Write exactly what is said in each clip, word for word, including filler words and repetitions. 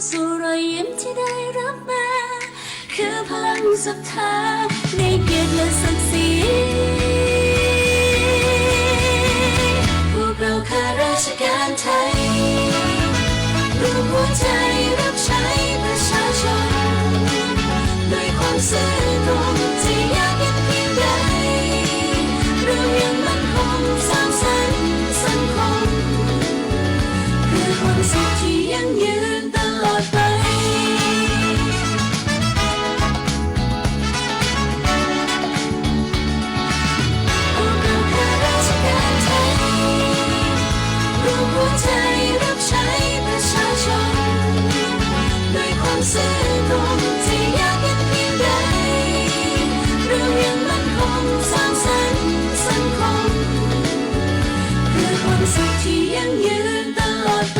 สู่รอยยิ้มที่ได้รับมา คือพลังศรัทธาในเกียรติและศักดิ์ศรี พวกเราข้าราชการไทย รวมหัวใจรับใช้ประชาชน ด้วยความซื่อตรงจะยากเย็นเพียงใด เรายังมั่นคงสร้างสรรค์สังคม เพื่อความสุขที่ยั่งยืนตลอดไป พวกเราข้าราชการไทย รวมหัวใจรับใช้ประชาชน ด้วยความซื่อตรงจะยากเย็นเพียงใด เรายังมั่นคงสร้างสรรค์สังคม เพื่อความสุขที่ยั่งยืนตลอดไป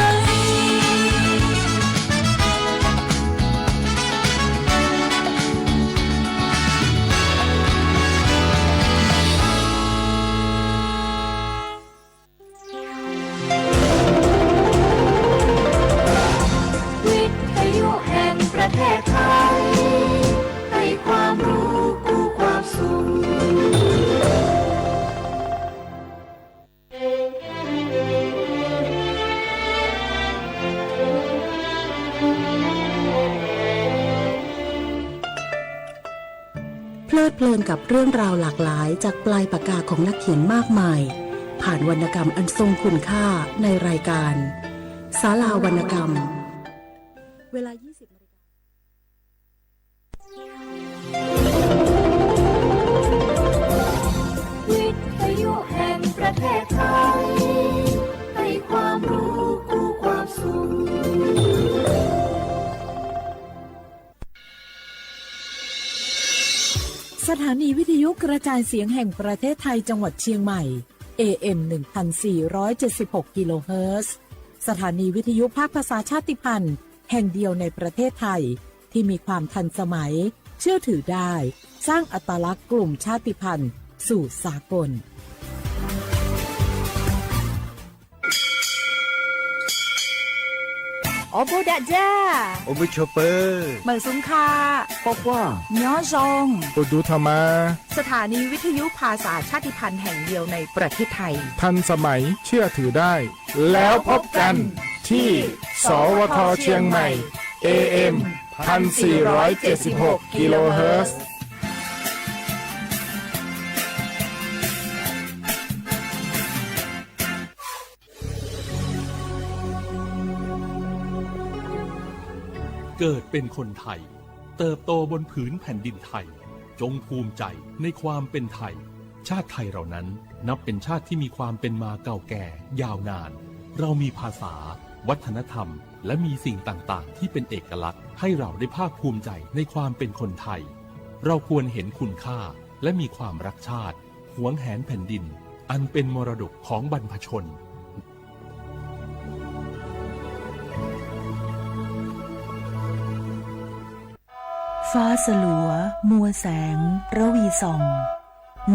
วิทยุแห่งประเทศไทย ให้ความรู้คู่ความสุข เพลิดเพลินกับเรื่องราวหลากหลายจากปลายปากกาของนักเขียนมากมาย ผ่านวรรณกรรมอันทรงคุณค่าในรายการ ศาลาวรรณกรรม เวลา ยี่สิบนาฬิกา วิทยุแห่งประเทศไทย ให้ความรู้คู่ความสุข สถานีวิทยุกระจายเสียงแห่งประเทศไทยจังหวัดเชียงใหม่ เอเอ็ม หนึ่งพันสี่ร้อยเจ็ดสิบหก กิโลเฮิรตซ์ สถานีวิทยุภาคภาษาชาติพันธุ์ แห่งเดียวในประเทศไทย ที่มีความทันสมัย เชื่อถือได้ สร้างอัตลักษณ์กลุ่มชาติพันธุ์สู่สากล ออโบดะจ้า โอมิโชเปอร์ เหมิงสุงค่ะ ปอคว้า ย้อซอง โอดูธรรมา สถานีวิทยุภาษาชาติพันธุ์แห่งเดียวในประเทศไทย ทันสมัยเชื่อถือได้ แล้วพบกันที่ สวท เชียงใหม่ เอเอ็ม พันสี่ร้อยเจ็ดสิบหก กิโลเฮิรตซ์ เกิดเป็นคนไทย เติบโตบนผืนแผ่นดินไทย จงภูมิใจในความเป็นไทย ชาติไทยเรานั้นนับเป็นชาติที่มีความเป็นมาเก่าแก่ยาวนาน เรามีภาษา วัฒนธรรม และมีสิ่งต่างๆ ที่เป็นเอกลักษณ์ ให้เราได้ภาคภูมิใจในความเป็นคนไทย เราควรเห็นคุณค่า และมีความรักชาติ หวงแหนแผ่นดิน อันเป็นมรดกของบรรพชน ฟ้าสลัว มัวแสง ระวีส่อง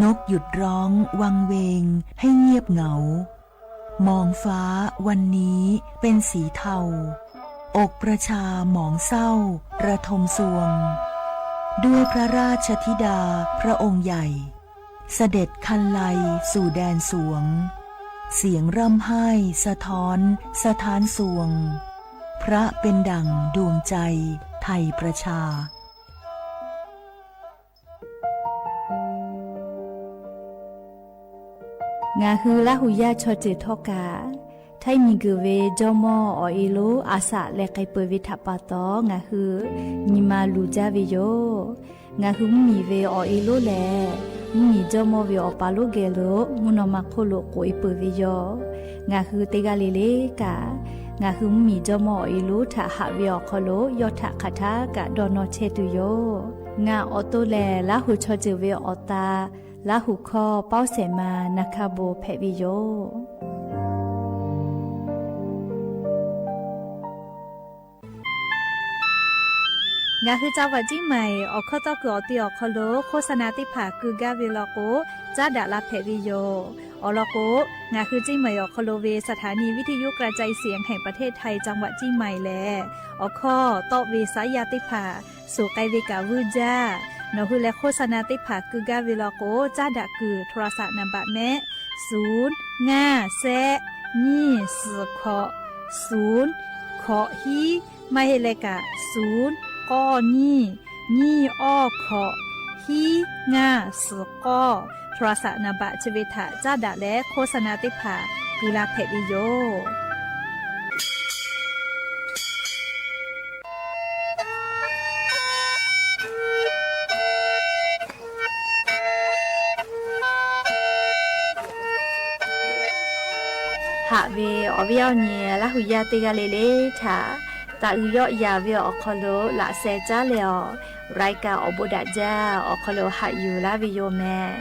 นกหยุดร้องวังเวงให้เงียบเหงา มองฟ้าวันนี้เป็นสีเทา อกประชาหมองเศร้าระทมซวง ด้วยพระราชธิดาพระองค์ใหญ่ เสด็จคันไลสู่แดนสวง เสียงร่ำไห้สะท้อนสถานสวง พระเป็นดั่งดวงใจไทยประชา งาฮือลาหูย่าชอเจอท่อกา ถ้ามีเกิดเวจ้อหม้ออ่อเอโลอาสะแลไกเปิดเวทะปาตอ งาฮือ มีมาลูจ้าเวโย งาฮือมีเวอ่อเอโลแล มีจ้อหม้อเวอ่อปาโลแกโล มุนอมาโคโลโกเอเปิดเวโย งาฮือเตกาเลเลกา งาฮือมีจ้อหม้ออ่อเอโลถะหะเวอ่อคอโล ยอดถะคาถากะดอนอเชตุโย งาอ่อโตแล ลาหูชอเจอเวอ่อตา ลาหูข้อเป้าแสมานาคาโบแผะวิโย งาฮือจาวหวัดเจียงใหม่ อ่อข้อต้อคืออ่อตีอ่อคอโล โฆษณาตี้ผ่าคือก้าเวลอโก จ้าดะลาแผะวิโย ဢေၣ် လီၤကိး ငါ คือ เชียงใหม่ ဢေၣ် ခီဖျိဝဲ สถานีวิทยุกระจายเสียงแห่งประเทศไทย จังหวัดเชียงใหม่ แหละ ဢေၣ် ခီၣ် တီၣ်ဝဲ สายใหญ่ သ့ၣ်တဖၣ် သူၣ်ကဲဝဲ ကၣ်ဝိုၣ်ဒၣ် နီၢ် คือ လႄၣ် โฆษณา သ့ၣ်တဖၣ် ကွၢ်ဂ့ၤဝဲ လီၤကိး ကၠၢ်ဒၣ်ကွံာ် โทรศัพท์ နံပါတ် မ့ၢ် ศูนย์ ငါး ဆယ့် နှစ် ဆယ့် ကိုး ศูนย์ ကိုး ဟံး မ့ၢ်ဟဲလၢကၣ် ศูนย์ เก้า နှစ် နှစ် เก้า ကိုး ဟံး ငါး ဆယ့် ကိုး โทรศัพท์ နံပါတ် ချၢၣ်ဝဲထၢၣ် ကၠၢ်ဒၣ်လၢ โฆษณา သ့ၣ်တဖၣ် ကွၢ်လၢ်ဖဲးဝဲယိာ် ဟးဝဲ အီၣ်ဝဲအီၣ်န့ၣ် လၢ်ဟူယၢ်တဂၤလၢ်လၢ်ထၢၣ် တၢ်အုၣ်ယီၣ်ယၤဝဲ ဢေၣ် ခီဖျိ လၢ်စဲးကၠၢ်လဲၣ် အီၣ် รายการ အီၣ်ဘိးဒၣ်ကၠၢ် အီၣ် ခီဖျိ ဟးယူၤလၢ်ဝဲယိာ်မ့ၢ်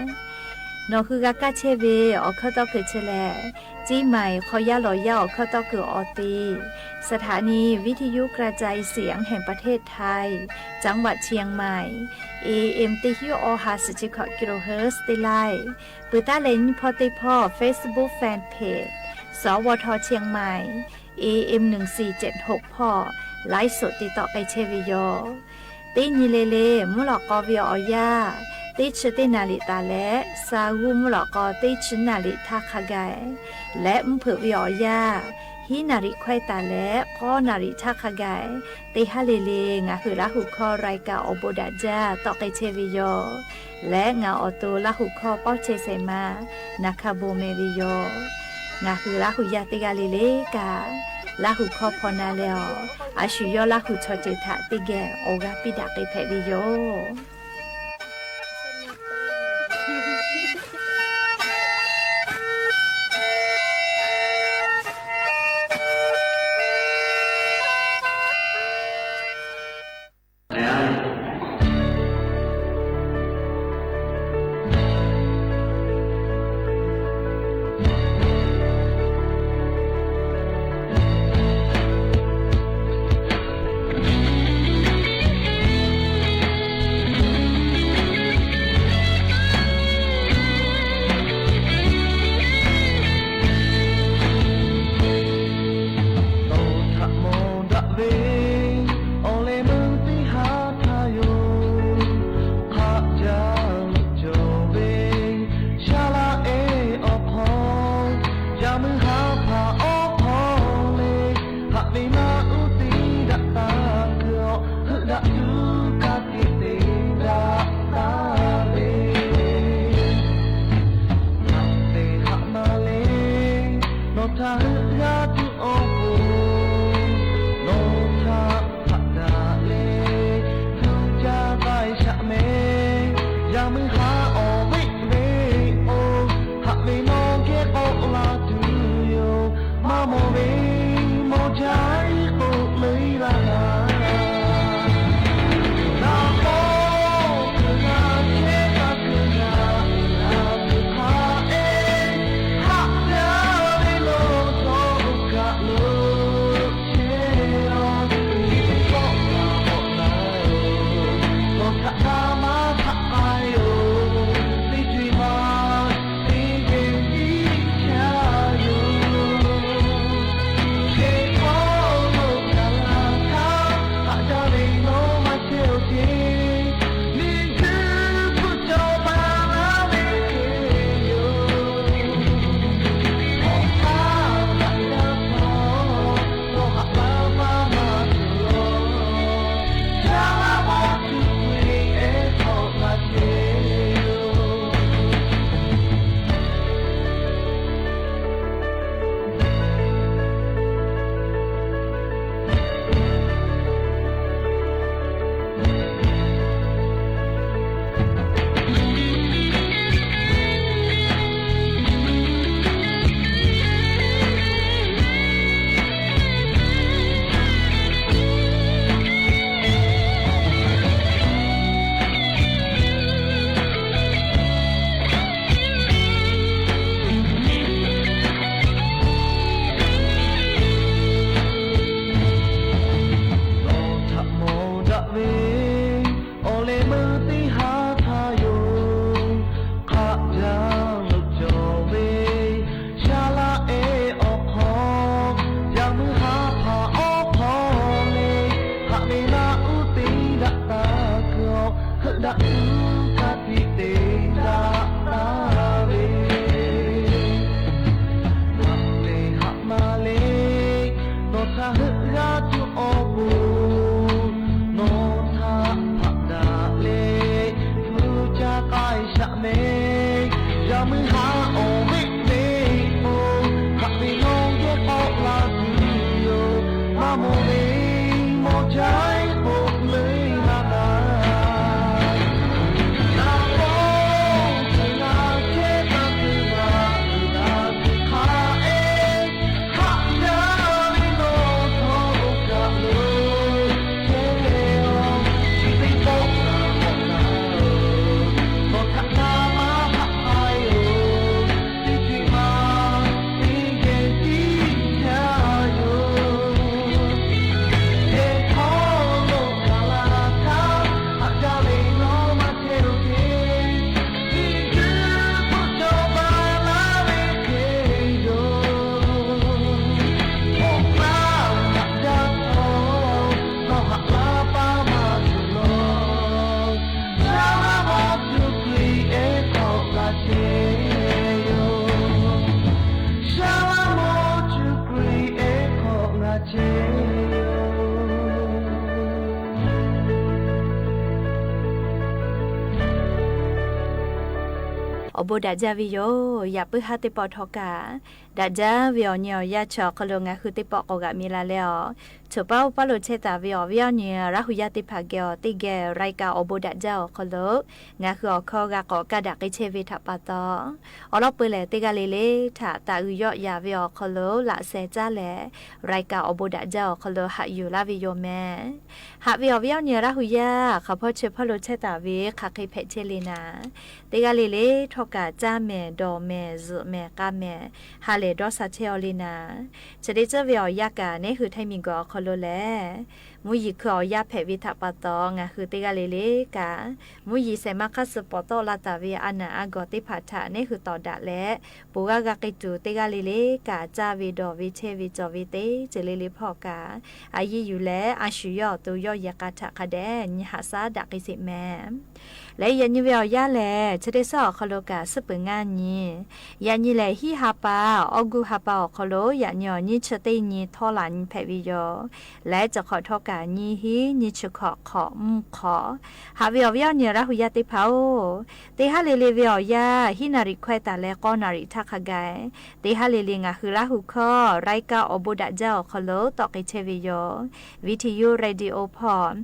နီၢ် คือ ကၣ်ကၣ်ဆဲးဝဲ အီၣ် ခီၣ်တီၣ်ခုၣ် ချၢၣ်လဲၣ် เชียงใหม่ ခီၣ်ယၢ်လီၤယၢ် အီၣ် ခီၣ်တီၣ်ခုၣ် အီၤသ့ สถานีวิทยุกระจายเสียงแห่งประเทศไทย จังหวัดเชียงใหม่ เอเอ็ม တစ်ဆယ့်ရှစ် အီၣ် ห้าสิบเจ็ด กิโลเฮิรตซ์ သ့ၣ်လၢ် ပၢၢ်တၢ်လဲၤနံၣ်ဖီၣ်သ့ၣ်ဖီၣ် Facebook Fan Page สวท เชียงใหม่ เอเอ็ม หนึ่งสี่เจ็ดหก ဖီၣ် ไลฟ์สด တ့တီၣ်ကဲဆဲးဝဲယိာ် တ့နံၤလၢ်လၢ် မုၢ်လီၤကီၢ်ဝဲအီၣ်ယၢ် တ့ဆံတ့နၣ်ရံၣ်တၢ်လဲၣ် စၤဂူ မုၢ်လီၤကီၢ် တ့ဆံနၣ်ရံၣ်ထးခါကဲ လၢမုၢ်ဖုးဝဲအီၣ်ယၢ် ဟံးနၣ်ရံၣ်ခွဲးတၢ်လဲၣ် ဃိးနၣ်ရံၣ်ထးခါကဲ တ့ဟါလၢ်လၢ် ငါ คือ လၢ်ဟူၣ်ခီၣ် รายการ အီၣ်ဘိးဒၣ်ကၠၢ် တီၣ်ကဲဆဲးဝဲယိာ် လၢငါ အီၣ်တိူဝ် လၢ်ဟူၣ်ခီၣ် ပီၣ်ဆဲးစဲးမး နၢ်ခၢၣ်ဘိးမ့ၢ်ဝဲယိာ် ငါ คือ လၢ်ဟူၣ်ယၢ်တဂၤလၢ်လၢ်ကၣ် လၢ်ဟူၣ်ခီၣ်ဖီနၤလဲၣ်အီၤ အဆူၣ်ယီၣ်လၢ်ဟူၣ်ဆီၣ်တ့ၢ်ထၢၣ်တ့ၢ်ကဲ အိၣ်ဂၤပံဒၣ်က့ၤဖဲးဝဲယိာ် ဒၣ်အူကၢ်သံတ့ၢ်ဒၣ်တၢ်ဝဲ မၤလ့ဟးမၤလ့ နီၢ်ထၢဟၢဂၤထူအီၣ်ပူၤ နီၢ်ထၢဖးဒၣ်လ့ ဖုကၢ်ကၢ်ရှၣ်မဲ ယၤမုၢ်ဟါအိၣ်ဝဲမ့ၢ်အိၣ် ဟးမ့ၢ်နီၢ်ကဲအီၣ်လၢ်တုၤယိာ် မၤမိၢ်မ့ၢ်မိၢ်ကၠဲ မိၢ်မ့ၢ်မၤနၤ တၢ်ပီၢ်တဂၤကဲတၢ်သ့ဝဲ တၢ်သ့ခါအဲ အိၣ်ဘူးဒၣ်ယၤဝဲယိာ် ယၣ်ပုၢ်ဟၢ်သ့ၣ်ပီၣ်ထီၣ်ကၢ် ဒၣ်ယၤဝဲအီၤ ညီအီၤယၤဆၢအီၤခီလိာ် ငါဟုသ့ၣ်ပီၣ်ကိးဂၤမံၤလၢ်လၢ်အီၤ ဆိပာ်အိၣ်ပာ်လိာ်ဆဲးသးဝဲအီၤ ဝဲအီၤညီ ရၢ်ဟူယၢ်သ့ၣ်တဖၣ် ကဲအီၤသ့ၣ်ဂဲၤ ရၢၢ်ကၢ်အိၣ်ဘူးဒၣ်ယၤအီၤခီလိာ် ငါဟုအီၤခီဂၤကိးကၢ်ဒၣ်က့ၤဆဲးဝဲထးပာ်သီ အိၣ်လီၤပှဲၤလဲၣ် သ့ၣ်ဂၤလံလံ ထးသးအုးယီၣ်ယၤဝဲအီၤခီလိာ် လၢ်စဲးကၠၢ်လဲၣ် ရၢၢ်ကၢ်အိၣ်ဘူးဒၣ်ယၤအီၤခီလိာ် ဟးယူၤလၢ်ဝဲယိာ်မဲ ဟးဝဲအီၤ ဝဲအီၤညီ ရၢ်ဟူယၢ် ခီဖီဆၢဖီလိာ်ဆဲးသးဝဲ ခးဃ့ဖဲးဆဲးလံနၤ သ့ၣ်ဂၤလံလံ ထီၣ်ကၢ် ကၠၢ်မဲာ် ဒိးမဲာ် စံးမဲာ် ကၢ်မဲာ် ဟးလဲၤဒီးစးဆဲးအီၤလံနၤ ဆၢဒ့ၣ်စၢၢ်ဝဲအီၤယၤကၢ် နဟၢၣ်ထဲမံၤဂီၤအီၤခီလိာ်လဲၣ် မူယံၤခုၣ်အီၤယၤဖဲးဝဲထးပာ်သီ ငါဟုသ့ၣ်ဂၤလံလံကၢ် မူယံၤစဲးမါခါဆူ ပိာ်သီၣ်လၢ်သးဝဲ အနၢ်အါဂီၤသ့ၣ်တဖၣ်ထး နဟၢၣ်သီဒၣ်လဲာ် ပူၤဂၤဂၤက့ၤတုၤ သ့ၣ်ဂၤလံလံကၢ် ကၠၢ်ဝဲ ဒိးဝဲ ဆဲးဝဲ ကၠီၤဝဲသ့ စၢၤလံလံဖီၣ်ကၢ် အယံာ်ယံာ်လဲၣ် အဆူၣ်ယီၣ်သူယီၣ်ယဲၢ်ကၢ်ထးခါဒဲး နဟးစၢ်ဒၣ်က့ၤစ့းမဲ လၢယၤညီဝဲအီၤယၤလဲၣ် ဆၢဒ့ၣ်စၢၢ်အီၤခီလိာ်ကၢ် စံးပၢၤငါညီ ယၤညီလဲၣ် ဟံၣ်ဟါပာ် အီၣ်ဂူၢ်ဟါပာ်အီၤခီလိာ် ယၤညီအီၤ နံၣ်ဆၢသ့ၣ်နံၣ် ထီၣ်လၢ်နံၣ်ဖဲးဝဲယိာ် လၢကၠီၤခီၣ်ထီၣ်ကၢ် နံၣ်ဟံၣ် နံၣ်ဆၢခီၣ် ခီၣ်မုၣ်ခီၣ် ဟးဝဲအီၤ ဝဲအီၤညီ ရၢ်ဟူယၢ်သ့ၣ်တဖၣ်ဧၢ သ့ၣ်ဟးလံလံဝဲအီၤယၤ ဟံၣ်နၣ်ရံၣ်ခွဲးသးလၢ ဃိးနၣ်ရံၣ်ထးခါဂၤ သ့ၣ်ဟးလံလံ ငါဟုရၢ်ဟူခီ ရၢၢ်ကၢ်အိၣ်ဘူးဒၣ်ယၤအီၤခီလိာ် သီးက့ၤဆဲးဝဲယိာ် ဝံထယု ရေဒီယို ဖီၣ်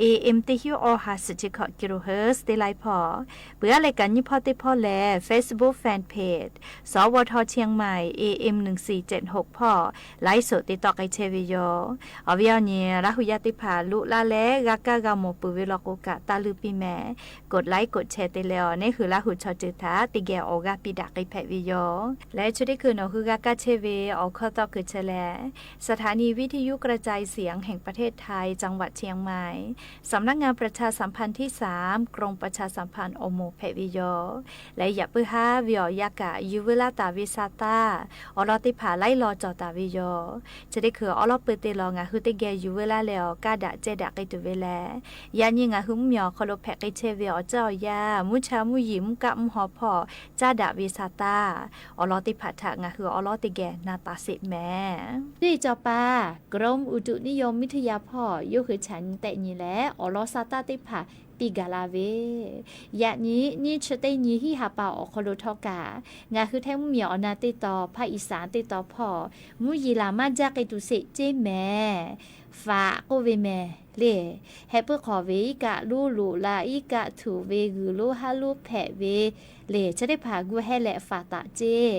AM သ့ၣ်ဟံၣ် သၢဆံခီၣ်ကံရူၢ်ဟၢၣ် သ့ၣ်လၢဖီၣ် ပှၤလၢကညီဖီၣ်သ့ၣ်တဖၣ်လဲၣ် Facebook Fan Page စဝထ เชียงใหม่ AM หนึ่งสี่เจ็ดหก ဖီၣ် ไลฟ์สด သ့ၣ်သီးက့ၤဆဲးဝဲယိာ် အဝဲအီၤညီ ရၢ်ဟူယၢ်သ့ၣ်တဖၣ် လူလၢ်လၢ် ဂၤကၢ်ဂၤမိၢ် ပုၢ်ဝဲလီၤကိးကၢ် တၢ်လုၢ်ပံမဲာ် กดไลค์ กดแชร์ သ့လၢအီၤ နဟၢၣ်လၢဟူးဆီၣ်တံၢ်သး သ့ၣ်ဂဲၤအီၤဂၤပံဒၣ်က့ၤဖဲးဝဲယိာ် လၢဆၢဒ့ၣ်ခုၣ် နဟူးဂၤကၢ်ဆဲးဝဲ အိၣ်ခီၣ်သီးခုၣ်ဆၢလဲၣ် สถานีวิทยุกระจายเสียงแห่งประเทศไทย จังหวัดเชียงใหม่ สำนักงานประชาสัมพันธ์ที่สาม กรมประชาสัมพันธ์ အိၣ်မူးဖဲးဝဲယိာ် လၢယၣ်ပုၢ်ဟၢ်ဝဲအီၤယၤကၢ် ယူၤဝဲလၢ်သးဝဲဆါတၢ် အီလီၢ်သ့ၣ်တဖၣ် လၢလီၤကၠီၤသးဝဲယိာ် ဆၢဒ့ၣ်ခုၣ် အီလီၢ်ပၢၢ်သ့လီၤ ငါဟုသ့ၣ်ဂဲၤယူၤဝဲလၢ်လၢအီၤ ကၢ်ဒၣ်ကဲဒၣ်က့ၤတုၤဝဲလဲၣ် ယၤညီ ငါဟုမုၢ်မံၤအီၤခီလိာ် ဖဲးက့ၤဆဲးဝဲအီၤ ကၠၢ်အီၤယၤ မူဆါမူယံာ် မူကၣ်မူဟီၣ်ဖီၣ် ကၢ်ဒၣ်ဝဲဆါတၢ် အီလီၢ်သ့ၣ်တဖၣ်ထး ငါဟုအီလီၢ်သ့ၣ်ဂဲၤနၤသးစ့းမဲာ် ဒ်အံၤစီၤပၤ กรมอุตุนิยมวิทยา ဖီၣ် ယိၣ်ဃုဆၣ်နံၤသဲးနံၤလဲၣ် အီလီၢ်ဆါတၢ်သ့ၣ်တဖၣ် သံဂၤလၢ်ဝဲ ယၤညီ နံၣ်ဆၢသ့ၣ်နံၤ ဟံၣ်ဟးပာ်အီၤခီလိာ်ထီၣ်ကၢ် ငါဟုထဲမုၢ်မံၤအီၤနၤသ့ၣ်တီ ဖးအံၣ်စၣ်သ့ၣ်တီဖီၣ် မူယံာ်လၢ်မၤကၢ်က့ၤတုၤစ့းက့မဲာ် ဖးကိးဝဲမဲာ်လ့ၣ် ဟဲပၢၢ်ခီၣ်ဝဲ အံကၣ်လူလူလၢ် အံကၣ်ထူၣ်ဝဲ ဂုၢ်လိဟါလိဖဲးဝဲလ့ၣ် ဆၢသ့ၣ်တဖၣ် ဂုာ်ဟဲလဲၣ်ဖးသးက့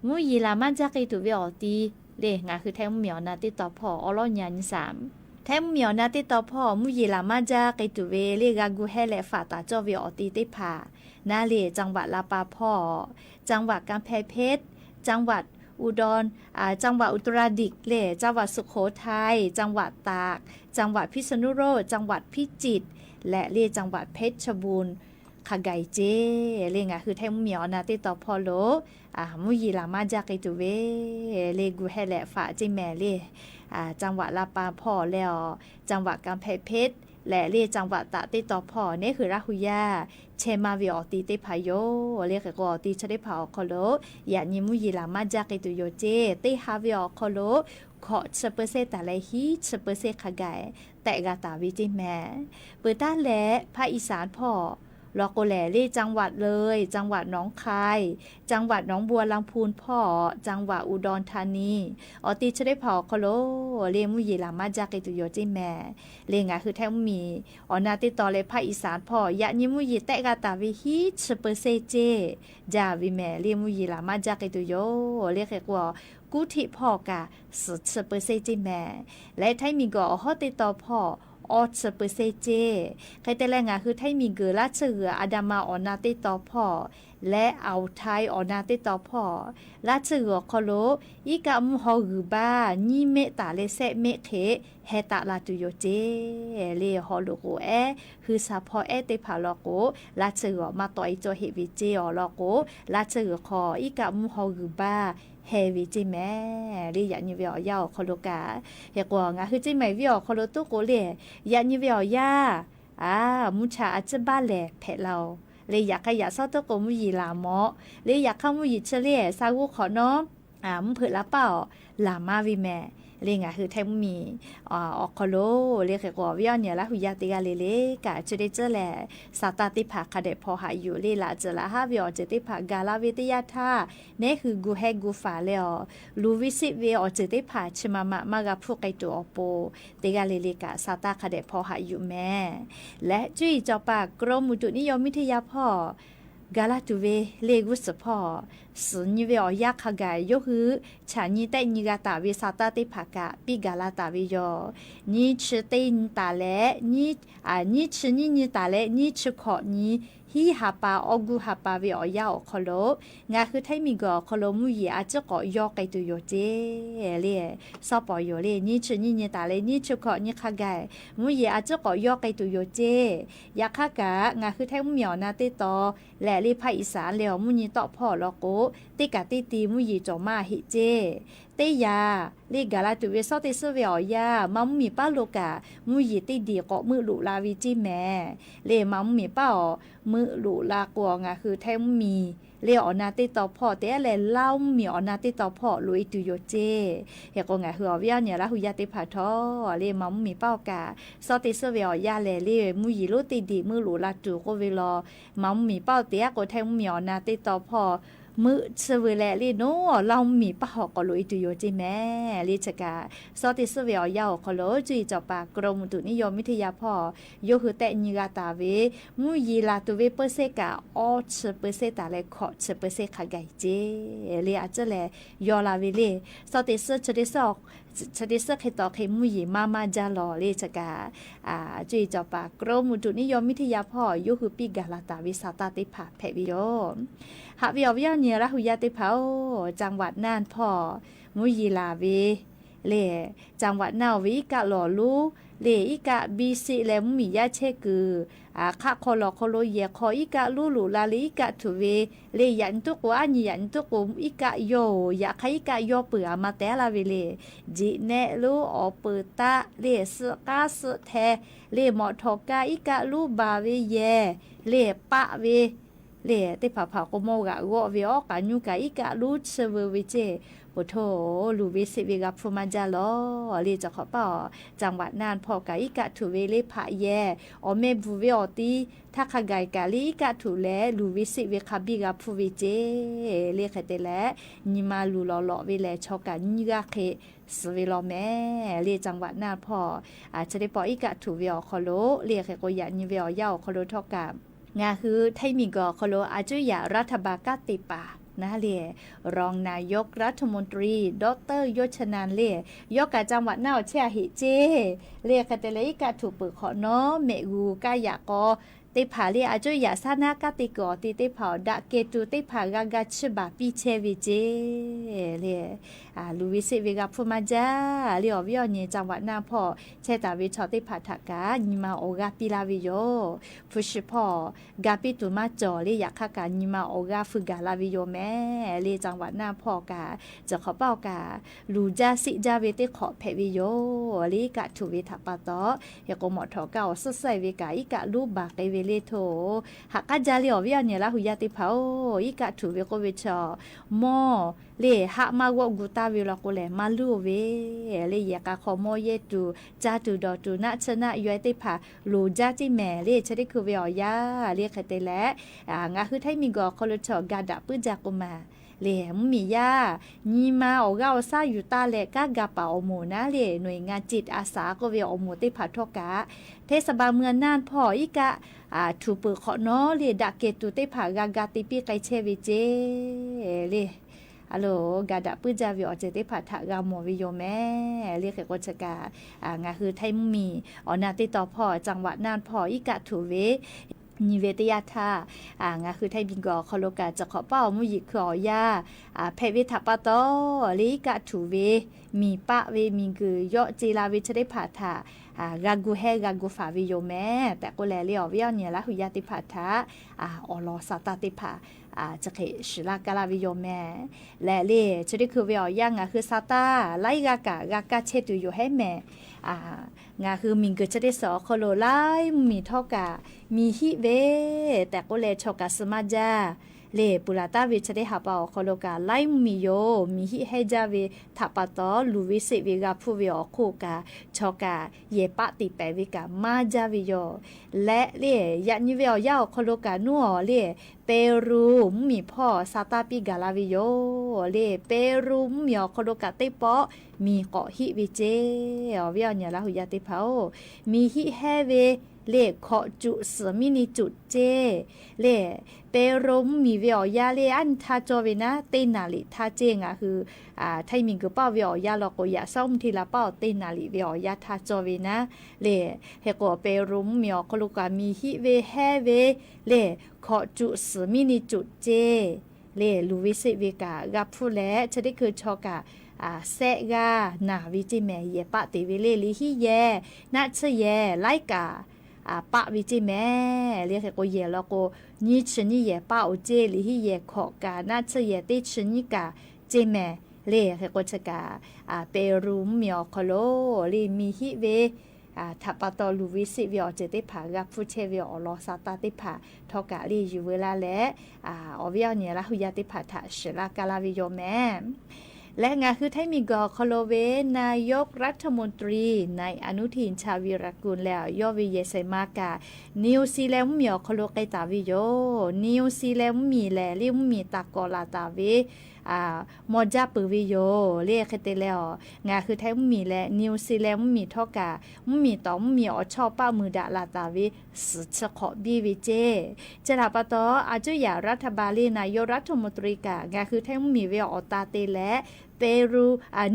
မူယံာ်လၢ်မၤကၢ်က့ၤတုၤဝဲအီၤသံလ့ၣ် ငါဟုထဲမုၢ်မံၤအီၤနၤသ့ၣ်တီဖီၣ် အီလီၢ်ညါနံၤစၢ် ထဲမုၢ်မံၤအီၤနၤသ့ၣ်တီဖီၣ် မူယံာ်လၢ်မၤကၢ်က့ၤတုၤဝဲလ့ၣ် ဂၤဂုာ်ဟဲလဲၣ်ဖးသးကၠီၣ်ဝဲအီၤသံသ့ၣ်တဖၣ် နၤလ့ၣ် จังหวัดลำปางဖီၣ် จังหวัดกำแพงเพชร จังหวัดอุดร อ่า จังหวัดอุตรดิตถ์လ့ၣ် จังหวัดสุโขทัย จังหวัดตาก จังหวัดพิษณุโลก จังหวัดพิจิตร และลำปาง จังหวัดเพชรบูรณ์ ခါဂၤအံၤက့ လ့ၣ် ငါဟုထဲမုၢ်မံၤအီၤနၤသ့ၣ်တီဖီၣ်လိၤ မူယံာ်လၢ်မၤကၢ်က့ၤတုၤဝဲလ့ၣ် ဂုာ်ဟဲလဲၣ်ဖးက့မဲာ်လ့ၣ် จังหวัดลำปางဖီၣ်လၢအီၤ จังหวัดกำแพงเพชร လႄႈလႄႈ จังหวัดตาก เต๊อะ တီႈ พ่อ เน่ คือราชหุยา แชร์มา เวออกตี เต๊อะ ผ่า โย เล่ เขกว่า ออกตี เต๊อะ ผ่า ออก คอโล อย่างนี้ มุ้ยหยีหลา มั่นใจ๋ เต๊อะ โย เจ้ เต๊อะ หา เวออก คอโล ขอ เปอร์เซ็นต์ ต๋าแล ฮี เปอร์เซ็นต์ ค่าใก๋ แตะ กาต๋า เว เจ้ แม่ เปิด ต๋าแล ภาคอีสาน พ่อ ลอโกแล เล่ จังหวัดเลย จังหวัดหนองคาย จังหวัดหนองบัวลำภู พ่อ จังหวัดอุดรธานี ออกตี เต๊อะ ผ่า ออก คอโล เล่ มุ้ยหยีหลา มั่นจ๋า เต๊อะ โย เจ้ แม่ เล่ หงายหื้อ แต๊อะ มุ้ยหยี ออกหน้า เต๊อะ ต่อแล ภาคอีสาน พ่อ อย่างนี้ มุ้ยหยี แตะ กาต๋า เว ฮี เปอร์เซ็นต์ เจ้ จ๋า เว แม่ เล่ มุ้ยหยีหลา มั่นจ๋า เต๊อะ โย เล่ เขกว่า กู้ทิ พ่อ กา สิบ เปอร์เซ็นต์ เจ้ แม่ และไทยมีเกอ ออกฮ้อ เต๊อะ ต่อ พ่อ ออ เปอร์เซ็นต์ เจ้ ใค่ เต๊อะ แล หงายหื้อ ไทยมีเกอ ราชเวอ อันดามัน ออกหน้า เต๊อะ ต่อ พ่อ และอ่าวไทย ออกหน้า เต๊อะ ต่อ พ่อ ราชเวอ คอโล อีกะมุ้งฮอหือบ้า ยี่เมตร ต๋าแล แซะเมตร เข แฮตะ ลา เต๊อะ โย เจ้ เล่ ฮอหลูโกแอ หือสาพอแอ เต๊อะ ผ่า ลอโก ราชเวอ มาต่อ อีจอ เหตุ เว เจ้ ออก ลอโก ราชเวอ คอ อีกะมุ้งฮอหือบ้า แฮ เว เจ้ แม่ เล่ อย่างนี้ เว ออก ย่า ออก คอโล กา เขกว่า หงายหื้อ เชียงใหม่ เว ออก คอโล ตุ๊โก เล่ อย่างนี้ เว ออก ย่า อา มุชา อาจื้อบ้าแหล่ แผะ ลาว เล่ อยากใค่อยากซ้อตุ๊โก มุ้ยหยีหลา เมาะ เล่ อยากเข้า มุ้ยหยี เชอ เล่ ซากู้ ขอน้อม อา มุ้ยเผิด ลา เป้า หลา มา เว แม่ เล่ หงายหื้อ ไทยมุ้ยหยี อา ออก คอโล เล่ เขกว่า เว ออก เนี่ย ราชหุยา เต๊อะ กา เล่ เล่ กา เจ้า เต๊อะ เจ้า แหละ สาวตา เต๊อะ ผ่า ค่ะแดะ ผ่อ หา อยู่ เล่ หลา เจ๋อ หลา ห้า เว ออก เจ๋อ เต๊อะ ผ่า กาลา เวทยาธา เน่ คือ กูแฮ กูฝา เล่ ออ ลูวิสิต เว ออก เจ๋อ เต๊อะ ผ่า เชียงใหม่ มา มากา ผู้ไกลตั๋ว ออก โป เต๊อะ กา เล่ เล่ กา สาวตา ค่ะแดะ ผ่อ หา อยู่ แม่ และจุ้ยจอปา กรมอุตุนิยมวิทยา พ่อ กาลาตั๋ว เว เล่ กู้สิบ พ่อ สิบ ยี่ เว ออก ย่า ค่าใก๋ ยกหื้อ ฉา ยี่ แตะ ยี่ กาต๋า เว สาวตา เต๊อะ ผ่า กา ปี้ กาลาต๋า เว ยอ ยี่ เชอ เต๊อะ ยี่ ต๋าแล ยี่ อา ยี่ เชอ ยี่ ยี่ ต๋าแล ยี่ เชอ ขอ ยี่ ฮี หาปา ออ กู หาปา เว ออก ย่า ออก คอโล หงายหื้อ ไทยมีเกอ คอโล มุ้ยหยี อาจื้อ ขอ ยอ เต๊อะ โย เจ้ เล่ ซ้อปอ โย เล่ ยี่ เชอ ยี่ ยี่ ต๋าแล ยี่ เชอ ขอ ยี่ ค่าใก๋ มุ้ยหยี อาจื้อ ขอ ยอ เต๊อะ โย เจ้ อยาก ค่า กา หงายหื้อ ไทยมุ้ยหยี ออกหน้า เต๊อะ ต่อ แหละ เล่ ภาคอีสาน เล่ มุ้ยหยี เต๊อะ ผ่อ ลอโก เต๊อะ กา เต๊อะ ตี มุ้ยหยี จ๋อ มา เหตุ เจ้ เต๊อะ ยา เล่ กาลาตั๋ว เว ซ้อ เต๊อะ เซอะ เว ออก ย่า มา มุ้ยหยี ป้า โลกา มุ้ยหยี เต๊อะ ดี เกาะ มึก หลู ลา เว เจ้ แม่ เล่ มา มุ้ยหยี ป้า ออ มึก หลู ลา กัว หงายหื้อ ไทยมุ้ยหยี เล่ ออกหน้า เต๊อะ ต่อ พ่อ เต๊อะ แล ลาวมุ้ยหยี ออกหน้า เต๊อะ ต่อ พ่อ หลู อีกตั๋ว โย เจ้ เขกว่า หงายหื้อ ออก เว ออก เนี่ย ราชหุยา เต๊อะ ผ่า ทอ เล่ มา มุ้ยหยี ป้า กา ซ้อ เต๊อะ เซอะ เว ออก ย่า แล เล่ มุ้ยหยี หลู เต๊อะ ดี มึก หลู ลา ตั๋ว กัว เว ลอ มา มุ้ยหยี ป้า เต๊อะ กา ไทยมุ้ยหยี ออกหน้า เต๊อะ ต่อ พ่อ มึก เชอ เว แล เล่ โน้ ลาวมุ้ยหยี ป้า หอก กา หลู อีกตั๋ว โย เจ้ แม่ เล่ เฉกา ซ้อ เต๊อะ เซอะ เว ออก ย่า ออก คอโล จุ้ยจอปา กรมอุตุนิยมวิทยา พ่อ ยกหื้อ แตะ ยี่ กาต๋า เว มุ้ยหยี ลาตั๋ว เว เปอร์เซ็นต์ กา ออ เปอร์เซ็นต์ ต๋าแล ขอ เปอร์เซ็นต์ ค่าใก๋ เจ้ เล่ อาจื้อ แล ยอ ลา เว เล่ ซ้อ เต๊อะ เซอะ เชอ เต๊อะ เซอะ ออก เชอ เต๊อะ เซอะ เขตอ เข มุ้ยหยี มา มา จา ลอ เล่ เฉกา อา จุ้ยจอปา กรมอุตุนิยมวิทยา พ่อ ยกหื้อ ปี้ กาลาต๋า เว สาวตา เต๊อะ ผ่า แผะ เว ยอ หา เว ออก เว ออก เนี่ย ราชหุยา เต๊อะ ผ่า โอ้ จังหวัดน่าน พ่อ มุ้ยหยี ลา เว เล่ จังหวัดน่าน เว อีกะ ลอ ลู เล่ อีกะ บี สิ แล มุ้ยหยี ยา เชกือ อา คะ คอ ลอ คอ โล แย คอ อีกะ ลู หลู ลา เล่ อีกะ ถู เว เล่ อย่างนี้ ตุ๊โก อันนี้ อย่างนี้ ตุ๊โก อีกะ ยอ อยาก ค่า อีกะ ยอ เปื้อ มา แต๊อะ ลา เว เล่ จิ แนะ ลู ออ เปื้อ ตะ เล่ สิ กา สิ แท เล่ มอ ทอ กา อีกะ ลู บา เว แย เล่ ปะ เว เล่ เต๊อะ ผ่า ผ่า กา มอ กา งอ เว ออก กา ยู กา อีกะ ลู เชอ เว เว เจ้ โปโธ ลู เว สิ เว กา พู มา จา ลอ เล่ จ๋อ ขอ ป้า ออ จังหวัดน่าน พ่อ กา อีกะ ถู เว เล่ ผะ แย ออ แม่ บู เว ออก ตี้ ถ้า ค่าใก๋ กา เล่ อีกะ ถู แล ลู เว สิ เว คา บี กา พู เว เจ้ เล่ ใค่ เต๊อะ แล ยี่ มา ลู ลอ ลอ เว แล ชอ กา ยี่ กา เข สิ เว ลอ แม่ เล่ จังหวัดน่าน พ่อ อา เชอ เต๊อะ ปอ อีกะ ถู เว ออก คอโล เล่ เขกว่า อย่างนี้ เว ออก ย่า ออก คอโล ทอ กา หงายหื้อ ไทยมีเกอ คอโล อาจุยะ รัฐบาล กา เต๊อะ ปา นะ เล่ รองนายกรัฐมนตรี ด็อกเตอร์ ยศชนันท์ เล่ ยอ กา จังหวัดน่าน เชียง เหตุ เจ้ เล่ ใค่ เต๊อะ แล อีกะ ถู เปื้อ ขอ น้อ แม่ กู กา อยาก กอ တ့ၢ်ဖၣ်လၢ အကၠိယၣ်စါနါ ကးတ့ၢ်ကီၢ်တ့ၢ်တ့ၢ်ဖၣ် ဒၣ်ကဲတူးတ့ၢ်ဖၣ် ဂၤဂၤဆ့ဘၣ်ပံဆဲဝ့ၢ်က့ လၢ လူၤဝ့စ့ဝ့ၢ်ဂၤဖုမၤကၢ လၢ အီၤဝဲအီၤန့ၣ် จังหวัดน่านဖီၣ် ဆဲးတၢ်ဝ့ဆီၣ်တ့ၢ်ဖၣ်ထးကး ညီမၤအီၣ်ဂၤပံလၢ်ဝ့ယိၤ ဖုးရှုးဖီၣ် ဂၤပံတူၢ်မၤကၠီၣ်လၢ ယခးကး ညီမၤအီၣ်ဂၤဖုးဂၤလၢ်ဝ့ယိၤမဲ လၢ จังหวัดน่านဖီၣ်ကး စၢၢ်ခီၣ်ပၢ်ကး လူၤကၠါစံးကၠါဝ့တ့ၢ်ခီၣ်ဖဲးဝ့ယိၤ လၢအံၤကးထူၣ်ဝ့ထးပာ်တီၤ ဟဲကိးမီၣ်ထီၣ်ကါအီၤစဲးစဲးဝ့ကး အံၤကးလူၤဘၣ်က့ၤဝ့လၢထိၣ် ဟးကါကၠါလၢ အီၤဝဲအီၤန့ၣ် လၢဟူယါတ့ၢ်ဖၣ်ဧိၤ အံၤကးထူၣ်ဝ့ကိးဝ့ဆီၣ် မီၢ် လၢ ဟးမၤဂီၤကူၣ်တၢ်ဝ့လီၤကိးလဲၣ် မၤလူၤဝ့ လၢ ယဲၢ်ကးခီၣ်မီၢ်ယဲၢ်တူၢ် ကၠါတူၢ်ဒီးတူၢ် နးဆၢနးယွဲတ့ၢ်ဖၣ် လူၤကၠါတ့ၢ်မဲာ် လၢ ဆၢထံခုးဝ့အီၤယါ လၢ ခဲတဲလဲၣ် ငါဃုထံမံၤကီၢ်ခီလိာ်ဆီၣ် ဂၤဒၣ်ပၢၢ်ကၠါကိးမး လၢ မုၢ်မံၤယါ ညီမၤအီၣ်ဂၤအီၣ်စါယူၢ်တၢ်လဲၣ် ကးဂၤပာ်အီၣ်မိၣ်နၤလၢ หน่วยงานจิตอาสาကိးဝ့အီၣ်မိၣ်တ့ၢ်ဖၣ်ထီၣ်ကး เทศบาลเมืองน่านဖီၣ် အံၤကး ထူၣ်ပၢၢ်ခီၣ်နီၤလၢ ဒၣ်ကဲတူးတ့ၢ်ဖၣ် ဂၤဂၤတ့ၢ်ပံကဲဆဲဝ့က့ လၢ အလိၤ ဂၤဒၣ်ပၢၢ်ကၠါဝ့အီၤစဲးတ့ၢ်ဖၣ်ထးဂၤမီၢ်ဝ့ယိၤမဲ လၢ ခဲကိးဆၢကး ငါဃုထံမုၢ်မံၤ အီၤနၢ်တ့ၢ်တီၤဖီၣ် จังหวัดน่านဖီၣ် အံၤကးထူၣ်ဝ့ ညီဝ့တ့ၢ်ယါထါ ငါဃုထံမံၤကီၢ်ခီလိာ်ကး စၢၢ်ခီၣ်ပၢ်အီၤမူယံာ်ခုၣ်အီၤယါ ဖဲးဝ့ထးပာ်တီၤ လၢအံၤကးထူၣ်ဝ့ မံၤပာ်ဝ့မံၤဂုာ် ယီၣ်စ့လၢ်ဝ့ဆၢထံဖၣ်ထး ဂၤကူၣ်ဟဲဂၤကူၣ်ဖးဝ့ယိၤမဲ တဲကိးလဲၣ် လၢ အီၤဝဲအီၤန့ၣ် လၢဟူယါတ့ၢ်ဖၣ်ထး အီၣ်လီၤစးတၢ်တ့ၢ်ဖၣ် စးကဲး စူၢ်လၢ်ကါလၢ်ဝ့ယိၤမဲ လဲၣ် လၢ ဆၢထံခုးဝ့အီၤယါ ငါဃုစးတၢ် လၢအံၤဂၤကး ဂၤကးဆဲးတူၢ်ယိၤဟဲမဲာ် ငါဃုမံၤဂုာ်ဆၢထံစၢၢ်အီၤခီလိာ် လၢမုၢ်မံၤထီၣ်ကး မံၤဟံၣ်ဝ့ တဲကိးလဲၣ် ဆီၣ်ကးစူၢ်မၤကၠါ လၢ ပူၤလၢ်တၢ်ဝ့ဆၢထံဟးပာ်အီၤခီလိာ်ကး လၢမုၢ်မံၤယိၤ မံၤဟံၣ်ဟဲကၠါဝ့ ထးပာ်တီၤ လူၤဝ့စ့ဝ့ဂၤဖုဝ့အီၤခိၣ်ကး ဆီၣ်ကး ယဲၢ်ပာ်တ့ၢ်ပဲာ်ဝ့ကး မၤကၠါဝ့ယိၤ လဲၣ် လၢ ယညံဝ့အီၤယါအီၤခီလိာ်ကး နူအီၤလၢ ပ့ရူ မုၢ်မံၤဖီၣ် စးတၢ်ပံဂၤလၢ်ဝ့ယိၤ လၢ ပ့ရူ မုၢ်မံၤအီၤခီလိာ်ကး တ့ၢ်ပီၣ် မံၤကီၢ်ဟံၣ်ဝ့က့ အီၤဝဲအီၤန့ၣ် လၢဟူယါတ့ၢ်ဖၣ်ဧိၤ မံၤဟံၣ်ဟဲဝ့ လၢ ခီၣ်စူၣ်သၢမံနံၤစူၣ်က့ လၢ ပ့ရူ မုၢ်မံၤဝ့အီၤယါလၢ အနံၣ်ထါကၠီဝ့နၤ တ့ၢ်နၣ်လံၣ်ထါက့ ငါဃု ထံမံၤဂုာ်ပာ်ဝ့အီၤယါလီၤကိး ယဲၢ်ဆံမုၢ်ထံလၢ်ပာ်အီၤ တ့ၢ်နၣ်လံၣ်ဝ့အီၤယါထါကၠီဝ့နၤ လၢ ဟဲကိး ပ့ရူ မုၢ်မံၤအီၤခီလိာ်ကး မံၤဟံၣ်ဝ့ဟဲဝ့ လၢ ခီၣ်စူၣ်သၢမံနံၤစူၣ်က့ လၢ လူၤဝ့စ့ဝ့ကး ဂၤဖုလဲၣ် ဆၢထံခုးဆီၣ်ကး စဲးဂၤ နၢ်ဝ့က့မဲာ် ယဲၢ်ပာ်တ့ၢ်ဝ့လၢ လံာ်ဟံၣ်ယဲၢ် နးဆၢယဲၢ် လၢကး ပာ်ဝ့က့မဲာ် လၢ ဟဲကိးယဲၢ်လီၤကိး နံၣ်ဆၢနံၣ်ယဲၢ်ပာ်အိၣ်က့ လံာ်ဟံၣ်ယဲၢ်ခီၣ်ကး နးဆၢယဲၢ်တ့ၢ်ဆၢနံၣ်ကး က့မဲာ် လၢ ဟဲကိးဆၢကး ပ့ရူ မုၢ်မံၤအီၤခီလိာ် လၢမံၤဟံၣ်ဝ့ ထးပာ်တီၤ လူၤဝ့စ့ဝ့အီၤစဲးတ့ၢ်ဖၣ် ဂၤဖုဆဲးဝ့အီၤလီၤစးတၢ်တ့ၢ်ဖၣ်ထီၣ်ကး လၢယုၢ်ဝ့လၢ်လဲၣ် အီၤဝဲအီၤန့ၣ် လၢဟူယါတ့ၢ်ဖၣ်ထး စူၢ်လၢ်ကါလၢ်ဝ့ယိၤမဲာ် လၢ ငါဃုထံမံၤဂီၤခီလိာ်ဝ့ นายกรัฐมนตรี นายอนุทิน ชาญวีรกูล လဲၣ် ယီၢ်ဝ့ယဲၢ်ဆဲးမါကး นิวซีแลนด์ မုၢ်မံၤအီၤခီလိာ် ကဲတၢ်ဝ့ယိၤ นิวซีแลนด์ မုၢ်မံၤလဲၣ် လၢမုၢ်မံၤတၢ်ကီၢ်လၢ်တၢ်ဝ့ မီၢ်ကၠၢ်ပၢၢ်ဝ့ယိၤ လၢအခဲတဲလဲၣ်အီၤ ငါဃုထံမုၢ်မံၤလၢ นิวซีแลนด์ မုၢ်မံၤထီၣ်ကး မုၢ်မံၤတီၢ်မုၢ်မံၤအီၣ်ဆီၣ်ပၣ်မုာ်ဒၣ်လၢ်တၢ်ဝ့ စူၢ်ဆၢခီၣ်ဘံဝ့က့ ကဲတၢ်ပာ်တီၤ အကၠိယၣ် รัฐบาล လၢ นายกรัฐมนตรี ကး ငါဃုထံမုၢ်မံၤဝ့အီၣ်တၢ်တ့ၢ်လဲၣ် ပ့ရူ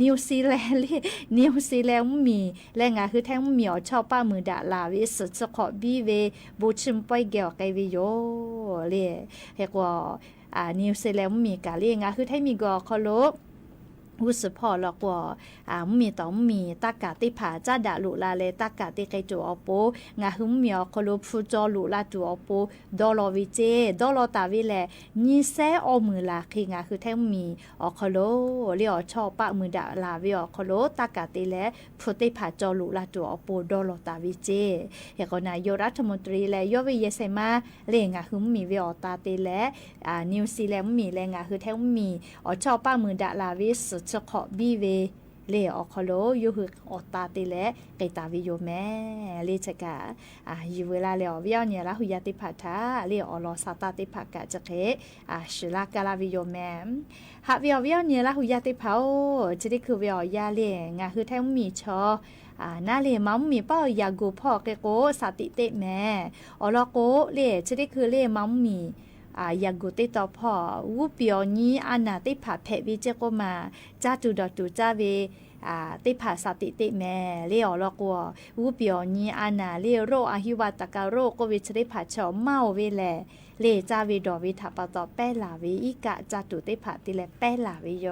นิวซีแลนด์ လၢ นิวซีแลนด์ မုၢ်မံၤ လၢ ငါဃုထံမုၢ်မံၤအီၣ်ဆီၣ်ပၣ်မုာ်ဒၣ်လၢ်ဝ့ စူၢ်ဆၢခီၣ်ဘံဝ့ ဘိးဆ့ၣ်ပှဲၤကဲအီၤကဲဝ့ယိၤ လၢ ဟဲကိး นิวซีแลนด์ မုၢ်မံၤကး လၢ ငါဃုထံမံၤဂီၤခီလိာ် ဟူစ့ၢ်ဖီၣ်လီၤကိး မုၢ်မံၤတီၢ်မုၢ်မံၤ တၢ်ကးတ့ၢ်ဖၣ် ကၠၣ်ဒၣ်လိာ်လၢ်လၢ တၢ်ကးတ့ၢ်ကဲတူၢ်အီၤပူၤ ငါဃုမုၢ်မံၤအီၤခီလိာ် ဖုကၠီလိာ်လၢ်တူၢ်အီၤပူၤ ဒီလီၤဝ့က့ ဒီလီၤတၢ်ဝ့လဲၣ် နံၣ်စဲးအီၣ်မုၢ်လၢ်ခံ ငါဃုထံမုၢ်မံၤအီၣ်ခီလိာ် လၢအီၣ်ဆီၣ်ပၣ်မုာ်ဒၣ်လၢ်ဝ့အီၣ်ခီလိာ် တၢ်ကးတ့ၢ်လဲၣ် ဖုတ့ၢ်ဖၣ်ကၠီလိာ်လၢ်တူၢ်အီၤပူၤ ဒီလီၤတၢ်ဝ့က့ ဟဲကိး นายกรัฐมนตรี လဲၣ် ယီၢ်ဝ့ယဲၢ်ဆဲးမါ လၢ ငါဃုမုၢ်မံၤဝ့အီၣ်တၢ်တ့ၢ်လဲၣ် นิวซีแลนด์ မုၢ်မံၤ လၢ ငါဃုထံမုၢ်မံၤ အီၣ်ဆီၣ်ပၣ်မုာ်ဒၣ်လၢ်ဝ့ စူၢ်ဆၢခီၣ်ဘံဝ့ လၢအီၣ်ခီလိာ် ယိၤဟုၣ်အီၣ်တၢ်တ့ၢ်လဲၣ် ကဲတၢ်ဝ့ယိၤမဲာ် လၢဆၢကး ယုၢ်ဝ့လၢ်လၢအီၤဝဲအီၤန့ၣ် လၢဟူယါတ့ၢ်ဖးထး လၢအီၣ်လီၤဆါတၢ်တ့ၢ်ဖးကးကဲ စှၤလၢကါလၢ်ဝ့ယိၤမဲာ် ဟးဝ့အီၤဝဲအီၤန့ၣ် လၢဟူယါတ့ၢ်ဖးအိၣ် ဆၢဒ့ခုဝဲအီၤယါလၢ ငါဃုထံမုၢ်မံၤဆီ နၤလၢမၤမုၢ်မံၤပၢ်ယၤကိၤဖီၣ်က့ၤကိး စးတံးတ့ၢ်မဲာ် အီၤလီၤကိးလၢ ဆၢဒ့ခုလၢမၤမုၢ်မံၤ ယၤကိၤတ့ၢ်တီၢ်ဖီၣ် ဂူပံၤအီၤညံ အနၢ်တ့ၢ်ဖးဖဲးဝံၤကဲကိးမး ကၠါတူၢ်ဒီးတူၢ်ကၠါဝ့ อ่า เต๊ะผาสติเต๊ะแม เล่ออกลอโก ဝူပီၤအီၤညီ အနာ် เล่อ โรคอหิวาตกโรค โกวิด เชอเต๊ะผาเชาะ เมาเวแล เล่อ จาเวดอเว ถาปะตอ แป้หลาเว อิกะจาตุเต๊ะผาตี้แล แป้หลาเวโย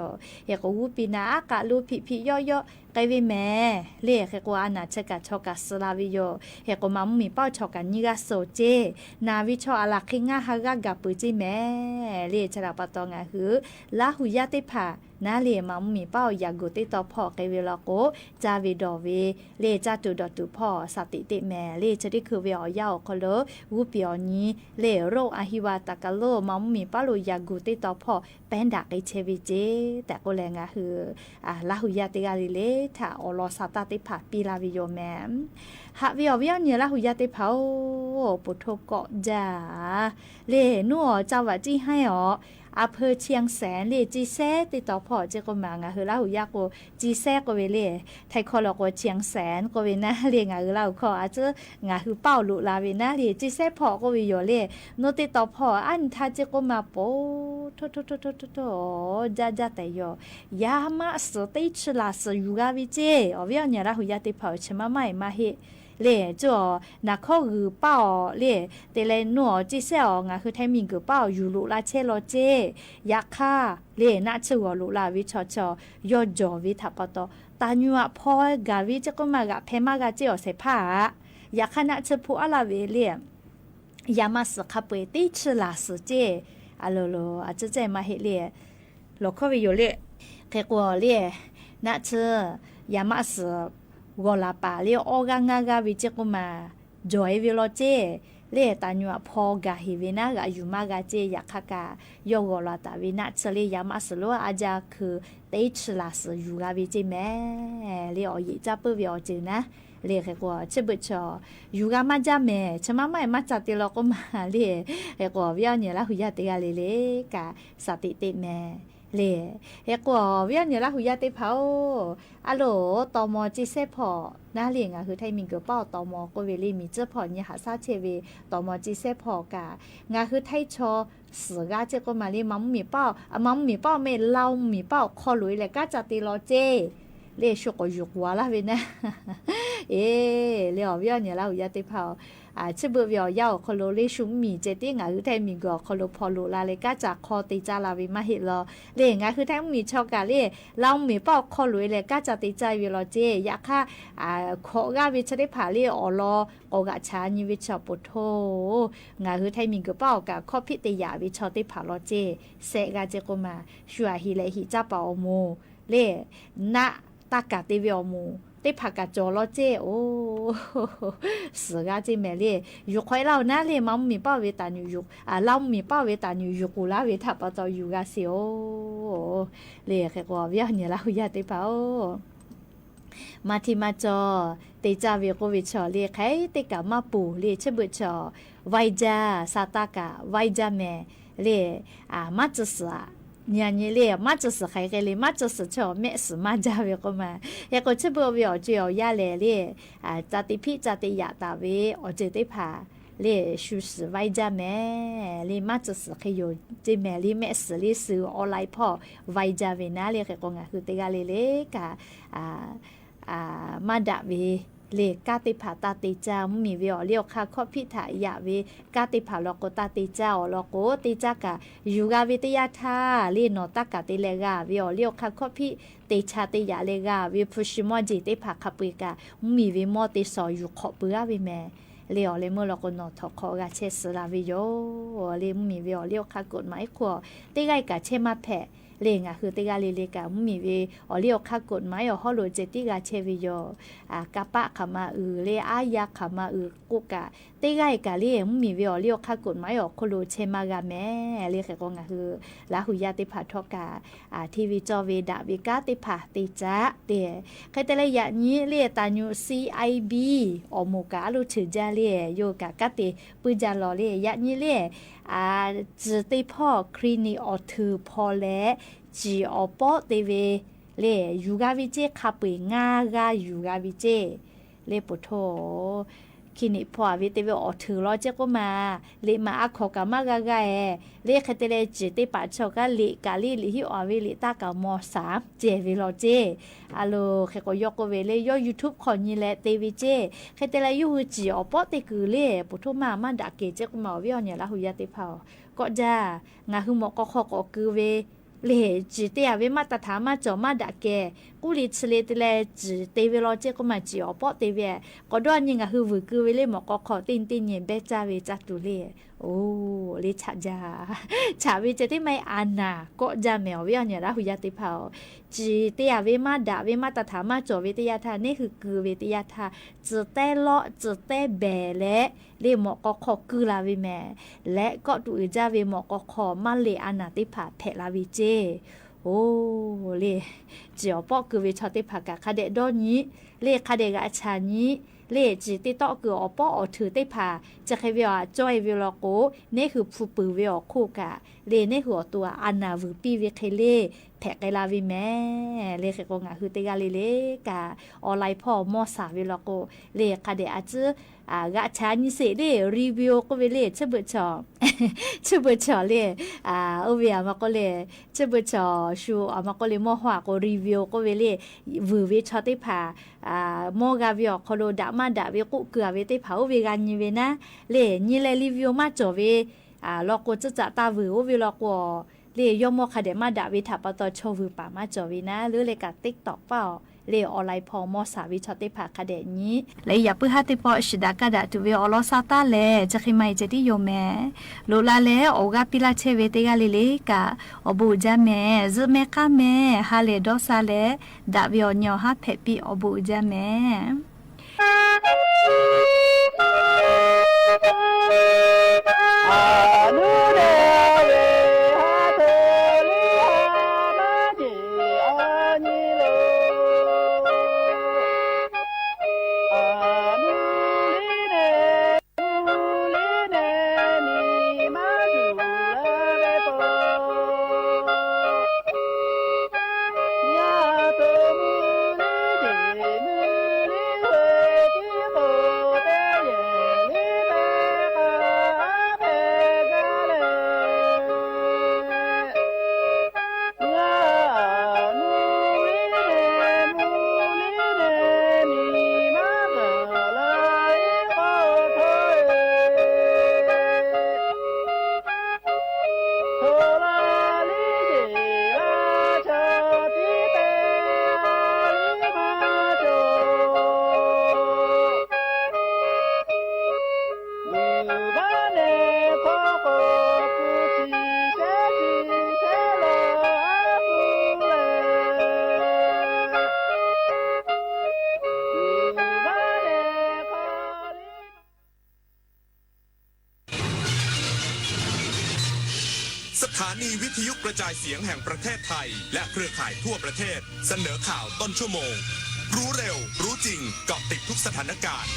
เฮโก ဝူပီၤနာ် အါကးလိ ဖံးဖံးယိးယိး ကဲဝေမ့ၢ် เล่อ เฮโก อานาเชอกาชอกา สลาเวโย เฮโก มามุ้งหมีเป้าชอกา ညီဂၤစိၤ เจ๊ နာ်ဝေ เชาะ အလး ခဲငါး ဟါဂၤ ကးပူၤ เจ๊ แมะ เล่อ เชอ ถาปะตอ งาหือ ราหูย่าเต๊ะผา นา် เล่อ มามุ้งหมีเป้า อยากกู่เต๊ะตอ พ่อ ကဲဝေလီၤကိး จาเวดอเว เล่อ จาตุดอတု พ่อ สติเต๊ะแม เล่อ เชอ เต๊ะคือเว ออกยาออกคอโล ဝူပီၤအီၤညီ เล่อ โรคอหิวาตกโรค มามุ้งหมีเป้าလူ อยากกู่เต๊ะตอ พ่อ แป้นดะ ကဲဆဲဝေ เจ๊ แต่โกแล งาหือ อ่า ราหูย่าเต๊ะဂၤလံ เล่อ ถา ออกลอ ซาตานเต๊ะผา ပီလၢ်ဝေ โยแมะ ဟးဝေ ออกเวียงเหนือ ราหูย่าเต๊ะผา โอ้ ปูโท เกาะจา เล่อ နူအီၤ จาหวัดเชียงราย อ๋อ อำเภอเชียงแสน เล่อ เจ๊แส เต๊ะตอ พ่อ เจ๊โกมา งาหือ ราหูย่าโก เจ๊แส โกเว เล่อ ไทยคอลอโก เชียงแสน โกเวนา် เล่อ งาหือ ราหู คอ อาจจะ งาหือ เป้าลุลาเวนา် เล่อ เจ๊แส พ่อ โกเวโย เล่อ နူเต๊ะตอ พ่อ อั้นทา เจ๊โกมา ปูโท โท โท โท โท โท อ๋อ จา จา แต่โย ยามาสือ เต๊ะชื่อลาสือ อยู่กาเว เจ๊ ออกเวียงเหนือ ราหูย่าเต๊ะผา เชอ มาม่าย มาเฮ เล่อ เจ้า นาคอหือเป้า เล่อ เต๊ะแล နူအီၤ เจ๊แส อ๋อ งาหือ ไทยมีเก๋อ เป้า อยู่ลุลาแชลอ เจ๊ ยาฆ่า เล่อ นาเชอ หัวลุลาเว เชาะเชาะ ยอดจ่อเว ถาปะตอ ตาหยูอะ พอกาเว เจ๊โกมา กาแพงมากา เจ๊ อ๋อ ใส่ผ้าอะ ยาฆ่า นาเชอ พูอะลาเว เล่อ ยามาสือ คาเปย เต๊ะชื่อลาสือ เจ๊ อะโลโล อาจจะ เจ๊ มาเฮ เล่อ ลอคอเวโย เล่อ เขกว่า เล่อ นาเชอ ยามาสือ กอลาปา เล่อ อ้อกางากาเว เจ๊โกมา จ่อเวลอ เจ๊ เล่อ ตาหยูอะ พอกาเฮเวนา် กาอยู่มากา เจ๊ ยาฆ่ากา ยอดกอลาตาเว นาเชอ เล่อ ยามาสือ โล อาจจะคือ เต๊ะชื่อลาสือ อยู่กาเว เจ๊ แมะ เล่อ อ๋อ เยะจาเปิ้วเว อ๋อ เจ๋อนา် เล่อ เขกว่า เชอ เบิดเชาะ อยู่กามาจาแมะ เชอ มาม่าย มาจาเต๊ะลอโกมา เล่อ เขกว่า เวียงเหนือ ราหูย่าเต๊ะกา เล่อ เล่อ กา สติเต๊ะแม เล่อ เขกว่า เวียงเหนือ ราหูย่าเต๊ะผา อะโล ตอมอ เจ๊แส พ่อ นา် เล่อ งาหือ ไทยมีเก๋อ เป้า ตอมอ โกเว เล่อ มีเจ้าพ่อ เยียะหาซาเชเว ตอมอ เจ๊แส พ่อ กา งาหือ ไทยชอ สือกา เจ๊โกมา เล่อ มามุ้งหมีเป้า อะ มามุ้งหมีเป้า แมะ ลาวมุ้งหมีเป้า คอหลุยแหละ กาจาเต๊ะลอ เจ๊ เล่อ ชูโกอยู่กั๋วลาเวนา် เอ เล่อ เวียงเหนือ ราหูย่าเต๊ะผา อ่า เชอ เบิดเว อ๋อ ยาออกคอโล เล่อ ชูหมี เจ๊ ตี้ งาหือ ไทยมีเก๋อ คอโล พอลุลา เล่อ กาจาคอเต๊ะจาลาเว มาเฮ ลอ เล่อ งาหือ ไทยมีเชาะกา เล่อ ลาวมุ้งหมีเป้า คอหลุยแหละ กาจาเต๊ะจาเวลอ เจ๊ ยาฆ่า อ่า คอกาเว เชอเต๊ะผา เล่อ อ๋อ ลอ กอกะชา เยียะเว เชาะ ปูโท งาหือ ไทยมีเก๋อ เป้ากา คอพิเตยาเว เชาะ เต๊ะผา ลอ เจ๊ แสะกา เจ๊โกมา ชัวหิแลหิจ้าปา อ๋อ มู เล่อ นาตากาเตเว อ๋อ มู เต๊ะผากาจ่อลอ เจ๊ โอ้ สือกา เจ๊ แมะ เล่อ อยู่คอยลาวนา် เล่อ มามุ้งหมีเป้าเว ตาหยูอยู่ อ่า ลาวมุ้งหมีเป้าเว ตาหยูอยู่กั๋วลาเว ถาปะตอ อยู่กาเสีย โอ้ เล่อ เขกว่า เวียงเหนือ ราหูย่าเต๊ะผา มาตี้มาจอ เต๊ะจาเว โกเว เชาะ เล่อ ใค่เต๊ะก๋ามาปู เล่อ เชอ เบิดเชาะ ไหว้จา สาตากา ไหว้จาแมะ เล่อ อ่า มาจื้อสือ เยียะเยียะ เล่อ มาจื้อสือ ใค่แกเล่อ มาจื้อสือ เชาะ แมะ สือมาจาเว โกมา เฮโก เชอ เบิดเว อ๋อ เจ๋อ อ๋อ ยาแหละ เล่อ อ่า จาเต๊ะพิจาเต๊ะยาตาเว อ๋อ เจ๋อ เต๊ะผา เล่อ ชูสือ ไหว้จาแมะ เล่อ มาจื้อสือ ใค่โย เจ๊ แมะ เล่อ แมะ สือ เล่อ สือออนไลน์ พ่อ ไหว้จาเวนา် เล่อ เขกว่า งาหือ เต๊ะกา เล่อ เล่อ กา อ่า อ่า มาดะเว เล่อ กาเต๊ะผาตาเต๊ะจา มุ้งหมีเว อ๋อ เล่อ คา คอพิเตยาเว กาเต๊ะผา ลอโก ตาเต๊ะจา อ๋อ ลอโก เต๊ะจากา อยู่กาเว เต๊ะยาทา เล่อ หนอตากาเต๊ะแลกาเว อ๋อ เล่อ คา คอพิเตยา เต๊ะยาแลกาเว ภูชีมอเจ๋อ เต๊ะผา คาเปยกา มุ้งหมีเว มอเต๊ะสอ อยู่ขอเปื้อเว แมะ เล่อ อ๋อ เล่อ เมื่อลอโก หนอถอคอกาแชะ สือลาเวโย เล่อ มุ้งหมีเว อ๋อ เล่อ คากฎหมาย ขั่ว เต๊ะไก้กาแชะมาแผะ เล่อ งาหือ เต๊ะกา เล่อ เล่อ กา มุ้งหมีเว อ๋อ เล่อ คากฎหมาย อ๋อ ฮอลโหลเจ๋อ ตี้กาแชะเวโย อ่า กาปะ ขะมาอือ เล่อ อาญา ขะมาอือ กุกะ เต๊ะไก้กา เล่อ มุ้งหมีเว อ๋อ เล่อ คากฎหมาย อ๋อ โคโล แชะมากาแมะ เล่อ เขกว่า งาหือ ราหูย่าเต๊ะผา ทอกา อ่า ตี้เว จอเว ดะเว กาเต๊ะผา เต๊ะจา เล่อ ใค่เต๊ะแล ยะนี้ เล่อ ตาหยู ซีไอบี อ๋อ หมูกา อะลู เฉอจา เล่อ โยกา กาเต๊ะ ปื้อจาลอ เล่อ ยะนี้ เล่อ อ่า จื้อเต๊ะพ่อ คลินิก อ๋อ ถือพอแล จี๋ อ๋อ ป๊อเตเว เล่อ อยู่กาเวเจ๊ คาเปยงากา อยู่กาเวเจ๊ เล่อ ปูโท คลินิกผ่อเวทเตเวออกเถิงลอเจ๊กก็มา เละมาอาขอก๋ามาก้าแก่ เละใครเตแลจื้อเตปะเช่าก้าเละก้าเละ เละฮิออเวเละต้าก้า ม.สาม เจ๋วเวลอเจ๊ อะโหล ใครก็ยกก็เวเละ ยอดยูทูบขอนี้แหละเตเวเจ๊ ใครเตแลยู้หื้อจื้อออกเปาะเตกือเละ ปะโถมา มาดะแก่เจ๊กก็มา เวออเนี่ยละ ฮูยาเตผ่า ก็จ้า งาหื้อหมอกอคอก็กือเว เละจื้อเตเวมาตรฐานมาจ่อมาดะแก่ กู้ลีเชลเตแลจื้อเตเวลอเจ๊กก็มา จื้อออกเปาะเตเว ก็ด้อนี้งาหื้อหื้อกือเวเละ หมอกอคอ เต้นเต้นเย็นแบ้จ้าเวจ้าตูเละ โอ้ เละฉะจ้า ฉะเวเจ๊เตไม่อานา ก็จ้าแหมวเวออเนี่ยละ ฮูยาเตผ่า จื้อเตเวมาดะเวมาตรฐานมาจ่อเวเตยาธา เน่หื้อกือเวเตยาธา จื้อแต๊เลาะ จื้อแต๊แบะแหละ เละหมอกอคอกือลาเวแหม และก็ตูอื่นจ้าเว หมอกอคอมาเละอานาเตผ่าแผะลาเวเจ๊ โอ้ เละ จื้อออกเปาะกือเวชอเตผ่าก้า คะแดะด้อนี้ เละคะแดะกะฉานี้ เละจื้อเตเตาะกือออกเปาะออกเถิงเตผ่า จะใครเวออ่ะ จ้อยเวลอโก เน่หื้อผู้ปือเวออกคู่ก้า เละเน่หื้อออกตั๋วอานาหวือปี้เวใครเละ แผะไกลาเวแหม เละใครก็งาหื้อเตก้าเละเละก้า ออนไลน์ผ่อ ม.สาม เวลอโก เละคะแดะอาจื้อ อ่า กะฉานี้เสร็จเละ รีวิวก็เวเละ เชิญเบิ่งจ่อ เชิญเบิ่งจ่อเละ อ่า โอเวอะมาก็เละ เชิญเบิ่งจ่อ ชูออกมาก็เละ หม้อฮวาก็รีวิวก็เวเละ หวือเวชอเตผ่า อ่า หม้อกาเวออกคอโล ดะมาดะเวกู้เกือเวเตผ่า โอเวกานี้เวนะ เละนี้แลรีวิวมาจ่อเว อ่า ลอโกจะจะตาหวือ โอเวลอโก เละยอมหม้อคะแดะมาดะเว ถาปะตอชอหวือป๋ามาจ่อเวนะ เละเละก้าติ๊กต็อกเป้า เละออนไลน์ผ่อ ม.สาม เวชอเตผ่าคะแดะนี้ และอย่าปื้อฮ้าเตปอ สิดาก้าดะ ถือเวออลอซาต้าแล จะใครไม่จะตี้โยมแม่ โลลาแล โอกาสปี้ลาเชเวเตก้าเละเละก้า ออบุญจ้าแม่ จื้อแม่ก้าแม่ ฮาเลดอซาแล ดะเวออเนี่ยฮ้าแผะปี้ ออบุญจ้าแม่ สถานีวิทยุกระจายเสียงแห่งประเทศไทย และเครือข่ายทั่วประเทศ เสนอข่าวต้นชั่วโมง รู้เร็ว รู้จริง เกาะติดทุกสถานการณ์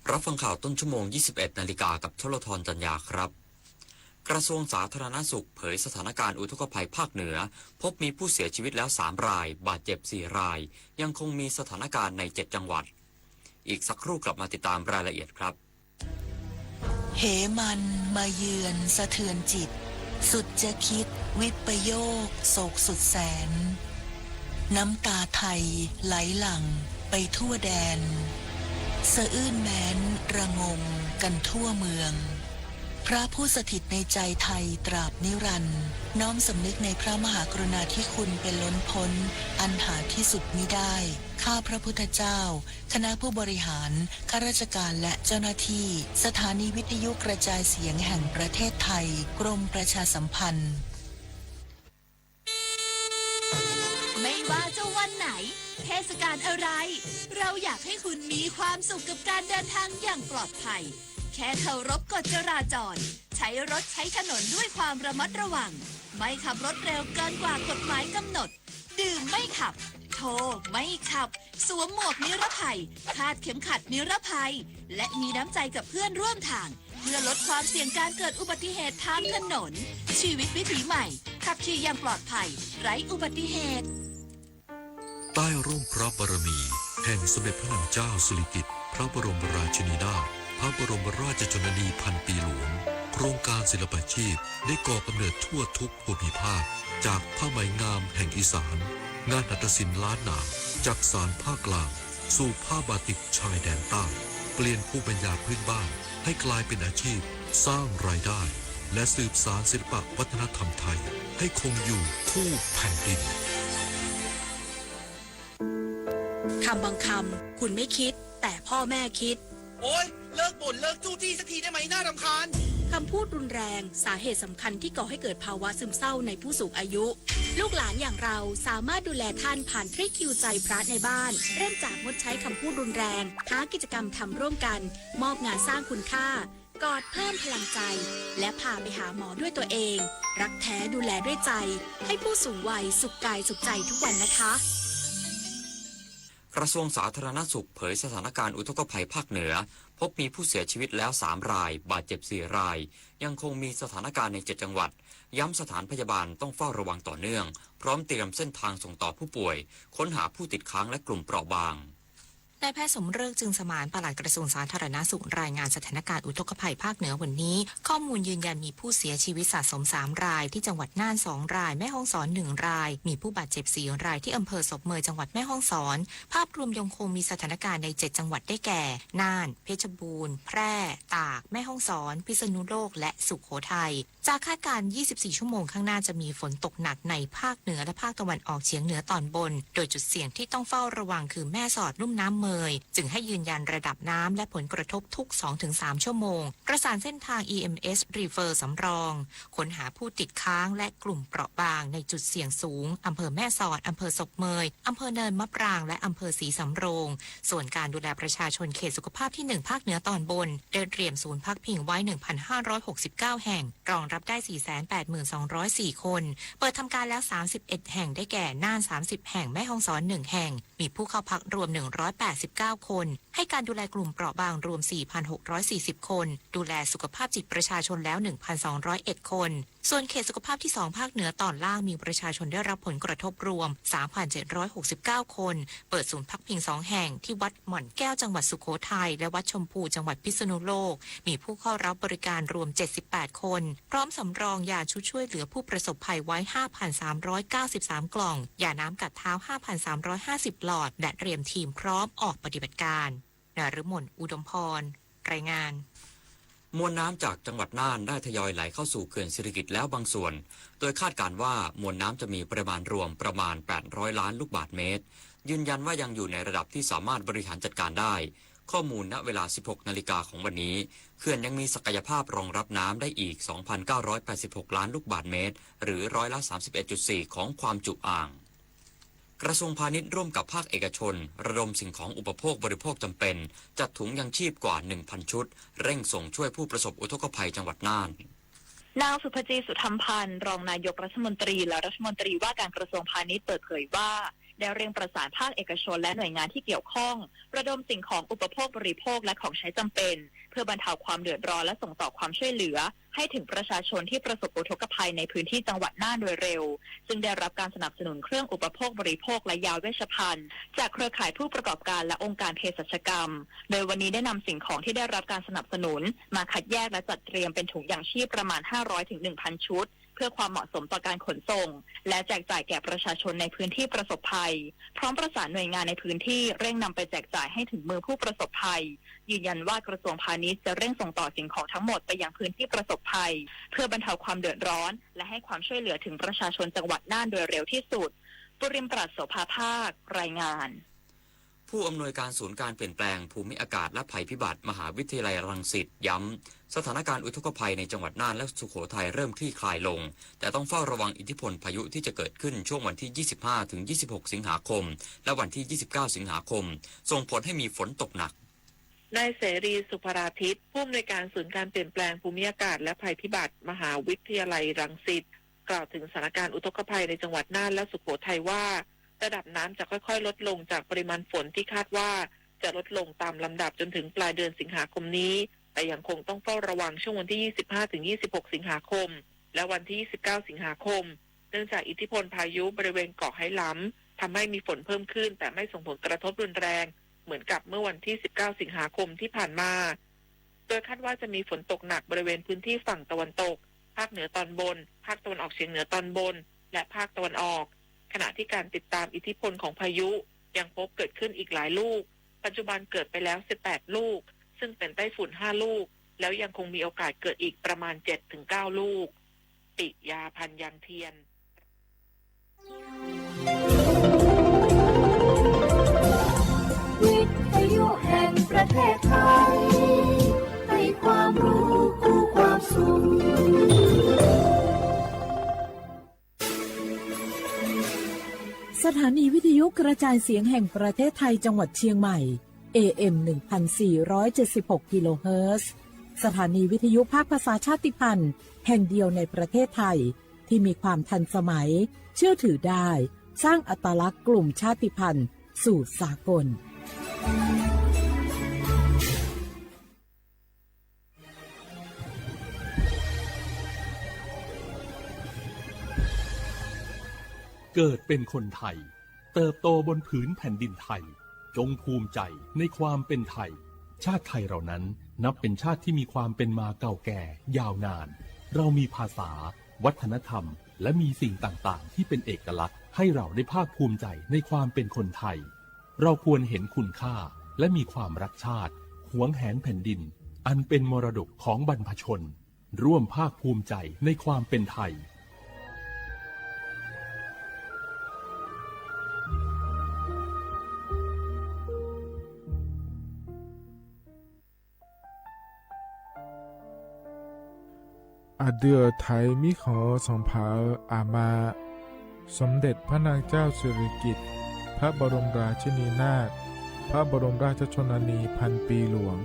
รับฟังข่าวต้นชั่วโมง ยี่สิบเอ็ดนาฬิกา กับทศรธร จันยาครับ กระทรวงสาธารณสุขเผยสถานการณ์อุทกภัยภาคเหนือ พบมีผู้เสียชีวิตแล้วสามราย บาดเจ็บสี่ราย ยังคงมีสถานการณ์ในเจ็ดจังหวัด อีกสักครู่กลับมาติดตามรายละเอียดครับ เหมันมาเยือนสะเทือนจิต สุดจะคิดวิปโยคโศกสุดแสน น้ำตาไทยไหลหลั่งไปทั่วแดน สะอื้นแม้นระงมกันทั่วเมือง พระผู้สถิตในใจไทยตราบนิรันดร์ น้อมสำนึกในพระมหากรุณาธิคุณเป็นล้นพ้น อันหาที่สุดมิได้ ข้าพระพุทธเจ้า คณะผู้บริหาร ข้าราชการและเจ้าหน้าที่ สถานีวิทยุกระจายเสียงแห่งประเทศไทย กรมประชาสัมพันธ์ ไม่ว่าจะวันไหน เทศกาลอะไร เราอยากให้คุณมีความสุขกับการเดินทางอย่างปลอดภัย แค่เคารพกฎจราจร ใช้รถใช้ถนนด้วยความระมัดระวัง ไม่ขับรถเร็วเกินกว่ากฎหมายกำหนด ดื่มไม่ขับ โทรไม่ขับ สวมหมวกนิรภัย คาดเข็มขัดนิรภัย และมีน้ำใจกับเพื่อนร่วมทาง เพื่อลดความเสี่ยงการเกิดอุบัติเหตุทางถนน ชีวิตวิถีใหม่ ขับขี่อย่างปลอดภัย ไร้อุบัติเหตุ ใต้ร่มพระบารมีแห่งสมเด็จพระนางเจ้าสิริกิติ์ พระบรมราชินีนาถ พระบรมราชชนนีพันปีหลวง โครงการศิลปาชีพได้ก่อกำเนิดทั่วทุกภูมิภาค จากผ้าไหมงามแห่งอีสาน งานหัตถศิลป์ล้านนา จากสานภาคกลาง สู่ผ้าบาติกชายแดนใต้ เปลี่ยนภูมิปัญญาพื้นบ้านให้กลายเป็นอาชีพ สร้างรายได้ และสืบสานศิลปะวัฒนธรรมไทย ให้คงอยู่คู่แผ่นดิน คำบางคำ คุณไม่คิด แต่พ่อแม่คิด โอ๊ย เลิกบ่น เลิกจู้จี้สักทีได้ไหม น่ารำคาญ คำพูดรุนแรง สาเหตุสำคัญที่ก่อให้เกิดภาวะซึมเศร้าในผู้สูงอายุ ลูกหลานอย่างเราสามารถดูแลท่านผ่านทริคฮิวใจพระในบ้าน เริ่มจากงดใช้คำพูดรุนแรง หากิจกรรมทำร่วมกัน มอบงานสร้างคุณค่า กอดเพิ่มพลังใจ และพาไปหาหมอด้วยตัวเอง รักแท้ดูแลด้วยใจ ให้ผู้สูงวัยสุขกายสุขใจทุกวันนะคะ กระทรวงสาธารณสุขเผยสถานการณ์อุทกภัยภาคเหนือ พบมีผู้เสียชีวิตแล้วสามราย บาดเจ็บสี่ราย ยังคงมีสถานการณ์ในเจ็ดจังหวัด ย้ำสถานพยาบาลต้องเฝ้าระวังต่อเนื่อง พร้อมเตรียมเส้นทางส่งต่อผู้ป่วย ค้นหาผู้ติดค้างและกลุ่มเปราะบาง นายแพทย์สมฤกษ์ จึงสมาน ปลัดกระทรวงสาธารณสุข รายงานสถานการณ์อุทกภัยภาคเหนือวันนี้ ข้อมูลยืนยันมีผู้เสียชีวิตสะสมสามราย ที่จังหวัดน่านสองราย แม่ฮ่องสอนหนึ่งราย มีผู้บาดเจ็บสี่ราย ที่อำเภอศพเมย จังหวัดแม่ฮ่องสอน ภาพรวมยังคงมีสถานการณ์ในเจ็ดจังหวัดได้แก่ น่าน เพชรบูรณ์ แพร่ ตาก แม่ฮ่องสอน พิษณุโลก และสุโขทัย จากคาดการณ์ ยี่สิบสี่ ชั่วโมงข้างหน้าจะมีฝนตกหนักในภาคเหนือและภาคตะวันออกเฉียงเหนือตอนบน โดยจุดเสี่ยงที่ต้องเฝ้าระวังคือแม่สอดลุ่มน้ำเมย จึงให้ยืนยันระดับน้ำและผลกระทบทุก สองถึงสาม ชั่วโมง ประสานเส้นทาง อี เอ็ม เอส Refer สำรอง ค้นหาผู้ติดค้างและกลุ่มเปราะบางในจุดเสี่ยงสูง อำเภอแม่สอด อำเภอศพเมย อำเภอเนินมะปราง และอำเภอศรีสำโรง ส่วนการดูแลประชาชนเขตสุขภาพที่หนึ่ง ภาคเหนือตอนบน ได้เตรียมศูนย์พักพิงไว้ หนึ่งพันห้าร้อยหกสิบเก้า แห่ง รองรับได้ สี่แสนแปดหมื่นสองร้อยสี่ คน เปิดทำการแล้ว สามสิบเอ็ด แห่ง ได้แก่ น่าน สามสิบ แห่ง แม่ฮ่องสอน หนึ่ง แห่ง มีผู้เข้าพักรวม หนึ่งร้อยแปดสิบเก้า คน ให้การดูแลกลุ่มเปราะบางรวม สี่พันหกร้อยสี่สิบ คน ดูแลสุขภาพจิตประชาชนแล้ว หนึ่งพันสองร้อยเอ็ด คน ส่วนเขตสุขภาพที่สอง ภาคเหนือตอนล่างมีประชาชนได้รับผลกระทบรวม สามพันเจ็ดร้อยหกสิบเก้า คน เปิดศูนย์พักพิงสองแห่งที่วัดหม่อนแก้วจังหวัดสุโขทัย และวัดชมพูจังหวัดพิษณุโลก มีผู้เข้ารับบริการรวม เจ็ดสิบแปด คน พร้อมสำรองยาชุดช่วยเหลือผู้ประสบภัยไว้ ห้าพันสามร้อยเก้าสิบสาม กล่อง ยาน้ำกัดเท้า ห้าพันสามร้อยห้าสิบ หลอด และเตรียมทีมพร้อมออกปฏิบัติการ นฤมล อุดมพร รายงาน มวลน้ำจากจังหวัดน่านได้ทยอยไหลเข้าสู่เขื่อนสิริกิติ์แล้วบางส่วน โดยคาดการณ์ว่ามวลน้ำจะมีปริมาณรวมประมาณ แปดร้อย ล้านลูกบาศก์เมตร ยืนยันว่ายังอยู่ในระดับที่สามารถบริหารจัดการได้ ข้อมูลณเวลา สิบหกนาฬิกาของวันนี้ เขื่อนยังมีศักยภาพรองรับน้ำได้อีก สองพันเก้าร้อยแปดสิบหก ล้านลูกบาศก์เมตร หรือร้อยละ สามสิบเอ็ดจุดสี่ ของความจุอ่าง กระทรวงพาณิชย์ร่วมกับภาคเอกชน ระดมสิ่งของอุปโภคบริโภคจำเป็น จัดถุงยังชีพกว่า หนึ่งพัน ชุด เร่งส่งช่วยผู้ประสบอุทกภัยจังหวัดน่าน นางสุภจี สุธรรมพันธ์ รองนายกรัฐมนตรีและรัฐมนตรีว่าการกระทรวงพาณิชย์เปิดเผยว่า ได้เร่งประสานภาคเอกชนและหน่วยงานที่เกี่ยวข้อง ระดมสิ่งของอุปโภคบริโภคและของใช้จำเป็น เพื่อบรรเทาความเดือดร้อนและส่งต่อความช่วยเหลือ ให้ถึงประชาชนที่ประสบอุทกภัยในพื้นที่จังหวัดน่านโดยเร็ว ซึ่งได้รับการสนับสนุนเครื่องอุปโภคบริโภคและยาเวชภัณฑ์ จากเครือข่ายผู้ประกอบการและองค์การเภสัชกรรม โดยวันนี้ได้นำสิ่งของที่ได้รับการสนับสนุน มาคัดแยกและจัดเตรียมเป็นถุงยังชีพประมาณ ห้าร้อยถึงหนึ่งพัน ชุด เพื่อความเหมาะสมต่อการขนส่ง และแจกจ่ายแก่ประชาชนในพื้นที่ประสบภัย พร้อมประสานหน่วยงานในพื้นที่เร่งนำไปแจกจ่ายให้ถึงมือผู้ประสบภัย ยืนยันว่ากระทรวงพาณิชย์จะเร่งส่งต่อสิ่งของทั้งหมดไปยังพื้นที่ประสบภัย เพื่อบรรเทาความเดือดร้อน และให้ความช่วยเหลือถึงประชาชนจังหวัดน่านโดยเร็วที่สุด ปุริมปราด โสภาภาค รายงาน ผู้อำนวยการศูนย์การเปลี่ยนแปลงภูมิอากาศและภัยพิบัติมหาวิทยาลัยรังสิตย้ำ สถานการณ์อุทกภัยในจังหวัดน่านและสุโขทัยเริ่มคลี่คลายลง แต่ต้องเฝ้าระวังอิทธิพลพายุที่จะเกิดขึ้นช่วงวันที่ ยี่สิบห้าถึงยี่สิบหก สิงหาคม และวันที่ ยี่สิบเก้า สิงหาคม ส่งผลให้มีฝนตกหนัก นายเสรี สุภราทิตย์ ผู้อำนวยการศูนย์การเปลี่ยนแปลงภูมิอากาศและภัยพิบัติมหาวิทยาลัยรังสิต กล่าวถึงสถานการณ์อุทกภัยในจังหวัดน่านและสุโขทัยว่า ระดับน้ำจะค่อยๆ ลดลงจากปริมาณฝนที่คาดว่าจะลดลงตามลำดับจนถึงปลายเดือนสิงหาคมนี้ แต่ยังคงต้องเฝ้าระวังช่วงวันที่ ยี่สิบห้า ถึง ยี่สิบหก สิงหาคม และวันที่ ยี่สิบเก้า สิงหาคม เนื่องจากอิทธิพลพายุบริเวณเกาะไหหลำทำให้มีฝนเพิ่มขึ้น แต่ไม่ส่งผลกระทบรุนแรงเหมือนกับเมื่อวันที่ สิบเก้า สิงหาคมที่ผ่านมา โดยคาดว่าจะมีฝนตกหนักบริเวณพื้นที่ฝั่งตะวันตก ภาคเหนือตอนบน ภาคตะวันออกเฉียงเหนือตอนบน และภาคตะวันออก ขณะที่การติดตามอิทธิพลของพายุยังพบเกิดขึ้นอีกหลายลูก ปัจจุบันเกิดไปแล้ว สิบแปด ลูก ซึ่งเป็นไต้ฝุ่น ห้า ลูก แล้วยังคงมีโอกาสเกิดอีกประมาณ เจ็ด ถึง เก้า ลูก ปิยา พันยังเทียน วิทยุแห่งประเทศไทย ให้ความรู้คู่ความสุข สถานีวิทยุกระจายเสียงแห่งประเทศไทยจังหวัดเชียงใหม่ เอ เอ็ม หนึ่งพันสี่ร้อยเจ็ดสิบหก กิโลเฮิรตซ์ สถานีวิทยุภาคภาษาชาติพันธุ์แห่งเดียวในประเทศไทย ที่มีความทันสมัย เชื่อถือได้ สร้างอัตลักษณ์กลุ่มชาติพันธุ์สู่สากล เกิดเป็นคนไทย เติบโตบนผืนแผ่นดินไทย จงภูมิใจในความเป็นไทย ชาติไทยเรานั้นนับเป็นชาติที่มีความเป็นมาเก่าแก่ยาวนาน เรามีภาษา วัฒนธรรม และมีสิ่งต่างๆ ที่เป็นเอกลักษณ์ ให้เราได้ภาคภูมิใจในความเป็นคนไทย เราควรเห็นคุณค่า และมีความรักชาติ หวงแหนแผ่นดิน อันเป็นมรดกของบรรพชน ร่วมภาคภูมิใจในความเป็นไทย อะ เดือไถ มีของสองผา อามา สมเด็จพระนางเจ้าสิริกิติ์ พระบรมราชินีนาถ พระบรมราชชนนีพันปีหลวง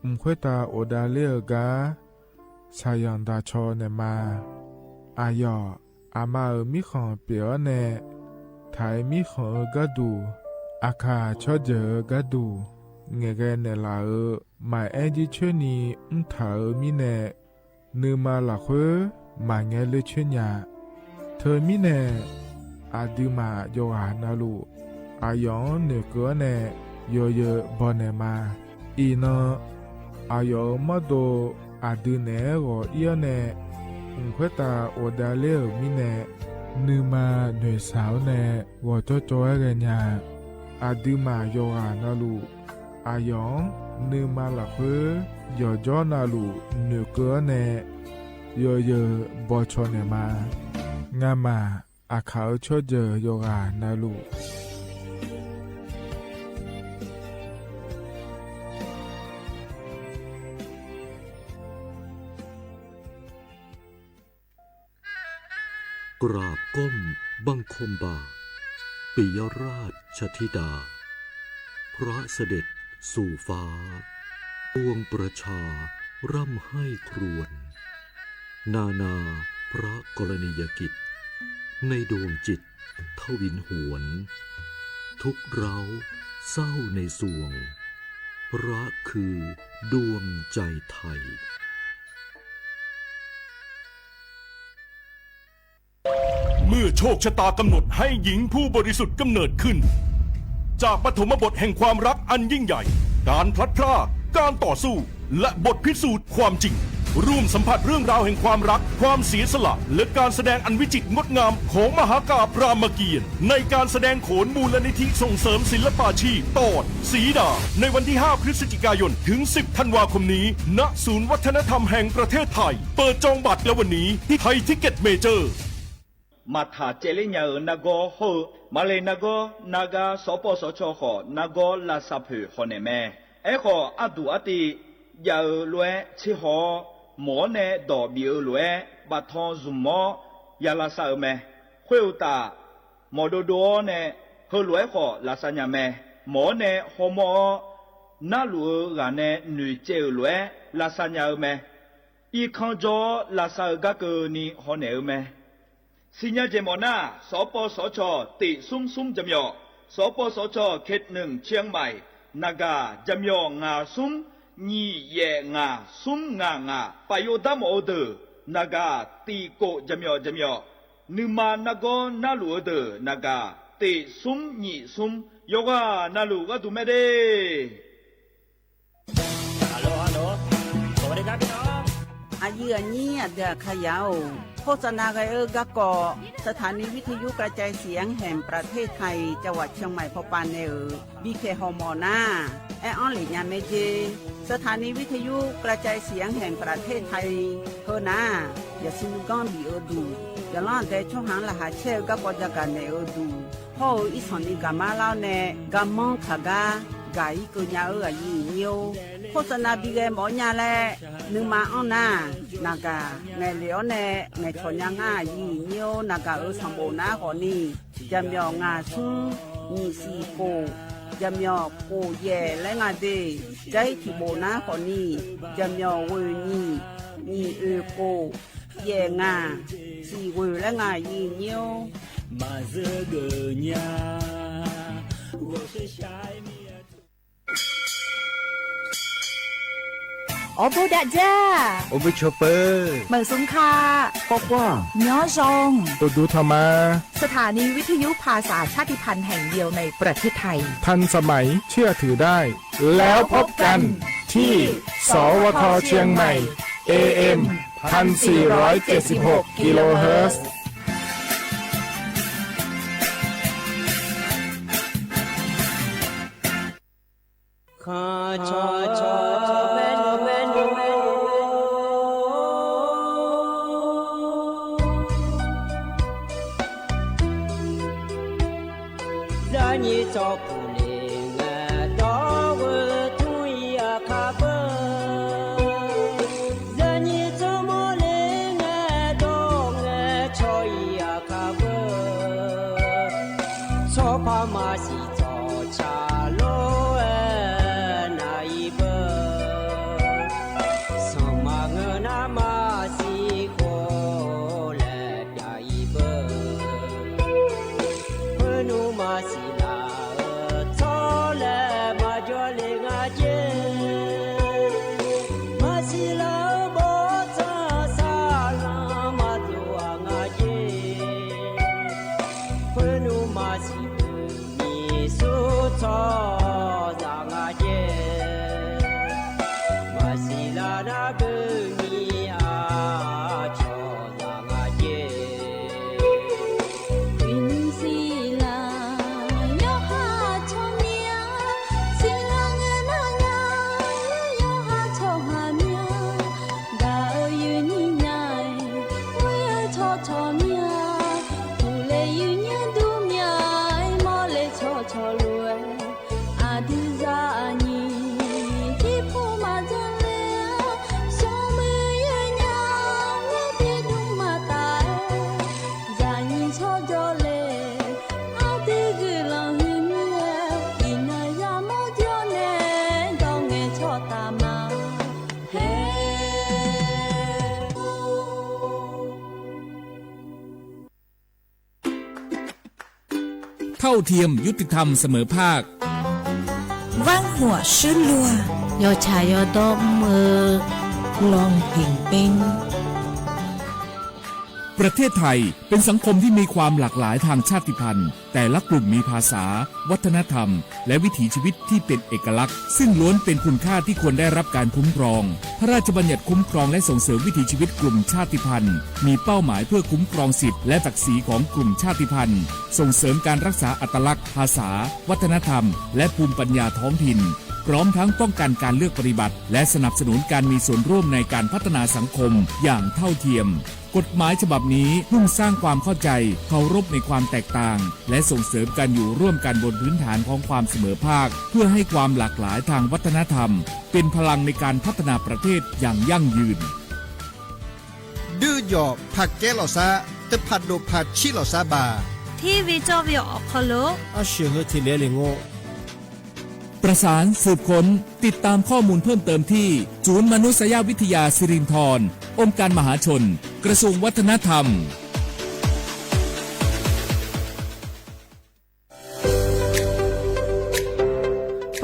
อึมค่อยตาโอดาเล่อ กา สายังดาชอแหนมา อาหยอ อามาเอ๋อ มีของเปียแหน ไถ มีของเอ๋อ กาดู อาข่า ชอเจ๋อ กาดู แหงแกแหนหลาเอ๋อ หมายแอ้น ยี่ช่วยนี้ อึ้งถาเอ๋อ มีแหน นือมาหละเค้อ หมายแงเล่อช่วยหญา เธอมีแหน อะ ดือหมา ยอหานาลู อาหยอง หน่วยเก๋อแหน ยอเยอ บ่อแหนมา อีนอ อาหยอ มอดโด อะ ดือแหน หงออี้แหน อึมค่อยตาโอดาเล่อ มีแหน นือมา หน่วยสาวแหน หงอจ้อจอแหนหญา อะ ดือหมา ยอหานาลู อาหยอง นือมาหละเค้อ หยอจ้อนาลู หน่วยเก๋อแหน ยอเยอ บ่อชอแหนมา งาหมา อะ ข่า ชอเจ๋อ ยอหานาลู กราบก้มบังคมบาท ปิยราชธิดา พระเสด็จสู่ฟ้า ปวงประชาร่ำไห้ครวญ นานาพระกรณียกิจ ในดวงจิตทวินหวน ทุกข์ร้าวเศร้าในสวง พระคือดวงใจไทย เมื่อโชคชะตากำหนดให้หญิงผู้บริสุทธิ์กำเนิดขึ้น จากปฐมบทแห่งความรักอันยิ่งใหญ่ การพลัดพราก การต่อสู้ และบทพิสูจน์ความจริง ร่วมสัมผัสเรื่องราวแห่งความรัก ความเสียสละ และการแสดงอันวิจิตรงดงามของมหากาพย์รามเกียรติ์ ในการแสดงโขนมูลนิธิส่งเสริมศิลปาชีพตอนสีดา ในวันที่ ห้า พฤศจิกายน ถึง สิบ ธันวาคมนี้ ณ ศูนย์วัฒนธรรมแห่งประเทศไทย เปิดจองบัตรแล้ววันนี้ที่ไทยทิกเก็ตเมเจอร์ မၤထၣ်ကဲလၢညါဧိၤ နဂီၢ် ဟီၣ်ဧိၤ မၤလ့ၢ်နဂီၢ် နဂါ စီၤပီစီၤခီၣ်ဃီၣ် နဂီၢ်လၢ်သးဖၢၣ်ဃီၣ်နဲၣ်မဲ အဲဃီၣ်အါဒူၣ်အါတံၢ် ယၢ်ဧိၤလွဲဆ့ဟီၣ် မီၣ်နဲၣ်ဒီးဘံၣ်ဧိၤလွဲ ဘၣ်ထီၣ် Zoom မီၣ် ယၢ်လၢ်သးဧိၤမဲ ဃ့ၢ်ဧိၤတၢ် မီၣ်ဒိၣ်ဒိၣ်အီၤနဲၣ် ဟၢလိာ်အဲဃီၣ်လၢ်သးညါမဲ မီၣ်နဲၣ်ဟီၣ်မီၣ်အီၤ နၢ်လိာ်ဧိၤဂၤနဲၣ် နွံၣ်ကဲဧိၤလွဲ လၢ်သးညါဧိၤမဲ အံၤခီကၠီ လၢ်သးဧိၤကါကၢၤနံၤ ဟီၣ်နဲၣ်ဧိၤမဲ စံၣ်ညီၣ်ကဲမီၣ်နၢ် စီၤပီစီၤခီၣ်ဃီၣ် တ့ၢ်သုမ်းသုမ်း ကၠၢမ်ယီၣ် စီၤပီစီၤခီၣ်ဃီၣ် เขตหนึ่ง เชียงใหม่ နဂါ ကၠၢမ်ယီၣ် ငါးသုမ်း ညီၣ်ယဲၣ်ငၢ် သုမ်းငၢ်ငၢ် ပာ်ယိုဒၢမ်ဢေႃၣ်ဒိူဝ်ၼၢ်ၵၢ် တံၢ်ကိၣ် ယမျီၣ်ယမျီၣ် နုမၢ်နၢ်ဂီၢ်နၢ်လူၢ်ဢေႃၣ်ဒိူဝ်ၼၢ်ၵၢ် တံၢ်သုမ်းညီၣ်သုမ်း ယွၤဂၢၢ်နၢ်လူၢ်ဂၢၢ်ဒူႇမဲဒႄး ဟယ်လို ဟယ်လို สวัสดีครับพี่น้อง အယုၢ်အညိ အဒိၣ်အခါယၢ်ဧိၤ โฆษณา ဂဲၤအၢ ကၢ်ကီၢ် สถานีวิทยุกระจายเสียงแห่งประเทศไทย จังหวัดเชียงใหม่ ဖီပာ်နဲၣ်ဧိၤ ဘီခဲၣ်ဟီၣ်မီၢ်နၢ် အဲၣ်အီလ့ၣ်ညါမဲကဵ สถานีวิทยุกระจายเสียงแห่งประเทศไทย ဟၢနၢ် ယစံးမုၢ်ကီၢ်ဘီဢဵၣ်ဒူၣ် ယလီၢ်အဒဲးဆီၣ်ဟၣ်လၢဟးဆဲး ကၢ်ကီၢ်ယၢ်ကၢ်နဲၣ်အဵၣ်ဒူၣ် ဟီၣ်အံၤ စီၤနံၤကၢ်မါလၢအီၤနဲၣ် ကၢ်မီၢ်ခၣ်ဂါ ကၢ်အံၤကိညါအၢ အယုၢ်အညိ โฆษณา ဘံဂဲၤမီၣ်ညါလဲၣ် နုမၢ်အီၣ်နၢ် နၢ်ကၢ် နဲၣ်လၢအီၤနဲၣ် နဲၣ်ဆီၣ်ညါငါ အယုၢ်အညိ နၢ်ကၢ်အၢ ဆီၣ်ဘိၣ်နၢ်ဃီၤနံၣ် ယမျီၣ်ငါးသုမ်း ညီၣ်သီၣ်ကိၣ် ယမျီၣ်ကိၣ်ယဲၢ်လၢငါဒ့ၣ် ကၢထံၣ်ဘိၣ်နၢ်ဃီၤနံၣ် ယမျီၣ်ဝ့ၢ်ညီၣ် ညီၣ်အၢၣ်ကိၣ် ယဲၢ်ငါး သီၣ်ဝ့ၢ်လၢငါ ယုၢ်ညိ မၤစၢၤကညါ အိၣ်ဘိးဒးဒး အိၣ်ဘိးဆိးပၢၤ မႂ်ႇသုင်ၶႃႈ ကွၢ်ကွၢ် ညီယွင် တူၺ်းတူၺ်းထီႇမႃႇ สถานีวิทยุภาษาชาติพันธุ์แห่งเดียวในประเทศไทย ทันสมัย เชื่อถือได้ แล้วพบกันที่ สวท เชียงใหม่ เอ เอ็ม พันสี่ร้อยเจ็ดสิบหก กิโลเฮิรตซ์ เท่าเทียม ยุติธรรม เสมอภาค ဝၢင်းဟူး ရှုလွႃး ယွၤဆၢယွၤဒိးမုၢ် လွင်ႈၽဵင်ႇပဵင်း ประเทศไทยเป็นสังคมที่มีความหลากหลายทางชาติพันธุ์ แต่ละกลุ่มมีภาษา วัฒนธรรม และวิถีชีวิตที่เป็นเอกลักษณ์ ซึ่งล้วนเป็นคุณค่าที่ควรได้รับการคุ้มครอง พระราชบัญญัติคุ้มครองและส่งเสริมวิถีชีวิตกลุ่มชาติพันธุ์ มีเป้าหมายเพื่อคุ้มครองสิทธิและศักดิ์ศรีของกลุ่มชาติพันธุ์ ส่งเสริมการรักษาอัตลักษณ์ ภาษา วัฒนธรรม และภูมิปัญญาท้องถิ่น พร้อมทั้งป้องกันการเลือกปฏิบัติ และสนับสนุนการมีส่วนร่วมในการพัฒนาสังคมอย่างเท่าเทียม กฎหมายฉบับนี้มุ่งสร้างความเข้าใจ เคารพในความแตกต่าง และส่งเสริมการอยู่ร่วมกันบนพื้นฐานของความเสมอภาค เพื่อให้ความหลากหลายทางวัฒนธรรม เป็นพลังในการพัฒนาประเทศอย่างยั่งยืน ဒုးယီၣ် ผลักแกนเหล่าซ้าย တၢ်ผลักดัน ผลักชี้เหล่าซ้ายบ่า ထံဝံၤကၠီဝံၤ အိၣ်ခိးလိာ် အရှေႇဟၢထံးလဲလၢငိုး ประสานสืบค้น ติดตามข้อมูลเพิ่มเติมที่ ศูนย์มนุษยวิทยาสิรินธร องค์การมหาชน กระทรวงวัฒนธรรม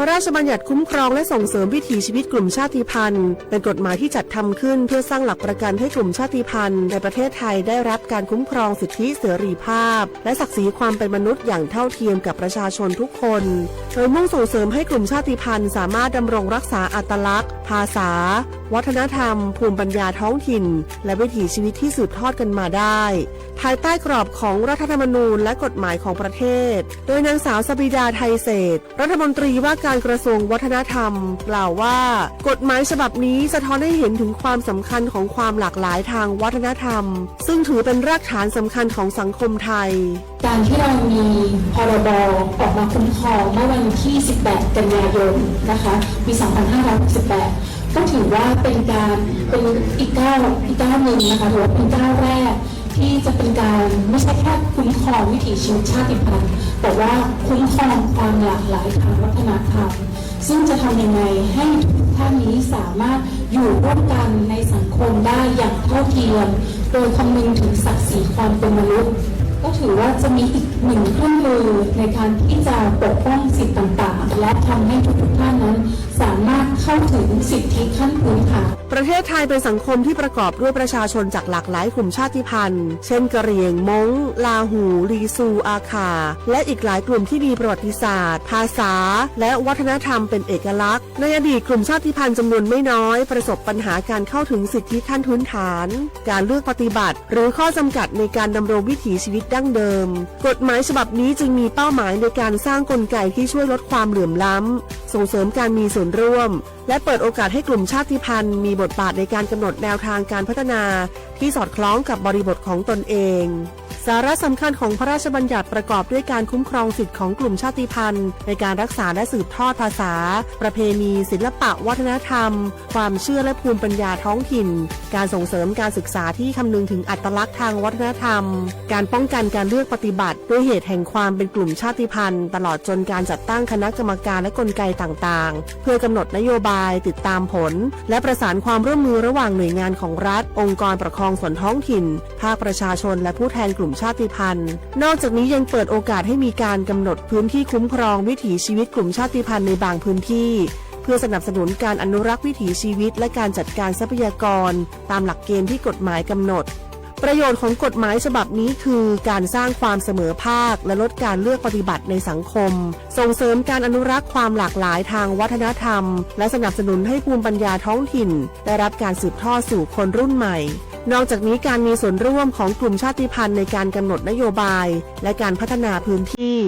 พระราชบัญญัติคุ้มครองและส่งเสริมวิถีชีวิตกลุ่มชาติพันธุ์ เป็นกฎหมายที่จัดทำขึ้นเพื่อสร้างหลักประกันให้กลุ่มชาติพันธุ์ในประเทศไทยได้รับการคุ้มครองสิทธิเสรีภาพ และศักดิ์ศรีความเป็นมนุษย์อย่างเท่าเทียมกับประชาชนทุกคน โดยมุ่งส่งเสริมให้กลุ่มชาติพันธุ์สามารถดำรงรักษาอัตลักษณ์ ภาษา วัฒนธรรม ภูมิปัญญาท้องถิ่น และวิถีชีวิตที่สืบทอดกันมาได้ ภายใต้กรอบของรัฐธรรมนูญและกฎหมายของประเทศ โดยนางสาวสบิดา ไทยเศรษฐ รัฐมนตรีว่าการกระทรวงวัฒนธรรม กล่าวว่า กฎหมายฉบับนี้สะท้อนให้เห็นถึงความสำคัญของความหลากหลายทางวัฒนธรรม ซึ่งถือเป็นรากฐานสำคัญของสังคมไทย การที่เรามี พรบ ออกมาคุ้มครองเมื่อวันที่ สิบแปด กันยายน นะคะ ปี สองพันห้าร้อยหกสิบแปด ก็ถือว่าเป็นการ เป็นอีกก้าว อีกก้าวหนึ่งนะคะ ถือว่าเป็นก้าวแรก ที่จะเป็นการไม่ใช่แค่คุ้มครองวิถีชีวิตชาติพันธุ์ แต่ว่าคุ้มครองความหลากหลายทางวัฒนธรรม ซึ่งจะทำยังไงให้ทุกท่านนี้สามารถอยู่ร่วมกันในสังคมได้อย่างเท่าเทียม โดยคำนึงถึงศักดิ์ศรีความเป็นมนุษย์ ก็ถือว่าจะมีอีกหนึ่งเครื่องมือในการที่จะปกป้องสิทธิ์ต่างๆ และทำให้ทุกๆท่านนั้นสามารถเข้าถึงสิทธิขั้นพื้นฐาน ประเทศไทยเป็นสังคมที่ประกอบด้วยประชาชนจากหลากหลายกลุ่มชาติพันธุ์ เช่น กะเหรี่ยง ม้ง ลาหู ลีซู อาข่า และอีกหลายกลุ่มที่มีประวัติศาสตร์ ภาษา และวัฒนธรรมเป็นเอกลักษณ์ ในอดีตกลุ่มชาติพันธุ์จำนวนไม่น้อยประสบปัญหาการเข้าถึงสิทธิขั้นพื้นฐาน การเลือกปฏิบัติ หรือข้อจำกัดในการดำรงวิถีชีวิตดั้งเดิม กฎหมายฉบับนี้จึงมีเป้าหมายในการสร้างกลไกที่ช่วยลดความเหลื่อมล้ำ ส่งเสริมการมีส่วนร่วม และเปิดโอกาสให้กลุ่มชาติพันธุ์มีบทบาทในการกำหนดแนวทางการพัฒนาที่สอดคล้องกับบริบทของตนเอง สาระสำคัญของพระราชบัญญัติประกอบด้วยการคุ้มครองสิทธิ์ของกลุ่มชาติพันธุ์ในการรักษาและสืบทอดภาษา ประเพณี ศิลปะวัฒนธรรม ความเชื่อและภูมิปัญญาท้องถิ่น การส่งเสริมการศึกษาที่คำนึงถึงอัตลักษณ์ทางวัฒนธรรม การป้องกันการเลือกปฏิบัติด้วยเหตุแห่งความเป็นกลุ่มชาติพันธุ์ ตลอดจนการจัดตั้งคณะกรรมการและกลไกต่างๆ เพื่อกำหนดนโยบาย ติดตามผล และประสานความร่วมมือระหว่างหน่วยงานของรัฐ องค์กรปกครองส่วนท้องถิ่น ภาคประชาชน และผู้แทนกลุ่มชาติพันธุ์ นอกจากนี้ยังเปิดโอกาสให้มีการกำหนดพื้นที่คุ้มครองวิถีชีวิตกลุ่มชาติพันธุ์ในบางพื้นที่ เพื่อสนับสนุนการอนุรักษ์วิถีชีวิต และการจัดการทรัพยากร ตามหลักเกณฑ์ที่กฎหมายกำหนด ประโยชน์ของกฎหมายฉบับนี้คือการสร้างความเสมอภาค และลดการเลือกปฏิบัติในสังคม ส่งเสริมการอนุรักษ์ความหลากหลายทางวัฒนธรรม และสนับสนุนให้ภูมิปัญญาท้องถิ่นได้รับการสืบทอดสู่คนรุ่นใหม่ นอกจากนี้การมีส่วนร่วมของกลุ่มชาติพันธุ์ในการกำหนดนโยบาย และการพัฒนาพื้นที่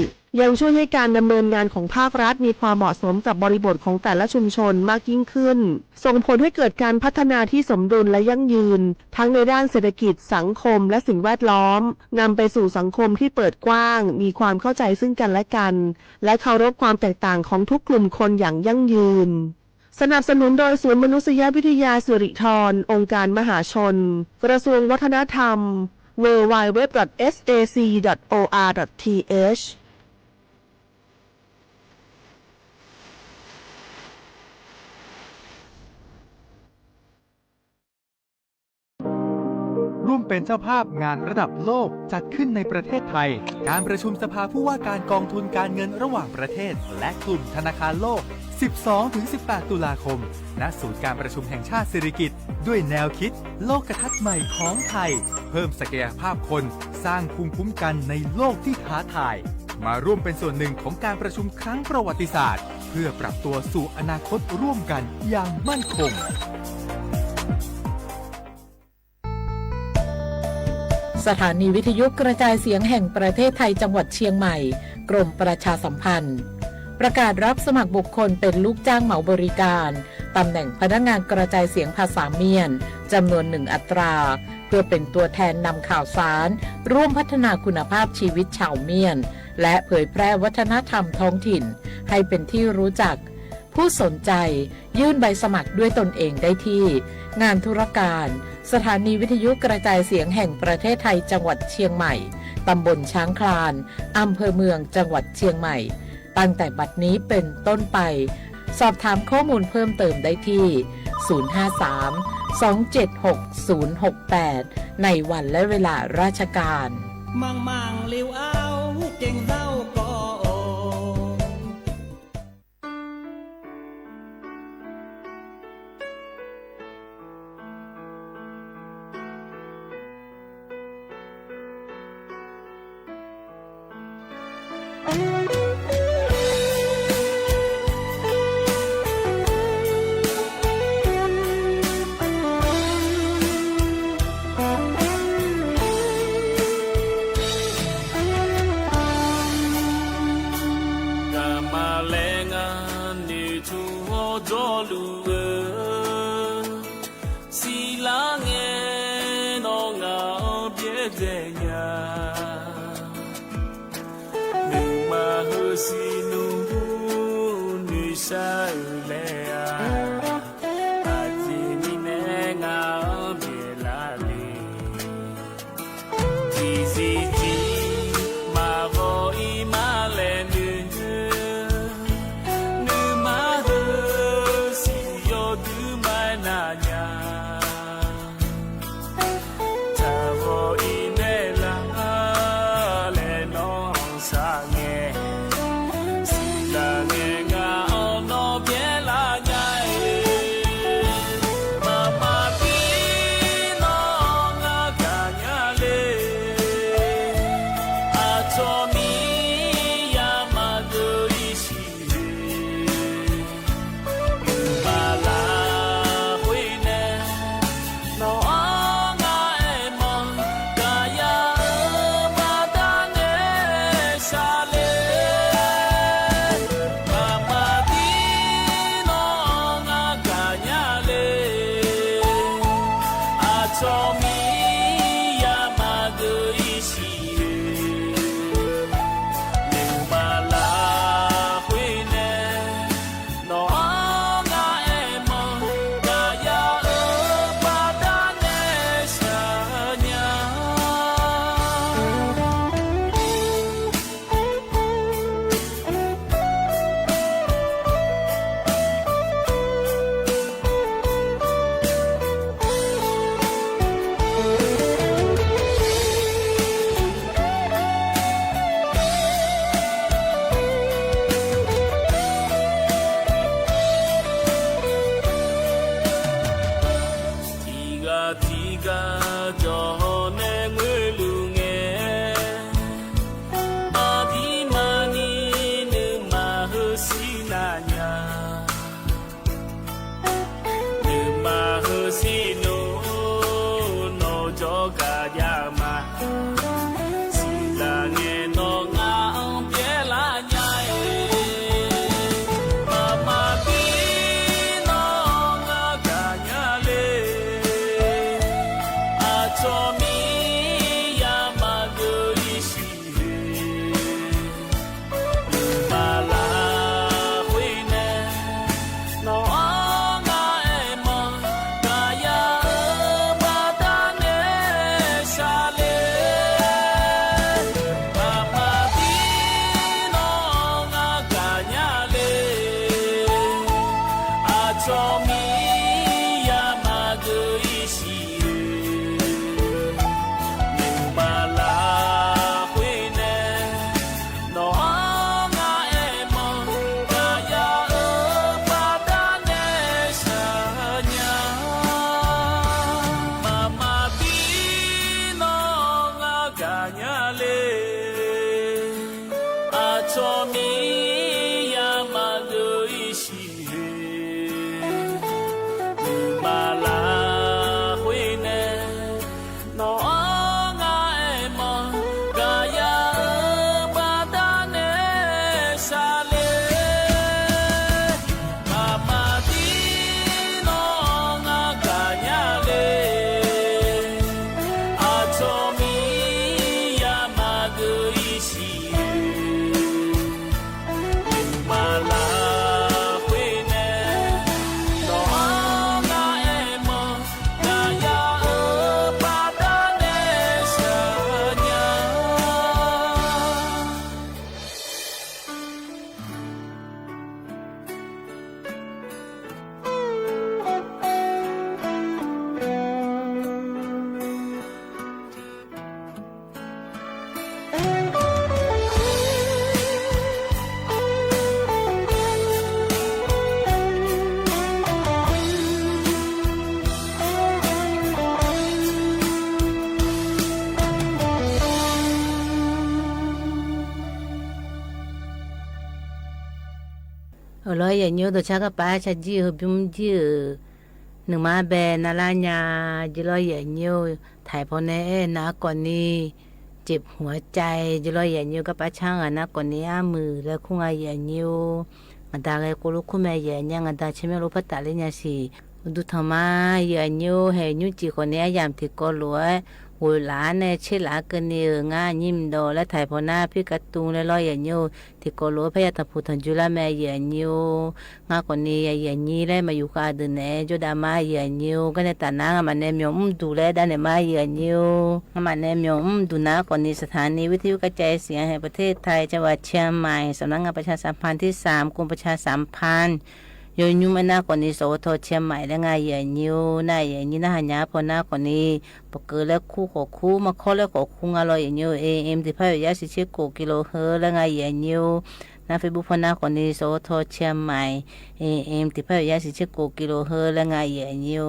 ยังช่วยให้การดำเนินงานของภาครัฐมีความเหมาะสมกับบริบทของแต่ละชุมชนมากยิ่งขึ้น ส่งผลให้เกิดการพัฒนาที่สมดุลและยั่งยืน ทั้งในด้านเศรษฐกิจ สังคม และสิ่งแวดล้อม นำไปสู่สังคมที่เปิดกว้าง มีความเข้าใจซึ่งกันและกัน และเคารพความแตกต่างของทุกกลุ่มคนอย่างยั่งยืน สนับสนุนโดยศูนย์มนุษยวิทยาสิริธร องค์การมหาชน กระทรวงวัฒนธรรม ดับเบิลยู ดับเบิลยู ดับเบิลยู ดอท เอส เอ ซี ดอท โอ อาร์ ดอท ที เอช ร่วมเป็นเจ้าภาพงานระดับโลกจัดขึ้นในประเทศไทย การประชุมสภาผู้ว่าการกองทุนการเงินระหว่างประเทศ และกลุ่มธนาคารโลก สิบสองถึงสิบแปด ตุลาคม ณ ศูนย์การประชุมแห่งชาติสิริกิติ์ ด้วยแนวคิดโลกทัศน์ใหม่ของไทย เพิ่มศักยภาพคน สร้างภูมิคุ้มกันในโลกที่ท้าทาย มาร่วมเป็นส่วนหนึ่งของการประชุมครั้งประวัติศาสตร์ เพื่อปรับตัวสู่อนาคตร่วมกันอย่างมั่นคง สถานีวิทยุกระจายเสียงแห่งประเทศไทยจังหวัดเชียงใหม่ กรมประชาสัมพันธ์ ประกาศรับสมัครบุคคลเป็นลูกจ้างเหมาบริการ ตำแหน่งพนักงานกระจายเสียงภาษาเมียน จำนวนหนึ่งอัตรา เพื่อเป็นตัวแทนนำข่าวสาร ร่วมพัฒนาคุณภาพชีวิตชาวเมียน และเผยแพร่วัฒนธรรมท้องถิ่น ให้เป็นที่รู้จัก ผู้สนใจยื่นใบสมัครด้วยตนเองได้ที่ งานธุรการ สถานีวิทยุกระจายเสียงแห่งประเทศไทยจังหวัดเชียงใหม่ ตำบลช้างคลาน อำเภอเมือง จังหวัดเชียงใหม่ ตั้งแต่บัดนี้เป็นต้นไป สอบถามข้อมูลเพิ่มเติมได้ที่ ศูนย์ห้าสาม สองเจ็ดหก ศูนย์หกแปด ในวันและเวลาราชการ มังมังลิวเอาเก่งเล่าก็โอ စီနူ နွံစၢ်အုးလဲၣ်ဧါ, အစံနံနဲ ငါအီၣ်ဘဲလၢလံ. ထံစံထံ မၤဂီၤအံၤမၤလဲၣ်နုၤ, နုၤမၤဟၢစံယီၤဒုးမၤနၤညါ. တၢ်ဂီၤအံၤနဲၣ်လၢ် လဲၤနီၢ်စၢ်ငဲ, စံးလၢ်ငဲ ငါအီၣ်နီၢ်ဘဲလၢညါအံၤ, မၤမၤပံနီၢ် ငါကညးလ့, အထိးမံယၤမၤကၢအံၤဆံး မၤလၢဃုာ်နဲ, နီၢ်အီၣ်ငါအဲၣ်မီၢ်, ကယၤအၢဘၣ်တၢ်နဲဆါလ့. မၤမၤပံနီၢ် ငါကညးလ့, အထိးမံယၤမၤကၢအံၤဆံး မၤလၢဃုာ်နဲ, နီၢ်အီၣ်ငါအဲၣ်မီၢ်, ကယၤအၢဘၣ်တၢ်နဲဆါညါ. ထံဂၤထံဂၤ ကၠီၣ်ဟီၣ်နဲငွေလူၤငဲ, မၤဒံးမၤနံၤ နုၤမၤဟၢစံနၤညါ, နုၤမၤဟၢစံနူ, နီၢ်ကၠီကယၤမၤ စံးလၢ်ငဲ နီၢ်ငါအီၣ်ဘဲလၢညါအံၤ, မၤမၤပံနီၢ် ငါကညးလ့, အထိးမံယၤမၤကၢအံၤဆံး မၤလၢဃုာ်နဲ, နီၢ်အီၣ်ငါအဲၣ်မီၢ်, ကယၤအၢဘၣ်တၢ်နဲဆါလ့, မၤမၤပံနီၢ် ငါကညးလ့, အထိးမံယၤမၤကၢအံၤဆံး မၤလၢဃုာ်နဲ, နီၢ်အီၣ်ငါအဲၣ်မီၢ်, ကယၤအၢဘၣ်တၢ်နဲဆါညါ, မၤမၤပံနီၢ် ငါကညးလ့, အထိးမံယၤမၤကၢအံၤဆံး မၤလၢဃုာ်နဲ, နီၢ်အီၣ်ငါအဲၣ်မီၢ်, ကယၤအၢဘၣ်တၢ်နဲဆါလ့, မၤမၤပံနီၢ် ငါကညးလ့, အထိးမံယၤမၤကၢအံၤဆံး မၤလၢဃုာ်နဲ, နီၢ်အီၣ်ငါအဲၣ်မီၢ်, ကယၤအၢဘၣ်တၢ်နဲဆါညါ. အလီၤ ယဲၢ်ညိ ဒိၣ်ဆါကပၤ ဆါကၠံၣ်ဧၢ ဘုၣ်ကၠံၣ်ဧၢ, နမၤဘဲနၤလၢညါ ယလီၤ ယဲၢ်ညိ ထံၣ်ဖီနဲအဲၣ်နၤကိးနံၤ เจ็บหัวใจ ယလီၤ ယဲၢ်ညိ ကပာ်ဆါဂၤနၤကိးနံၤအါမုၢ် လၢခူငါ ယဲၢ်ညိ ငဒၤဂဲၤကိးလိာ်ခူမဲာ် ယဲၢ်ညိ ငဒၤဆၢမ့ၢ်လိာ်ဖးတၢ်လၢညါ စံး အိၣ်ဒူထီၣ်မး ယဲၢ်ညိ ဟဲညူစံၣ်ဃီၤန့ၣ် အယၣ်မတံၤကီလိာ်ဧါ ဝူၤလၢ်န့ၣ် ဆ့လၢ်ကၢၢ်န့ၣ်ဧိၤ ငါညိမ်ဒိးလၢ ထၢၣ်ဖီနၢ် ဖံးကၢတူၢ်လၢလီၤယဲၢ်ညိ တံၤကိးလိာ်ဖဲယၤ ထီၣ်ဖူၣ်ထီၣ်ယူၤလၢ်မ့ၢ်ယဲၢ်ညိ ငါကိးန့ၣ် ယဲၢ်ညိ လၢမၤယူၤဃာ်ဒုးန့ၣ် ယိၤဒၣ်မးယဲၢ်ညိ ကဲန့ၣ်တၢ်နါ ငါမၤနဲမီၣ်အူဒူၣ်လၢဒၣ်န့ၣ်မးယဲၢ်ညိ ငါမၤနဲမီၣ်အူဒူၣ်နၤကိးန့ၣ် สถานีวิทยุกระจายเสียงแห่งประเทศไทย จังหวัดเชียงใหม่ สำนักงานประชาสัมพันธ์ที่สาม กรมประชาสัมพันธ์ ယိၤညိမ့ၢ်နၤကိးန့ၣ် สวท เชียงใหม่ လၢငါယဲၢ်ညိ နၤယဲၢ်ညိ နဟါညါဖီနၢ်ကိးန့ၣ် ပကၢၤလၢခိၣ်ဃိးခိၣ် မၤခီလၢဃိးခိၣ် ငါလီၤယဲၢ်ညိ เอเอ็ม တစ်พันแปดร้อยสี่สิบเจ็ดกิโลเฮิรตซ์ လၢငါယဲၢ်ညိ နၢ် Facebook ဖီနၢ်ကိးန့ၣ် สวท เชียงใหม่ เอเอ็ม တစ်พันแปดร้อยสี่สิบเจ็ดกิโลเฮิรตซ์ လၢငါယဲၢ်ညိ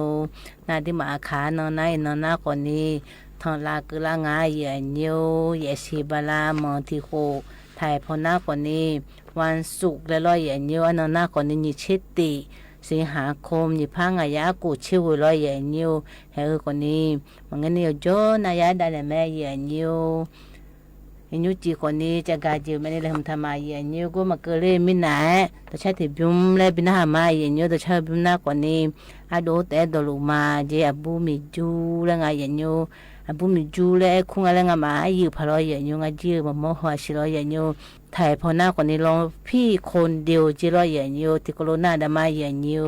နၤဒ်မးအခါ နီၢ်နၤအံၤ နီၢ်နၤကိးန့ၣ် ထီၣ်လၢ်ကၢၢ်လၢ်ငါယဲၢ်ညိ ယဲၢ်ဆံဘးလၢ် မီၣ်ထံၣ်ဃိး ထၢၣ်ဖီနၢ်ကိးန့ၣ် วันศุกร์ လၢလီၤယဲၢ်ညိ အနီၢ်နၤကိးန့ၣ် ยี่สิบเจ็ด สิงหาคม နှစ်พันห้าร้อยหกสิบเจ็ด ဝဲၤလီၤယဲၢ်ညိ ဟဲအုၣ်ကိးန့ၣ် မ့ၢ်ဂ့ၢ်န့ၣ် ယိၤနၤယၤဒၣ်န့ၣ်မ့ၢ်ယဲၢ်ညိ ယဲၢ်ညိကံကိးန့ၣ် ကဂၤက့ၤမ့ၢ်န့ၣ် လဲၤမုၢ်ထီၣ်မးယဲၢ်ညိ ကိးမၤကၢၤလၢမံနၤ တဆၢထံၣ်ဘုံလၢဘံနၢ်ဟါမးယဲၢ်ညိ တဆၢဘုံနၤကိးန့ၣ် အဒိးတဲဒိးလူၤမး ယဲၢ်အဘူမံၤယူလၢငါယဲၢ်ညိ အဘူမံၤယူလၢအဲၣ်ခူငါလၢငါမၤယုၢ်ဖးလီၤယဲၢ်ညိ ငါယုၢ်မၤမီၢ်ဟီၣ်ဆံးလီၤယဲၢ်ညိ ထၢၣ်ဖီနၢ်ကိးန့ၣ် ร้องเพียงคนเดียว က့ၤလီၤယဲၢ်ညိ တံၤကိးလိာ်နၤဒၣ်မးယဲၢ်ညိ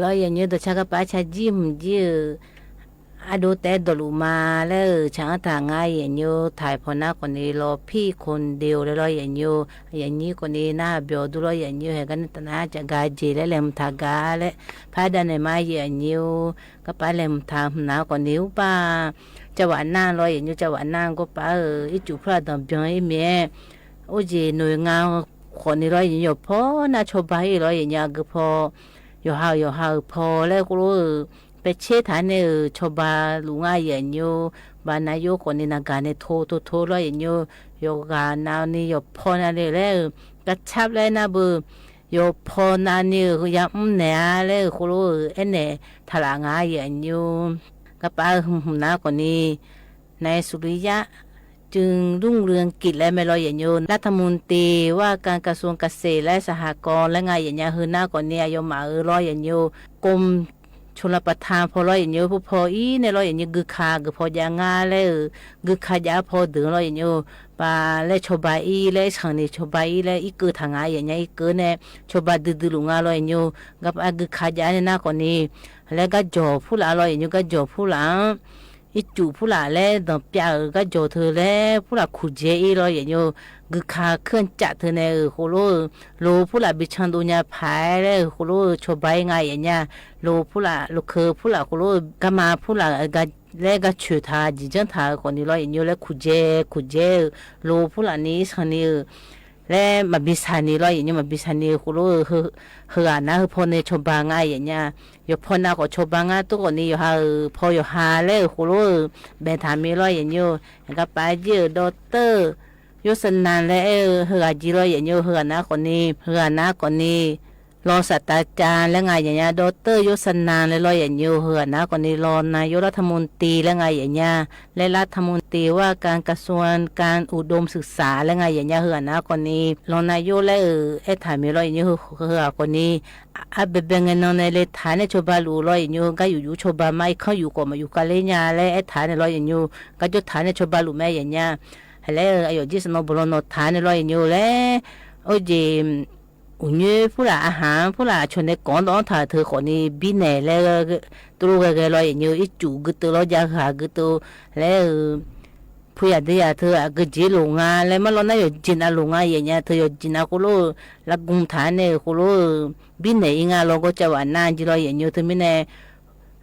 ลอเยียะโย เด๋อชา กะปาชาจี้หื้อจี้เอ่อ อะดูแต๊ดอดลูกมาแล้วเอ่อ ชาอั้นถามงาเยียะโย ถ่ายผ่อนหน้าก่อนนี้ รอพี่คนเดียวเลย ลอเยียะโย เยียะโยก่อนนี้ หน้าเบียวดู ลอเยียะโย เหียกั๋นตะนาจะกาเจแล้วแหละ หื้อถามกาแล้ว พาดาไหนมาเยียะโย กะปาแหละ หื้อถามหื้อหนาก่อนนี้ อุปา จะหวานหน้า ลอเยียะโย จะหวานหน้า กะปาเอ่อ อีจุผู้ละต๋อมเปียงอี้แม่ โอ้เจ หน่วยงานก่อนนี้ ลอเยียะโย ผ่อนหน้าชาวบ้านอี้ ลอเยียะโย อะกือผ่อ หย่อหา หย่อหาผ่อแล้ว โคโลเอ่อ ไปเช็คถามเนี่ยเอ่อ ชาวบ้านลูกงาเยียะโย บ่านายกก่อนนี้ นากาเนี่ยโทร โทร โทร ลอเยียะโย หย่อกาหน้านี่ หย่อผ่อนหน้าเลยแล้วเอ่อ กระชับแล้วนะเบอร์ หย่อผ่อนหน้านี่เอ่อ ยังอึ้มแหน่แล้ว โคโลเอ่อ เอ๊ะแหน่ ถลางาเยียะโย กะปาหื้อหื้อหนาก่อนนี้ นายสุริยะ จึงรุ่งเรืองกิจ และแม่ ลอเยียะโย รัฐมนตรีว่าการกระทรวงเกษตรและสหกรณ์ และงาเยียะโย หื้อหนาก่อนนี้ อะยอมมาเอ่อ ลอเยียะโย กรมชลประทานผ่อ ลอเยียะโย ผู้ผ่ออี้เนี่ย ลอเยียะโย กือคา กือผ่อจะงาแล้วเอ่อ กือคาจะผ่อเดิน ลอเยียะโย ปาและชาวบ้านอี้ และสังเนี่ย ชาวบ้านอี้ และอีเกอถางาเยียะโย อีเกอเนี่ย ชาวบ้านดื้อๆลูกงา ลอเยียะโย กะปากือคาจะเนี่ยหน้าก่อนนี้ และกาจ่อผู้ละ ลอเยียะโย กาจ่อผู้ละ อีจุผู้ละ และต๋อมเปียเอ่อ กาจ่อเธอ และผู้ละขุดเจอี้ ลอเยียะโย กือคาเครื่องจักรเธอเนี่ยเอ่อ โคโลเอ่อ โลผู้ละ บิชังดูญาผายแล้วเอ่อ โคโลเอ่อ ชาวบ้านงาเยียะโย โลผู้ละ โลเคอผู้ละ โคโลเอ่อ กามาผู้ละ กา และกาเฉยถา จิ๋งเจิ้งถาก่อนนี้ ลอเยียะโย และขุดเจ ขุดเจเอ่อ โลผู้ละนี้ สังนี้เอ่อ และมาบิสันนี่ ลอเยียะโย มาบิสันนี่ โคโลเอ่อ หื้อ หื้อหนา หื้อผ่อนเนี่ย ชาวบ้านงาเยียะโย หย่อผ่อนหน้าก่อชาวบ้านงา ตุ๊กก่อนนี้ หย่อหาเอ่อ ผ่อหย่อหาแล้วเอ่อ โคโลเอ่อ แบ่งถามมี ลอเยียะโย กะปาเยียะ ด็อกเตอร์ ยศนันท์ และเอ่อ หื้อหาจี ลอเยียะโย หื้อหนาก่อนนี้ หื้อหนาก่อนนี้ รองศาสตราจารย์ และงาเยียะโย ด็อกเตอร์ ยศนันท์ และ ลอเยียะโย หื้อหนาก่อนนี้ รองนายกรัฐมนตรี และงาเยียะโย และรัฐมนตรีว่าการกระทรวงการอุดมศึกษา และงาเยียะโย หื้อหนาก่อนนี้ รองนายก และเอ่อ แอะถามมี ลอเยียะโย หื้อหนาก่อนนี้ อะ อะแบงแบงเงยนอนในเลขาเนี่ย ชาวบ้านลูก ลอเยียะโย กาอยู่อยู่ชาวบ้านมา อีกครั้งอยู่ก่อมาอยู่กาเละยา และแอะถามเนี่ย ลอเยียะโย กาจ่อถามเนี่ย ชาวบ้านลูกแม่เยียะโย และเอ่อ อะหย่อมจี้สนองบ่ลองหนอถามเนี่ย ลอเยียะโย และ โอ้เจ อุ๋นเยียะผู้ละ อาหารผู้ละ ชวนในก๋องต้องถามเธอก่อนนี้ บินแหน่แล้ว ตุ๊กแกแก ลอเยียะโย อีจุกือเตอ ลอเยียะโย หากือเตอ และเอ่อ ผู้หยาดเดียะเธออะ กือเจโรงงาน และมันลอหน้าหย่อมจิ๋นอะ โรงงาเยียะโย เธอหย่อมจิ๋นอะ โคโลเอ่อ ละกุมถามเนี่ย โคโลเอ่อ บินแหน่อีงา ลอก็จะหวานหน้าจี ลอเยียะโย เธอมีแหน่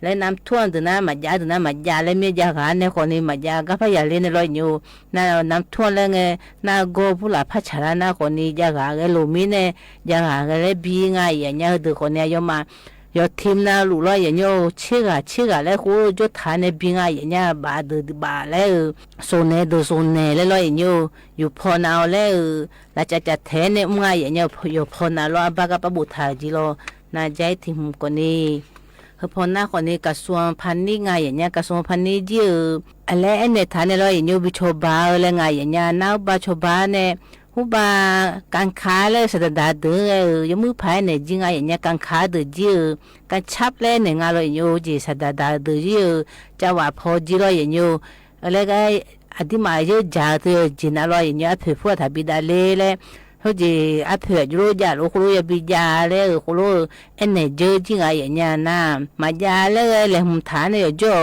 และน้ำท่วมเถิงนะ หมาดยาเถิงนะ หมาดยา และเมียยาหาเนี่ย ก่อนนี้ หมาดยากาพยาเละเนี่ย ลอเยียะโย หน้าน้ำท่วมแล้วไง หน้าก็ผู้ละ ผาชาละหน้า ก่อนนี้ ยาหาแกโลมีแหน่ ยาหาแก และบีงาเยียะโย เธอก่อนนี้ ยอมมา หย่อมทิมนาลูก ลอเยียะโย เชกา เชกา และโคโลเอ่อ จ่อถามเนี่ย บีงาเยียะโย บ่าเดือบ่าแล้วเอ่อ ส่งแหน่เดือส่งแหน่แล้ว ลอเยียะโย อยู่ผ่อนเอาแล้วเอ่อ ละจะจะแถเนี่ย อุ้มงาเยียะโย หย่อมผ่อนเอา ลออะ บ่ากาปะบุตรถาจี ลอ นาใจ๊ทิมก่อนนี้ หื้อผ่อนหน้าก่อนนี้ กระทรวงพาณิชย์งาเยียะโย กระทรวงพาณิชย์เยียะเอ่อ อะ และแอะแหน่ถามเนี่ย ลอเยียะโย บิชอบ้าเอ่อ และงาเยียะโย หน้าอุบาชอบ้าเนี่ย อุบาก๋านค้า และสัตว์ดาเดือเอ่อ ยังมือผายแหน่จี งาเยียะโย ก๋านค้าเดือเยียะเอ่อ ก๋านชับ และแหน่งา ลอเยียะโย เจ สัตว์ดาเดือเยียะเอ่อ จะหว่าผ่อจี ลอเยียะโย เอ่อ และก็ อะ ตี้มาเยียะจ๋าเธอ จิ๋นอะ ลอเยียะโย อะเผิวผู้ละ ถาบิดาเละ และ โฮเจ อะเผิวโยโลยา โลโคโลยาบิดยา และโคโลเอ่อ แอะแหน่เยียะจี งาเยียะโย หน้า หมาดยา และ และหื้อถามเนี่ย หย่อมจ่อ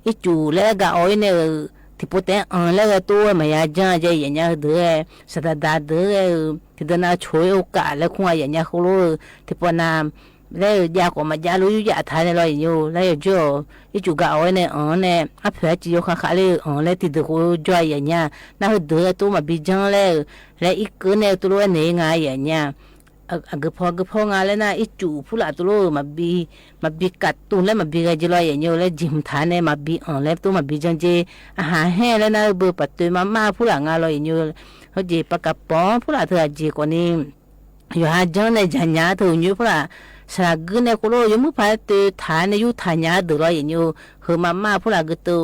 อีจู๋ และกาออยเนี่ยเอ่อ ตี้ปอแต๊งอัง และก็โต้หมายาจ๋า เยียะโย เดือ สัตว์ดาเดือเอ่อ ตี้เดินนาโฉยโอกาส และคุงาเยียะโย โคโลเอ่อ ตี้ปอนา และยาก็หมาดยา ลูกยุยาถามเนี่ย ลอเยียะโย และหย่อมจ่อ อีจู๋กาออยเนี่ยอังเนี่ย อะเผิวจี โยคาคา และอัง และตี้เดือโคโลจ่อเยียะโย หน้าหื้อเดือโต้หมาบิดจ๋า และ และอีกเกินเนี่ย ตุ๊กโลเอ่อ แหน่งาเยียะโย อะ อะ กือผ่อ กือผ่องา และหน้า อีจู๋ผู้ละ ตุ๊กโลเอ่อ หมาบิ หมาบิกัดตุน และหมาบิกาจี ลอเยียะโย และจิ๋นถามเนี่ย หมาบิอัง และโต้หมาบิดจ๋าเจ อาหารแห้ง และหน้า เบอร์ปาเตยมาม่าผู้ละงา ลอเยียะโย โฮเจ ปลากระป๋องผู้ละ เธออะ เจ ก่อนนี้ หย่อมหาจ๋าเนี่ย จ๋าหยา เธอหยูผู้ละ สละกึ๊ดเนี่ย โคโลเอ่อ ยังมือผายเตยถามเนี่ย ยูถามหยาเดือ ลอเยียะโย หื้อมาม่าผู้ละ กึ๊ดเตย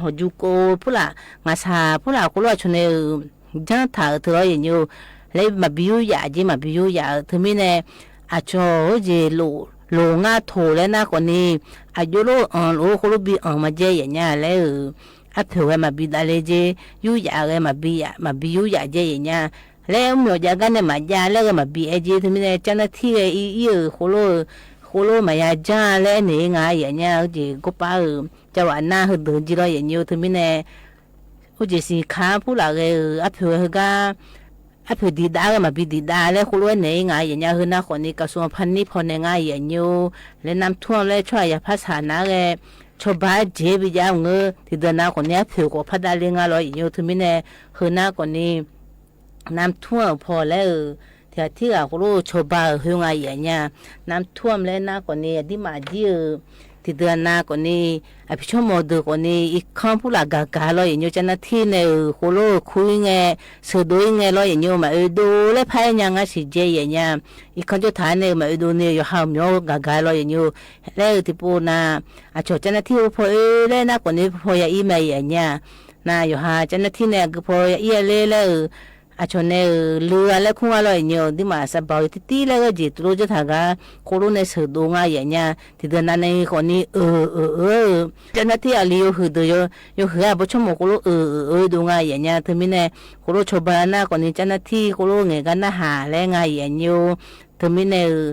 หอมยูโกผู้ละ งาซาผู้ละ โคโลเอ่อ ชวนเนี่ย จ๋าถามเธอ ลอเยียะโย และหมาบิยูยาเจ หมาบิยูยา เธอมีแหน่ อะ จ่อ โฮเจ โล โลงาโถ และหน้า ก่อนนี้ อะ โยโลอัง โลโคโลบิอัง มาเยียะโย และเอ่อ อะเผิวแกหมาบิดาเละเจ ยูยาแกหมาบิยา หมาบิยูยาเยียะโย และหมวยากั๋นเนี่ย หมายา และแกหมาบิแอะเจ เธอมีแหน่ เจ้าหน้าตี้แก อี อี เอ่อ โคโลเอ่อ โคโล่หมายาจ้าและเน๋งาเยียะเยียะ เออ เจกโกปา เออ จะว่าหน้าหื้อเดินจิลอเยียะเยียะ เออ เถิงมิแล โอ้ เจสินค้าผู้หลัก เออ เออ อัพเผิวเฮอกา อัพเผิวดีดา เออ มาบีดีดา และโคโล่เน๋งาเยียะเยียะ เออ หน้าก่อนนี้กระทรวงพาณิชย์ผ่อเน๋งาเยียะเยียะ และน้ำท่วมและช่วยยาภาษานะ เออ ชาวบ้านเจ็บไปยาวเง้อ ตี้เดือนหน้าก่อนนี้อัพเผิวก็พัดดาเรียงงานลอเยียะเยียะ เออ เถิงมิแล เออ หน้าก่อนนี้ น้ำท่วมผ่อแล้ว เออ เถียวตี้อะ โคโล่ชาวบ้าน เออ เฮางาเยียะเยียะ น้ำท่วมและหน้าก่อนนี้ อะดีมาดี เออ ตี้เดือนหน้าก่อนนี้ อะผิดชั่วโมงเดียวก่อนนี้ อีกครั้งผู้หลักกากาลอเยียะเยียะ เจ้าหน้าตี้เนี่ย เออ โคโล่คุยไง เสิร์ชดูไงลอเยียะเยียะ มาเออดูและพายยังงาสิเจเยียะเยียะ อีกครั้งสุดท้ายเนี่ย มาเออดูเนี่ย อยู่ห้ามยอกากาลอเยียะเยียะ แล้วตี้ปูนา อะ ช่วยเจ้าหน้าตี้ผ่อเออ และหน้าก่อนนี้ผ่อยาอี้มาเยียะเยียะ นา อยู่หาเจ้าหน้าตี้เนี่ย คือผ่อยาอี้เลยแล้ว เออ อะ ช่วยเนี่ย เออ เรือและคุ้งอร่อยเนี่ย ดีมาสบายตี้ๆ แล้วก็จิตรู้จะถากา โคโล่เนี่ยเสิร์ชดูงาเยียะเยียะ ตี้เดือนหน้าเนี่ยก่อนนี้ เออ เออ เออ เจ้าหน้าตี้อะลีโยหื้อเดียวโย โยหื้ออะ บ่ชั่วโมงโคโล่ เออ เออ เออ ดูงาเยียะเยียะ เถิงมิแล โคโล่ชาวบ้านหน้าก่อนนี้ เจ้าหน้าตี้โคโล่ไงก็หน้าหาและงาเยียะเยียะ เถิงมิแล เออ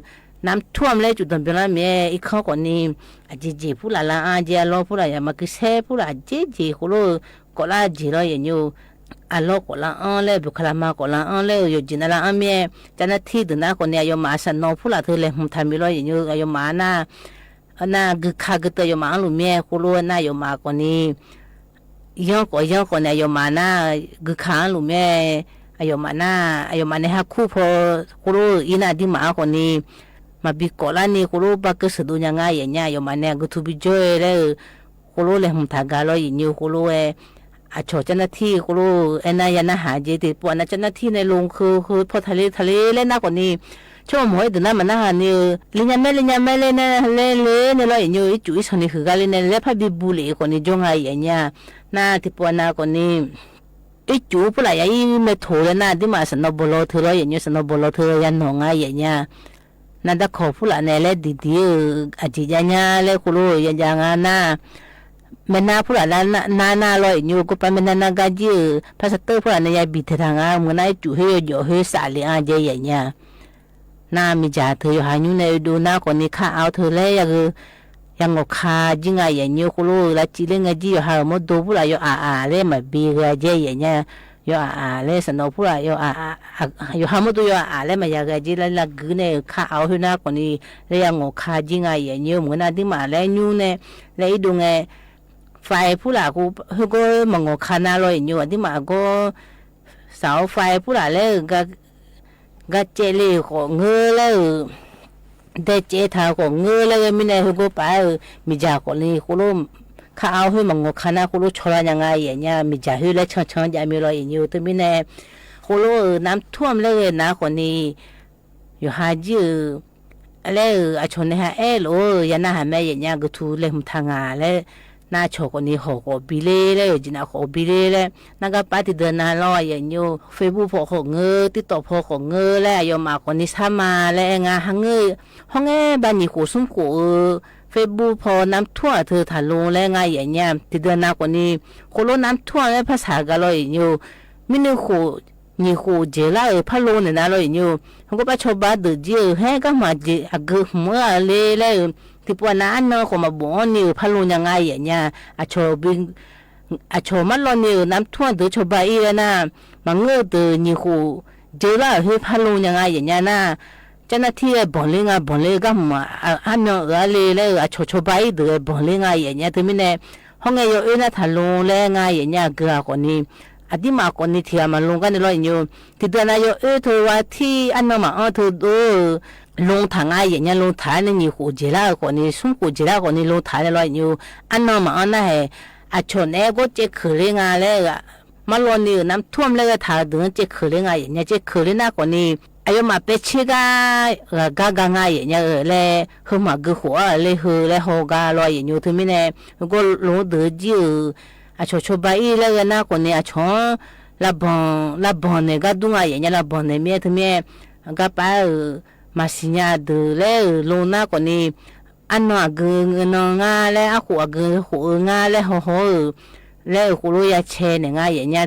น้ำท่วมและจุดต่างๆ แล้วมีอีกครั้งก่อนนี้ อะเจเจผู้หลักละอาเจ อะลอผู้หลักอย่ามาคือแซ่ผู้หลักเจเจ โคโล่ ก็ละเจลอเยียะเยียะ อะลอก็ละอั้นแล้ว บุคคลามาก็ละอั้นแล้ว อยู่จินอะละอั้นแม่ เจ้าหน้าตี้เถิงหน้าก่อนนี้ อะยอมมาสนอผู้หลักเถิงแล หืมถามมีลอเยียะเยียะ อะยอมมาหน้า อะหน้า กึ๊กคา กึ๊กเตอ ยอมมาอั้นลูกแม่ โคโล่หน้ายอมมาก่อนนี้ ย้อนก็ย้อนก่อนเนี่ย อะยอมมาหน้า กึ๊กคาอั้นลูกแม่ อะยอมมาหน้า อะยอมมาในฮักคู่ผ่อ โคโล่อี้หน้าดีมาก่อนนี้ มาบีก็ละนี่ โคโล่บ่าเกอเสิร์ชดูยังงาเยียะเยียะ อะยอมมาเนี่ย กึ๊กถูกบีจ้อยแล้ว โคโล่แลหืมถากาลอเยียะเยียะ โคโล่เอ อะ ช่วยเจ้าหน้าตี้ โคโล่เอ หน้ายาหน้าหาเจ ตี้ปูนา เจ้าหน้าตี้ในลงคือ คือผ่อทะเล ทะเลและหน้าก่อนนี้ ชั่วโมงเถิงหน้ามาหน้าหานี่ เออ ลิญญาแม่ ลิญญาแม่เลยนะ เล เลเนี่ยลอเยียะเยียะ อีจุอีสองนี่หื้อกาเลยเนี่ย และพาบีบูเหล่ก่อนนี้ จ้องงาเยียะเยียะ หน้าตี้ปูนาก่อนนี้ อีจุผู้หลักยาอี้แม่โถและหน้า ดีมาสนอบ่ลอเถิงลอเยียะเยียะ สนอบ่ลอเถิงยาหนองงาเยียะเยียะ หน้าตะขอผู้หลักเนี่ย และดีๆ เออ อะจิยาญาและโคโล่ยายางาหน้า แม่หน้าผู้หลักหน้า หน้า หน้าลอเยียะเยียะ ก็ไปแม่หน้า หน้ากาเยียะ พาสเตอร์ผู้หลักเนี่ย ยาบีเถิงทางงา เมื่อหน้าอีจุหื้อหยอดหื้อสาเหล่อาเจเยียะเยียะ หน้ามีจ๋าเถิง อยู่หายู้ในดูหน้าก่อนนี้ ข้าเอาเถิงแล้ว ยา เออ ยางอคา จิงงาเยียะเยียะ โคโล่ ละจิเล่งงาจิ อยู่หา เออ มอโดผู้หลัก ยออาอาและมาบีเออเจเยียะเยียะ ยออาอาและสนอผู้หลัก ยออาอา อะ อยู่หามอโด ยออาอาและมายาเออเจ และละกึ๊กเนี่ย ข้าเอาหื้อหน้าก่อนนี้ และยางอคา จิงงาเยียะเยียะ เมื่อหน้าดีมาและยู้เนี่ย และอีดูไง ไฟผู้หลักกู หื้อก็มางอคาหน้าลอเยียะเยียะ อะดีมาก็ เสาไฟผู้หลักแล้ว กา กาเจาะเหล่ก็เงอแล้ว เออ แต่เจาะทางก็เงอแล้ว เออ มีในหื้อก็ไป เออ มีจ๋าก่อนนี้ โคโล่ ข้าเอาหื้อมางอคาหน้า โคโล่ชอละยังงาเยียะเยียะ มีจ๋าหื้อและเชิงๆ ยามีลอเยียะเยียะ เถิงมิแล โคโล่ เออ น้ำท่วมแล้ว เออ หน้าก่อนนี้ อยู่หาจื้อ อะ แล้ว เออ อะ ช่วยในหาแอโหล ยาหน้าหาแม่เยียะเยียะ กึ๊กถูกแลหืมถางาและ หน้าช่วยก่อนนี้ หอก็บีเล่แล้ว จินอะหอบีเล่แล้ว หน้าก็ไปตี้เดือนหน้าลอเยียะเยียะ เฟซบุ๊กผ่อก็เงอ ติ๊กต็อกผ่อก็เงอ และอะยอมมาก่อนนี้ ซ้ำมาและงาหาเงอ ฮ้องแอบ้านหยี่โขงสุ้มโขง เออ เฟซบุ๊กผ่อน้ำท่วมเถิงถล่มและงาเยียะเยียะ ตี้เดือนหน้าก่อนนี้ โคโล่น้ำท่วมและภาษากาลอเยียะเยียะ มีนึ่งโขง หยี่โขงเจ๋อละ เออ พัดลมเนี่ยนะลอเยียะเยียะ หื้อก็ไปชาวบ้านเดินเยียะ เออ แฮะ ก็มาเจ๋อ อะเกอหื้อเออเลแล้ว เออ ตี้ปูนาอันนอก็มาบ่นี่ เออ พัดลมยังงาเยียะเยียะ อะ ช่วยบี อะ ช่วยมาลอนี่ เออ น้ำท่วมเถิงชาวบ้านอี้แล้วหน้า มาเงอเถิงหยี่โขงเจ๋อละ เออ หื้อพัดลมยังงาเยียะเยียะหน้า เจ้าหน้าตี้บ่อนเล่งงา บ่อนเล่งก็มา อะ อันนอเออเลแล้ว เออ อะ ช่วยชาวบ้านอี้เถิงบ่อนเล่งงาเยียะเยียะ เถิงมิแล ฮ้องแอ ยอเออ หน้าถล่มและงาเยียะเยียะ เกอก่อนนี้ อะ ตี้มาก่อนนี้ เถียวมาลงกั๋นในลอเยียะเยียะ ตี้เดือนหน้ายอเออเถิงว่าตี้อันนอมาอั้นเถิงโด ลงถางงาเยียะเยียะ ลงถางในหยี่โขงเจ๋อละก่อนนี้ สุ้มโขงเจ๋อละก่อนนี้ ลงถางในลอเยียะเยียะ อันนอมาอั้นหน้าแฮะ อะ ช่วยแอก็เจ๋อเขินเล่งงาแล้ว เออ มาลอนี่ เออ น้ำท่วมแล้ว เออ ถางเถิงเจ๋อเขินเล่งงาเยียะเยียะ เจ๋อเขินเล่งหน้าก่อนนี้ อะ ยอมมาเป๋เช็คกา เออ กากางาเยียะเยียะ เออ และ หื้อมาเกอหัว เออ และหื้อและฮอกาลอเยียะเยียะ เถิงมิแล ก็ลงเถิงจื้อ เออ อะ ช่วยชาวบ้านอี้แล้ว เออ หน้าก่อนนี้ อะ ช่วย ละบ่อน ละบ่อนเนี่ยก็ดูงาเยียะเยียะ ละบ่อนเนี่ย แม่เถิงแม่ ก็ไป เออ มาสิญญาเถิงแล้ว เออ ลงหน้าก่อนนี้ อันนออะเกอเงานองาและ อะ โขงอะเกอโขงเอองาและ ฮอฮอ เออ လႄႈ ဃိုဝ်းလိယါဆဲး ၼႆ ငါယဲၢ်ညါ ယွၤဟးလိူၵ်ႈမေၼ်း ညါထိူဝ်လႄႈ နၢ်ကီၢ်န့ၣ် ယွၤဟးဆီၣ် ဃိုဝ်းကါ နမ်ႉထူမ်ႈ ငါဒ့လႄႈ ဃိုဝ်းလိ ၸၢၼ်းမေၼ်း နၢ်ကီၢ်န့ၣ်လီၤ ယဲၢ်ညိူဝ်း အဃိုဝ်းလႄၢ် အနၢၼ်းလႄၢ် ယိူဝ်း စံၣ်နူၢ်ဃိုဝ်း ငါလႃႇလႄၢ် ညိူဝ်း ငါလႃႇလႄၢ် ဟီၣ်ၼႆႉ ယႃႇလူင် ငါယဲၢ်ညါ နမ်ႉထူမ်ႈ ၵျီး မိူဝ်ႈၼႃႈ ၸဝ်ႈပႃးတိူင်း ယၢင်ႇလႄႈ ငါ ၸဝ်ႈၼႃႈထီႉတိူင်း ယၢင်ႇလႄႈ ငါယဲၢ်ညါ ၶိုၼ်း နၢ်ကီၢ်န့ၣ် နမ်ႉထူမ်ႈ ၵႃႈၵေႃႈ ငါယဲၢ်ညိူဝ်း ၵႃႈၼႆႉ တႃႇၼႃႈ တေႃႇၸၢတ်ႈပျုမ်ႇ လႄႈ ပီႈၼႃႈမႃး ယဲၢ်ညိူဝ်း တေႃႇၸၢတ်ႈပျုမ်ႇ ၼၢ်ကီၢ်န့ၣ် ၸဵပ်းတလေႃးၸီးဝိတ်ႉ ယဲၢ် ယဲၢ်ညါ ၼီႈသီႇလႃႇၼႆႉ ၸၢင်ႈထၢင်ႇ ငါယဲၢ်ညိူဝ်း ဢၶႃႇ ဢိူဝ်ႈ ပေႃးၼၢ်ကီၢ်န့ၣ် ယူႇၸူးၼႃႈ ၼိုင်ႈမႃး ၼႃႈမႄႈ လႄႈ ငါယဲၢ်ညါ တီႈၵေႃႈ လူဝ်ႇၼႃႈတႃႇမႃး ယဲၢ်ညိူဝ်း ဝေႇၵႃႇၼေႇ ယႃႇဝေႃးဢီးလူ မႃႇၵႃႇမႃႇ ဝေႇဢိူဝ်ႈလူၺ်ႈ ၵႃႇဢိူဝ်ႈၵႃႇမႃႇ ၶႃႈဢီးသေႃးမျၢတ်ႈ ၵႃႇဢိူဝ်ႈၸႂ်ႁႃႉ မႃးပျႃးလႄႈလူး ၼီႈၵႃႈၵႃႈၵႃႈႁေ ယႃႇဝၢင်းယႃႇ ၼိုင်ႈမႃးလႃႈၵူၺ်း ယေႃးတိုဝ်းမႃး ၼႃႈၺႃး ၼိုင်ႈၼိူဝ်သႃႇ ၸေႃႇသႃႇမႃး ဢူဝ်း ၼိုင်ႈသႃႇမႃးယႃႇၺႃး မႃးၼိုင်ႈၵႃႈၵေႃႈ ဢိၵ်ႇၵႃႈႁေႃး ၵႃႈမေႃၸေႃးၼႆႉၼေႃႈ လူဝ်ႇလူဝ်ႇမႃး ဝေႃးသႃႇသႃႇ ဝေႇလႃႇမျၢတ်ႈၼေႃႈ လၢၼ်ၼႆႉၵၼ်လႃႈ မႃးၸွႆႈမီးၼႄႇ ဢႃႇပူႇဢႃႇမျၢႆး ဢိုဝ်ႈ ဢိူဝ်ႈ မဝ်ႇၵေႃႈ ၵႃႈဢိူဝ်ႈ ၵၢင်မႃးတူၺ်း လွင်ႈမျၢတ်ႈ ၼေႃႈ ဢိူဝ်ႈ ၵႃႈတူၺ်း ငဝ်းမျၢတ်ႈပီႈ တူဝ်လႅင်မျၢတ်ႈပီႈ တီႈၼွႆႉမႃး သီၺႃႇ ၼႃႈၵေႃႈၼႃႈၼွႆႉ တီႈၼွႆႉၸိူဝ်းၺႃးတႄႉ ဢၼ်လႄႈ ငႃးၼေႃႈ ၵႃႈဢိူဝ်ႈ ၼႃႈၵေႃႈ မႃးသီႇတီႈ ၼႃႈၼႃႈ ယႃႇသႂ်ႇၼႃႈ ဝေႇၵႃႇၼေႇ ယႃႇဝေႃးဢီးလူ မႃႇၵႃႇမႃႇ ဝေႇဢိူဝ်ႈလူၺ်ႈ ၵႃႈဢိူဝ်ႈၵႃႈမႃး ၶႃႈဢီးသေႃးမျၢတ်ႈ ၵႃႈဢိူဝ်ႈၸႂ်ႁႃႉ မႃးပျႃးလႄႈလူး ၼီႈၵႃႈၵႃႈၵႃႈႁေ ယႃႇဝၢင်းယႃႇ ၼိုင်ႈမႃးလႃႈၵူၺ်း ယေႃးတိုဝ်းမႃး ၼႃႈၺႃး ၼိုင်ႈၼိူဝ်သႃႇ ၸေႃႇသႃႇမႃး ဢူဝ်း ၼိုင်ႈသႃႇမႃးယႃႇၺႃး မႃးၼိုင်ႈၵႃႈႁေႃး ဢိင်ၵႃႈႁေႃး ၵႃႈမေႃၸေႃးၼႄႇၼေႃႈ လူဝ်ႇလူဝ်ႇမႃး ဝေႃးသႃႇသႃႇ ဝေႇလႃႇမျၢတ်ႈၼေႃႈ လၢၼ်ၼႆႉၵၼ်လႃႈ မႃးၸွႆႈမီးၼႄႇ ဢႃႇပူႇဢႃႇမျၢႆး ဢိူဝ်ႈ ဢိူဝ်ႈ မဝ်ႇၵေႃႈ ၵႃႈဢိူဝ်ႈ ၵႃ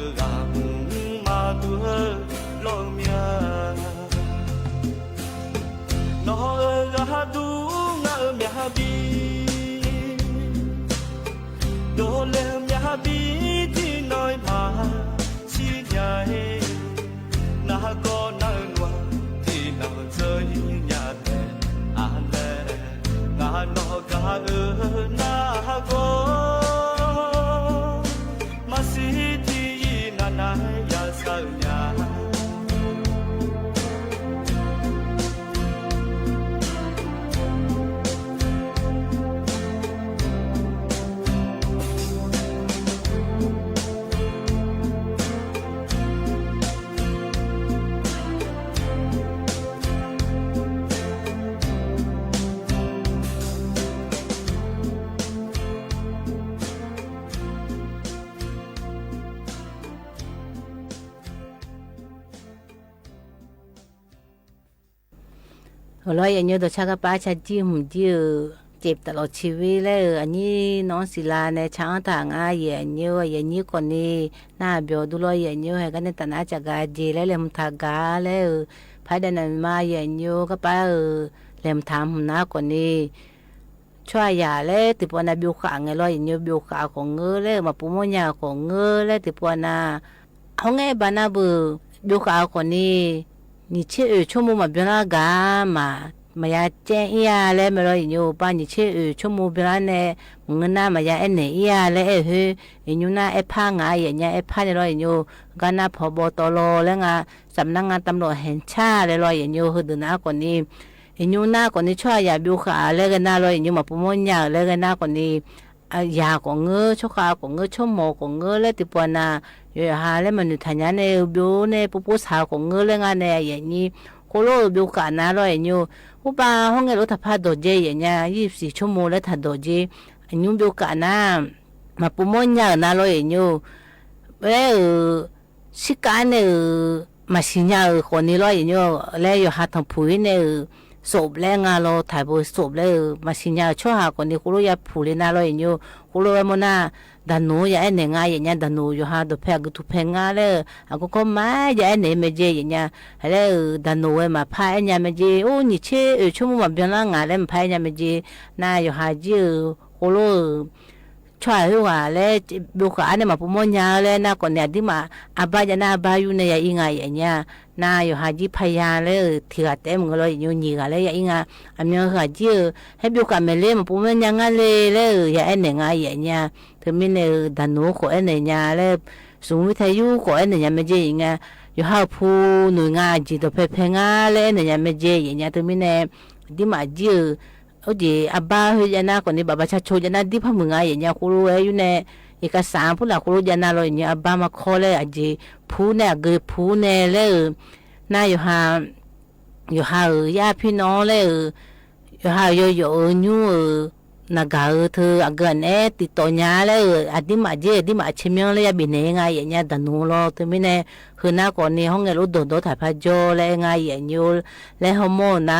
ႈမႃးတူၺ်း လွင်ႈမျၢတ်ႈ ၼေႃႈ ဢိူဝ်ႈ ၵႃႈတူၺ်း ငဝ်းမျၢတ်ႈပီႈ တူဝ်လႅင်မျၢတ်ႈပီႈ တီႈၼွႆႉမႃး သီႇၺႃး ၼႃႈၵေႃႈၼႃႈၼွႆႉ တီႈၼွႆႉၸိူဝ်းၺႃးတႄႉ ဢၼ်လႄႈ โหลอ ယဲၢ်ညိ ดอกชากะป๊า ชาจี้หื้มจี้เอ่อ เจ็บตลอดชีวิตแล้วเอ่อ อันนี้น้องศิลาแน ชาอั้นถางา ယဲၢ်ညိ ယဲၢ်ညိก่อนนี้ หน้าเบียวดูลอ ယဲၢ်ညိ แหกาเนตนาจากกาเจแล้ว แหลมถามกาแล้วเอ่อ ภายในนั้นมา ယဲၢ်ညိ กะป๊าเอ่อ แหลมถามหื้มนาก่อนนี้ ชั่วอย่างแล้ว ติดปัวนาเบียวขาไงลอ ယဲၢ်ညိ เบียวขาของเงอแล้ว มาปูโม่ยาของเงอแล้ว ติดปัวนา ห้องแง่บานาเบอร์ เบียวขาก่อนนี้ นี่เช่เอ่อ ชั่วโมงมาเบียนละกา มา มายาแจ้งอี้ยาแล้วแม่ลอ ယဲၢ်ညိ ปา นี่เช่เอ่อ ชั่วโมงเบียนละแน เมือนา มายาแอ้เหน่ออี้ยาแล้ว แอ้หื้อ ယဲၢ်ညိ นาแอ้ผ้างา ယဲၢ်ညา แอ้ผ้าแนลอ ယဲၢ်ညိ กานา ผบ.ตร. แล้วงา สำนักงานตำรวจแห่งชาติแล้วลอ ယဲၢ်ညိ หื้อเดินนาก่อนนี้ ယဲၢ်ညိ นาก่อนนี้ ชั่วอย่างเบียวขาแล้วแหกานาลอ ယဲၢ်ညိ มาปูโม่ยาแล้วแหกานาก่อนนี้ อ่ะ ยาของเงอ ชั่วคราวของเงอ ชั่วโมงของเงอแล้ว ติดปัวนา ယိုၼ်ႁႃလႄႈ မၼ်းၼုၼ်ထၢၼ်ႇၺႃးၼႆႉ ဢိူဝ်ႈ ပျိူဝ်ႇၼႆႉ ပူႇပူႇသၢဝ်ၵေႃႈ ငိူဝ်ႈလႄႈ ငၢၼ်းၼႆႉ ယႃႇၼီႈ ၶူဝ်းလူဝ်ႇ ပျိူဝ်ႇၵႃႈၼႃႈလူး ယႃႇၼီႈ ဢူဝ်ႈ ပႃးႁဝ်းငႄႈလူး ထႃႈၽႃႈတေႃႇၸေး ယႃႇၼီႈ ယီႈသိပ်းသီႇ ၶျူဝ်းမူင်းလႄႈ ထႃႈတေႃႇၸေး ဢၼ်ၼိုင်ႈ ပျိူဝ်ႇၵႃႈၼႃႈ မႃးပူႇမူၼ်းၺႃးၼႃႈလူး ယႃႇၼီႈ လႄႈ ဢိူဝ်ႈ သီႇၵႃႈၼႆႉ ဢိူဝ်ႈ မႃးသီႇၺႃး ဢိူဝ်ႈ ၵေႃႉၼႆႉလူး ယႃႇၼီႈ လႄႈ ယွၼ်းႁႃထၢင်ႇၽူႈၼႆႉ ဢိူဝ်ႈ သူပ်းလႄႈ ငႃးလူး ထၢႆႇပူႇသူပ်းလႄႈ ဢိူဝ်ႈ မႃးသီႇၺႃး ၶျေႃးႁႃၵေႃႉၼႆႉ ၶူဝ်းလူဝ်ႇ ယႃႇၽူႈလႄႈၼႃႈလူး ယႃႇၼီႈ ၶူဝ်းလူဝ်ႇ ဝႆႉမူၼ်းၼႃႈ တႃႇၼူဝ်ႇ ယႃႇဢႄႇၼႄငႃး ယႃႇၼီႈ တႃႇၼူဝ်ႇ ယူႇႁႃႈ တေႃႇၽႄႈ ဢၵိုတ်းထူႇၽႄႈငႃးလႄႈ ဢၵိုတ်းၶေႃႈမႃး ယႃႇဢႄႇၼႄမႄႈၸေး ယႃႇၼီႈ ႁႂ်ႈလႄႈ ဢိူဝ်ႈ တႃႇၼူဝ်ႇ ဝႆႉမႃးၽႃႈဢႄႇၼႄမႄႈၸေး ဢူဝ်ႈ ၼီႈၶျေႇ ဢိူဝ်ႈ ၶျူဝ်းမူင်းမႃးပဵၼ်လႃႈငႃးလႄႈ မႃးၽႃႈဢႄႇၼႄမႄႈၸေး ၼႃႈ ယူႇႁႃႈၸေး ဢိူဝ်ႈ ၶူဝ်းလူဝ်ႇ ဢိူဝ်ႈ ၶျွႆႉႁိုဝ်ဝႃႈလႄႈ ပျူႇၵႃႇၼႆႉ မႃးပူႇမူၼ်းၺႃးလႄႈ ၼႃႈၵေႃႈၼႆႉ ဢၼ်တီႈမႃး ဢဘႃႇယႃႇၼႃႇ ဢဘႃႇယူႇၼႆႉ ယႃႇဢီႈငႃး ယႃႇၼီႈ ၼႃႈ ယူႇႁႃႈၸီႇ ၽယႃးလႄႈ ထီႇၵႃႈတႄႉ မိူဝ်ႈလဵဝ် ယူႇၼီႈၵႃႈလႄႈ ယႃႇဢီႈငႃး ဢမျၢတ်ႈႁႃႈၸီႇ ဢိူဝ်ႈ ႁႂ်ႈပျူႇၵႃႇမႄႈလႄႈ မႃးပူႇမူၼ်းၺႃးငႃးလႄႈ လႄႈ ယႃႇဢႄႇၼႄငႃး ယႃႇၼီႈ ထိုင်မီးၼႆႉ တႃႇၼူဝ်ႇၵေႃႈ ဢႄႇၼႄၺႃးလႄႈ သုင်ႇဝိတ်ႉထယုၵေႃႈ ဢႄႇၼႄၺႃး မႄႈၸေး ယႃႇၼီႈ ယူႇႁႃႈၽူႈၼူၺ်ႇငၢၼ်း ၸီႇတေႃႇၽႄႈၽႄႈငႃးလႄႈ ဢႄႇၼႄၺႃး မႄႈၸေး ယႃႇၼီႈ ထိုင်မီးၼႆႉ တီႈမႃးၸီႇ ဢိူဝ်ႈ ဢူဝ်ႈၸေး ဢပႃးႁိုဝ် ယႃႇၼႃႇ ၵေႃႉၼႆႉ ပႃႇပႃႇၸႃႇၶျူဝ်း ယႃႇၼႃႇ တီႈၽႃႈမိူင်းငႃး ယႃႇၼႃႇ ၶူဝ်းလူဝ်ႇ ဢႄႇ ယူႇၼႆႉ ဢေႇၵသၢၼ် ၽူႈလႃႈ ၶူဝ်းလူဝ်ႇ ယႃႇၼႃႇ လူး ယႃႇၼႃႇ ဢပႃးမႃးၶေႃးလႄႈ ဢၸေး ၽူႈၼႆႉ ဢၵိူဝ်ၽူႈၼႆႉလႄႈ ဢိူဝ်ႈ ၼႃႈ ယူႇႁႃႈ ယူႇႁႃႈ ဢိူဝ်ႈ ယႃႇၽီႈၼွင်ႉလႄႈ ဢိူဝ်ႈ ယူႇႁႃႈ ယူႇယူႇ ဢိူဝ်ႈ ၼႆႉ ဢိူဝ်ႈ ၼႃႇၵႃႇ ဢိူဝ်ႈ ထိုဝ် ဢၵိူဝ်ဢၼ်ဢႄႇ တိတ်းတေႃႇၺႃးလႄႈ ဢိူဝ်ႈ ဢၼ်တီႈမႃးၸီႇ ဢၼ်တီႈမႃးၸီႇ မဵဝ်းလႄႈ ယႃႇပေၼႄငႃး ယႃႇၼႆႉ တႃႇၼူဝ်ႇလူး ထိုင်မီးၼႆႉ ႁိုဝ်ၼႃႈ ၵေႃႉၼႆႉ ႁွင်ႉငႄႈလူး တေႃႇတေႃႇ ထၢႆႇၽႃႈၸေႃးလႄႈ ငႃး ယႃႇၼႆႉ လႄႈ ႁွင်ႉမေႃႈၼႃႈ ၵေႃႉၼႆႉ လႄႈ ဢိူဝ်ႈ တေႃႇတေႃႇလႄႈ တႃႇၼူဝ်ႇ ဢၼ်ၼႆႉ ဢီႈလႄႈ ငႃး ယႃႇၼႆႉ မႃးလူးၼႃႈ ၵေႃႉၼႆႉ ဢၼ်တီႈမႃးၽူႈၸူးၼႃႈ ၵေႃႉၼႆႉ ပေႃးလူဝ်ႇမႃး ဢဝ်ၵေႃႉဢၼ်ၼႆႉၼႃႈ ၽူႈၸူး ၵေႃႉဢၼ်ၼႆႉၼႃႈ လႄႈ ဢိူဝ်ႈ ပေႃးလူဝ်ႇႁေႃး ၽူႈၸူးလႄႈ ယူႇႁႃႈလႄႈ ဢၵိူဝ်ႇဢၼ်ၼႆႉ ၵေႃႉၼႆႉ ၵူႈလူဝ်ႇဢီးၼႆႉလူး ႁိုဝ်ၼႃႇ မႃးၸဵပ်းၽႃႈမိုဝ်းၸဵင်ႇဢႃႈလူး ယႃႇၼႆႉ ယူႇႁႃႈ ပေႃးလူဝ်ႇၼႆႉ ၵေႃႉဢီးလႄႈ ဢိူဝ်ႈ လႄႈ ဢႃႈ တႃႇၼူဝ်ႇၸူးၵႃႈဢီးၼႆႉလူး ယႃႇၼႆႉ ႁႂ်ႈတီႈၵေႃႉလူဝ်ႇ ႁူႉလႄႈ ဢိူဝ်ႈ ပူႇလႃႉ ဢိူဝ်ႈ ယုသူပ်းပၼ်ၼႆႉ ပူႇလႃႉ မႃးလႄႈ လႄႈ ဢိူဝ်ႈ ဢိူဝ်ႈ ယု ၼႃႈၵေႃႈ ၼႃႈၵေႃႈ ၵေႃႈလႃႈ မႃးပူႇမွႆးသီႇလႄႈ ၵူႈလူဝ်ႇ ဢၼ်ၼႆႉ ယႃႇၼႆႉ ယႃႇၼႆႉ ၼႃႈ တႃႇၼူဝ်ႇၵေႃႉၼႆႉ ယွမ်းမႃးၵေႃႉၼႆႉ လႄႈ ၶျေႃးပႃး ယႃႇၼႆႉ ယႃႇၼႆႉ ၶျေႃးပႃးၼႆႉ ပူႇၸေႃးၼႆႉ ငႃးလူး ဢႃႈ ယွမ်းမႃးၵေႃႉၼႆႉ ဢႃႈ ပႄႉပႄႉငႄႈ ဢႃႈ ၵေႃႈထုၵ်ႇမွႆးလႄႈ သႃႇသႃႇ ၵေႃႈထုၵ်ႇမွႆးလႄႈ ၵူႈလူဝ်ႇ ၼႃႈႁႃႈ ၼႃႈႁႃႈ ထႅင်ႈ ထႅင်ႈ ၵူႈလူဝ်ႇ ဢႃႈ ပႄႉ လႄႈ ဢႃႈ ယွမ်းမႃး ၸီႉၸႃႉသေႃးၼႆႉလူး ယႃႇၼႆႉ ဢႃႈ ပႄႉပႄႉငႄႈ ဢႃႈ ၵေႃႈထုၵ်ႇၸူဝ်း သႃႇသႃႇ ၵေႃႈထုၵ်ႇၸူဝ်း ငႃးႁိုဝ်လႄႈ ထႅင်ႈ ထႅင်ႈ ၵူႈလူဝ်ႇ ပႄႉၸီႉၼႆႉလူး ပႄႉၸီႉၼႆႉ ဢႃႈ ယွမ်းမႃး ၸီႉ ဢိူဝ်ႈ လႄႈ ၶျေႃးပႃးလႃႈ ငႃးယႃႇၼႆႉ ႁိုဝ်ၼႃႈ ၵေႃႉၼႆႉ ၶျေႃးပျူႇၵႃႇၼႆႉ ၶျေႃးပျူႇၵႃႇၼႆႉလူး ယႃႇၼႆႉ လႄႈ ဢိူဝ်ႈ တီႈၵေႃႉလူဝ်ႇ ၶျေႃးပႃးၼႆႉ ပူႇမူၼ်းလႄႈ ငႃးယႃႇၼႆႉ ၼၼ်ႉၸႂ်ႈၵေႃႈပႃး ဢိူဝ်ႈ ဢၼ်ၼႆႉၼႃႈ ၵေႃႉၼႆႉ ဢၼ်တီႈမႃးယုမ်ႇ ပႃးၾၢႆႇထိူဝ်လူး ယႃႇၼႆႉ ပႃးၾၢႆႇထိူဝ် ဢီႇၼေႃႈ ဢူပ်ႇလူမ်းလႄႈ ဢႄႈ မၢင်ႇၵႃႇမႃႇ မီးၼေႃႈ ငႃး မီးၼေႃႈ မီးၼေႃႈ ဢူပ်ႇလူမ်းလႄႈလူး ယႃႇၼႆႉ ပႃးၾၢႆႇထိူဝ် ဢႄႈ ဢၼ်တီႈမႃးယုမ်ႇၵႃႇၼႃႈလူး ယႃႇၼႆႉ ယုမ်ႇၵႃႇၼႃႈ ၵေႃႉၼႆႉလႄႈ ယႃႇဢိူဝ်ႈလႄႈ ထႃႈၸီႉၸီႉ ယႃႇၼႆႉ လႄႈ ယႃႇဢိူဝ်ႈလႄႈ ထႃႈၸီႉၼႆႉ မၢတ်ႉတထၢၼ် မွၵ်ႈၵေႃႈလႄႈ မႃးၵႄႈတိုၼ်ႇ မႃးၸႂ်ႉထႃႈယုမ်ႇလႄႈ ငႃးယႃႇၼႆႉ ယူႇၼႃႈ မၢတ်ႉတထၢၼ်လႄႈ ၵႄႈတိုၼ်ႇတႄႉ မၢတ်ႉတထၢၼ်လႄႈ မႃးၵႄႈတိုၼ်ႇၼႃႈ ၵေႃႉၼႆႉ ႁွင်ႈငႄႈပႃးယုမ်ႇႁေႃႈတိုၼ်ႇ မၢတ်ႉတထၢၼ်လႄႈ မႃးၵႄႈတိုၼ်ႇၼႃႈ ယူႇၼႃႈ မႃးၽႃႈပီႈၸႃႇမႃးလႄႈ ပီႈၸီႉလႄႈ ယူႇၼႃႈ ယူႇသိုဝ်ႈတႄႉ ပီႈၸႃႇလႄႈ ငႄႈတႃႇၸီႉမႄႈၸီႉယႃႇၼႆႉ တီႈမႃးမီးၸႃႇၾႆးၾႃႉ ၵိူတ်ႇထိုင်လူး ယႃႇၼႆႉ ပႃးၾၢႆႇလႄႈ ၶုင်ႇဢႃႈလူး ထိူဝ်ၵေႃႈၼႆႉ တီႈမႃး မႃးယုမ်ႇၼႃႈ ၵေႃႈပႃးသူၸူဝ်ႈထႃႈၼႆႉ ထႃႈပီႈၸႃႇလႄႈ ငႃးယႃႇၼႆႉ တူႈယဵၼ်ၽူႈလႃႈယုမ်ႇထိူဝ်ၼႃႈ ၵေႃႉၼႆႉ ႁူႉၸႂ်ၸႂ်ယႃႇၼႆႉ တူႈယဵၼ်ၽူႈလႃႈယုမ်ႇၼႃႈ ၵေႃႉၼႆႉ ဢႃႇယုမ်ႇမႃးထိူဝ် ပႃးၾၢႆႇထိူဝ် ၵေႃႈပႃး ဢိူဝ်ႈ ဢႃႈ ပေႃးတေမဵဝ်းထႃႈႁိုဝ်ၼႃႈ ၶူဝ်းလူးၸၢင်ႈၶျႃႉထႃႈမႄႈၸႄႈယႃႇၼႆႉ ၶျေႃးၼႆႉလူး ၶူဝ်းၸေႈၼႃႈ တူႈယဵၼ်ၸေႈသႂ်ႇဢႃႈ ၽိူဝ်ႇလႄႈ သူၸူဝ်ႈထႃႈႁိုဝ်ၼႃႈ ႁိုဝ် ႁိုဝ်တီႈၸေႈလႄႈ ၸႄႈယႃႇၼႆႉ ပႃးၾၢႆႇလႄႈ ငၢၼ်းၼႆႉ သူဢႄႇႁိုဝ်ၼႃႈ တီႈမႃး မီးၸႃႉၽူႈလႃႈ ႁႂ်ႈလႄႈ ဢိူဝ်ႈ ၽႃႇသူၸူဝ်ႈဢိတ်းမႄႈလူး ဢိူဝ်ႈ ပႃး ဢႃႈ ပေႃးႁဝ်းယိူဝ်းၽူႈလႃႈသူၸူဝ်ႈၼႆႉ ဢႃႈ တီႈမႃး ၼႃႈၵႃႈၽူႈလႃႈ ပႃးၾၢႆႇလႄႈ ဢိူဝ်ႈ ၼႃႈ ပႃးၾၢႆႇလႄႈ ၽႃႇသူၸူဝ်ႈလႄႈမႄႈလူး ႁိုဝ် ဢႃႈ တီႈမႃး မီးၸႃႉ ဢႃႈ ၵိ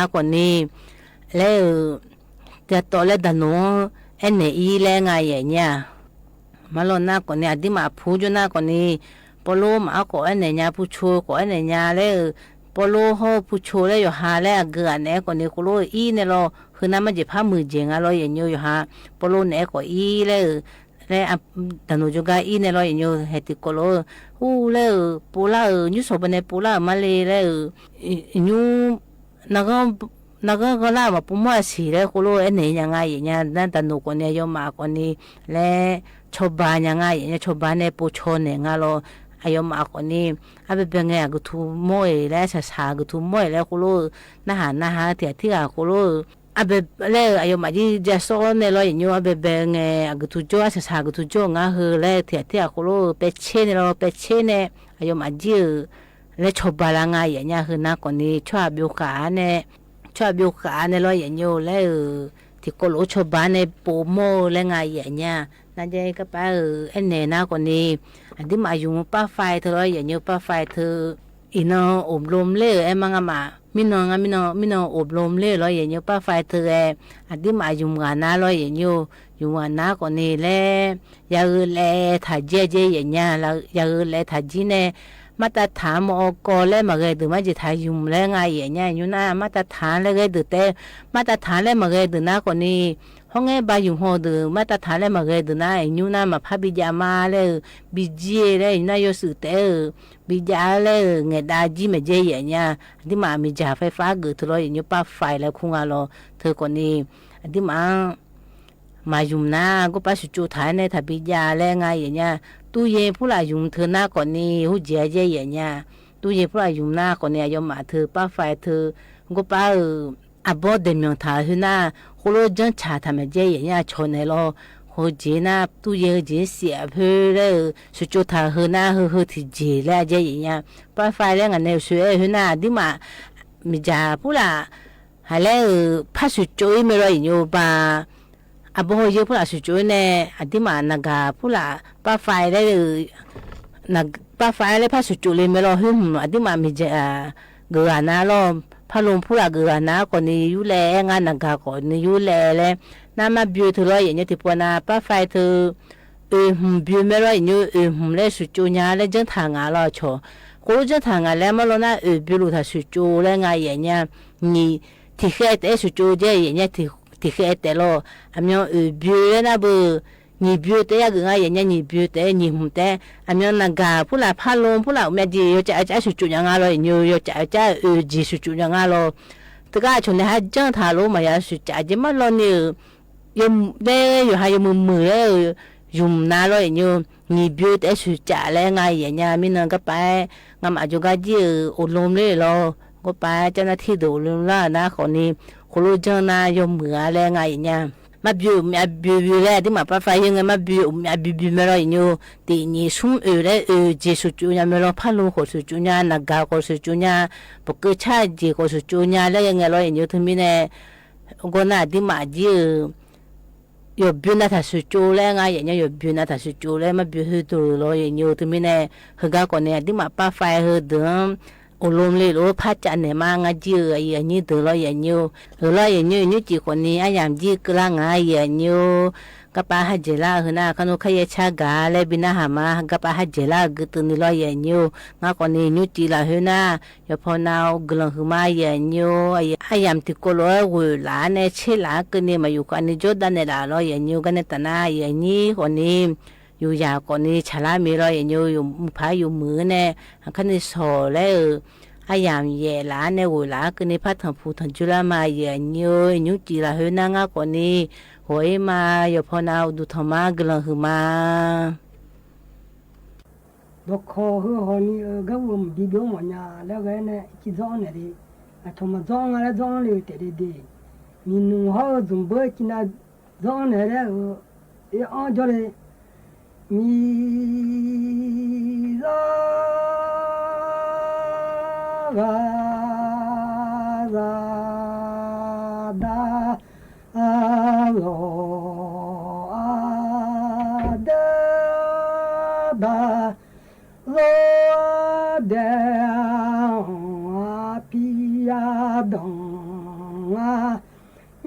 ူဝ်ႈဢႃႈၼႃႈလူး ဖးလူန်ဖုလၢ်ဂုၤဂၤနာ်ကီး နယုလဲအဲငါ နဂၤကီး နယုလဲအဲလဲၣ် နမၤဘျုးတၢ်လီၤ ယဲၢ်ညို တံၢ်ပှၤနၤ ပၢ်ဖဲတၢ် အိၣ်မုာ်ဘျုးမဲလီၤ ယဲၢ်ညို အိၣ်မုာ်လၢ စူၣ်ကၠိညါလၢ ကၠိထၣ်ငါလီၤ ဆိ ဃိလၢကၠိထၣ်ငါလၢ မ့ၢ်လီၤနၤ အိၣ်ဘျုးလိာ်တၢ်စူၣ်ကၠိလၢ ငါယဲၢ်ညို နံၣ် တံၢ်ဃဲတဲစူၣ်ကၠိကဲ ယဲၢ်ညို တံၢ်ဃဲတဲလီၤ အမ့ၢ်အိၣ်ဘျုးလၢနၤဘၣ် နံၣ်ဘျုးတဲယၤဂုၤ ငါယဲၢ်ညို နံၣ်ဘျုးတဲ နံၣ်မုာ်တဲ အမ့ၢ်နဂၤ ဖုလၢ်ဖးလူန် ဖုလၢ်အိၣ်မူဒံး ယိၤကးကးစူၣ်ကၠိညါငါလီၤ ယဲၢ်ညို ယိၤကးကး အိၣ်ကၠိစူၣ်ကၠိညါငါလီၤ တကးဆိန့ၣ် ဟးကၠိထၣ်လီၤ မၤယၤစူၣ်ကၠိကဲ မ့ၢ်လီၤန့ၣ် ယိၤ လၢယိၤဟး ယိၤမုာ်မုာ်လၢ ယုမ်ၢ်နၤလီၤ ယဲၢ်ညို နံၣ်ဘျုးတဲ စူၣ်ကၠိလၢ ငါယဲၢ်ညို မ့ၢ်နၤ ကပၤ ငါမၤကၠိကၠိကဲ အိၣ်လူမ်လၢလီၤ ကပၤ ကၠိနၢ်ထံဒိၣ်အိၣ်လူမ်လၢနၤ ဃိန့ၣ် ဃိလၢကၠိနၤ ယိၤမုာ်အါလၢ ငါယဲၢ်ညို မၤဘျုး မၤဘျုးဘျုးလၢ ဒ်မး ပၢ်ဖဲယဲၢ်ညို မၤဘျုး မၤဘျုးဘျုးမဲလီၤ ယဲၢ်ညို တံၢ်နံၣ်ဆူအၢၣ်လၢ အိၣ်ကၠိစူၣ်ကၠိညါမဲလီၤ ဖးလူန်ကီးစူၣ်ကၠိညါ နဂၤကီးစူၣ်ကၠိညါ ပကၢ်ဆၣ်ကၠ့ကီးစူၣ်ကၠိညါလၢ ယဲၢ်ညိုလီၤ ယဲၢ်ညို တမံၤန့ၣ် ကီးနၤ ဒ်မးကၠိ ယွၤဘျုးနၤတၢ်စူၣ်ကၠိလၢ ငါယဲၢ်ညို ယွၤဘျုးနၤတၢ်စူၣ်ကၠိလၢ မၤဘျုးသုတၢ်လီၤ ယဲၢ်ညို တမံၤန့ၣ် ဟဲဂၤကီးန့ၣ် ဒ်မး ပၢ်ဖဲဟဲဒုး အိၣ်လူမ်လၢလီၤ ဖးကၠိန့ၣ်မး ငါကၠိ အယံၤအနံၤတၢ်လီၤ ယဲၢ်ညို ဂ့ၤလီၤ ယဲၢ်ညို ယညိကၠိကီးန့ၣ် အယံၤကၠိကလါ ငါ ယဲၢ်ညို ကပၤဟးကၠ့လၢဟဲနၤ ခါနူခါယဲၢ်ဆါဂၤလၢ ဘံနၤဟးမး ကပၤဟးကၠ့လၢ ဂ့ၤတနံၤလီၤ ယဲၢ်ညို ငါကီးန့ၣ် ညိုကၠိလၢဟဲနၤ ယဖီနၤ ဂုာ်လီၤဟုမး ယဲၢ်ညို အယံၤတံၢ်ကိးလီၤ ဝဲလၢန့ၣ် ဆ့လၢကန့ၣ် မၤယူၤဃာ်န့ၣ် ကၠိဒၣ်နဲၣ်လၢလီၤ ယဲၢ်ညို ကန့ၣ်တၢ်နၤ ယဲၢ်ညိုကီးန့ၣ် ယူၤယၤကီးန့ၣ် ဆၣ်လါမ့ၢ်လီၤ ယဲၢ်ညို ယူၤမုာ်ဖးယူၤမုာ်န့ၣ် ခါန့ၣ်ဆီၣ်လၢ အယံၤယဲၢ်လၢန့ၣ် ဝဲလၢကန့ၣ် ဖးထီၣ်ဖူထီၣ်ကၠိလၢမး ယဲၢ်ညို ညိုကၠိလၢဟဲနၤ ငါကီးန့ၣ် ဂီၤအံၤမး ယဖီနၤ အိၣ်ဒူၣ်ထီၣ်မး ဂုာ်လီၤဟုမး ဒီးခီၣ်ဟုဟီၣ်နံၤအၢ ကဲဝဲမုၢ်ဒံဒိမီၢ်ညါ လၢဂဲန့ၣ် ကၠိဒိၣ်န့ၣ်ဒံး အထီၣ်မၤဒိၣ်ငါလၢဒိၣ်လၢတဲဒ်ဒ် မံၤနုၤဟီၣ်အၢ ဒုၣ်ဘၢကၠိနၤ ဒိၣ်န့ၣ်လၢအၢ အ့အီၣ်ကၠီလံ မံၤ ဂၤ ဂၤ ဒၣ် အလီၢ် အဒၢ ဒၣ် လီၤဒဲ အဖံ အဒီ အ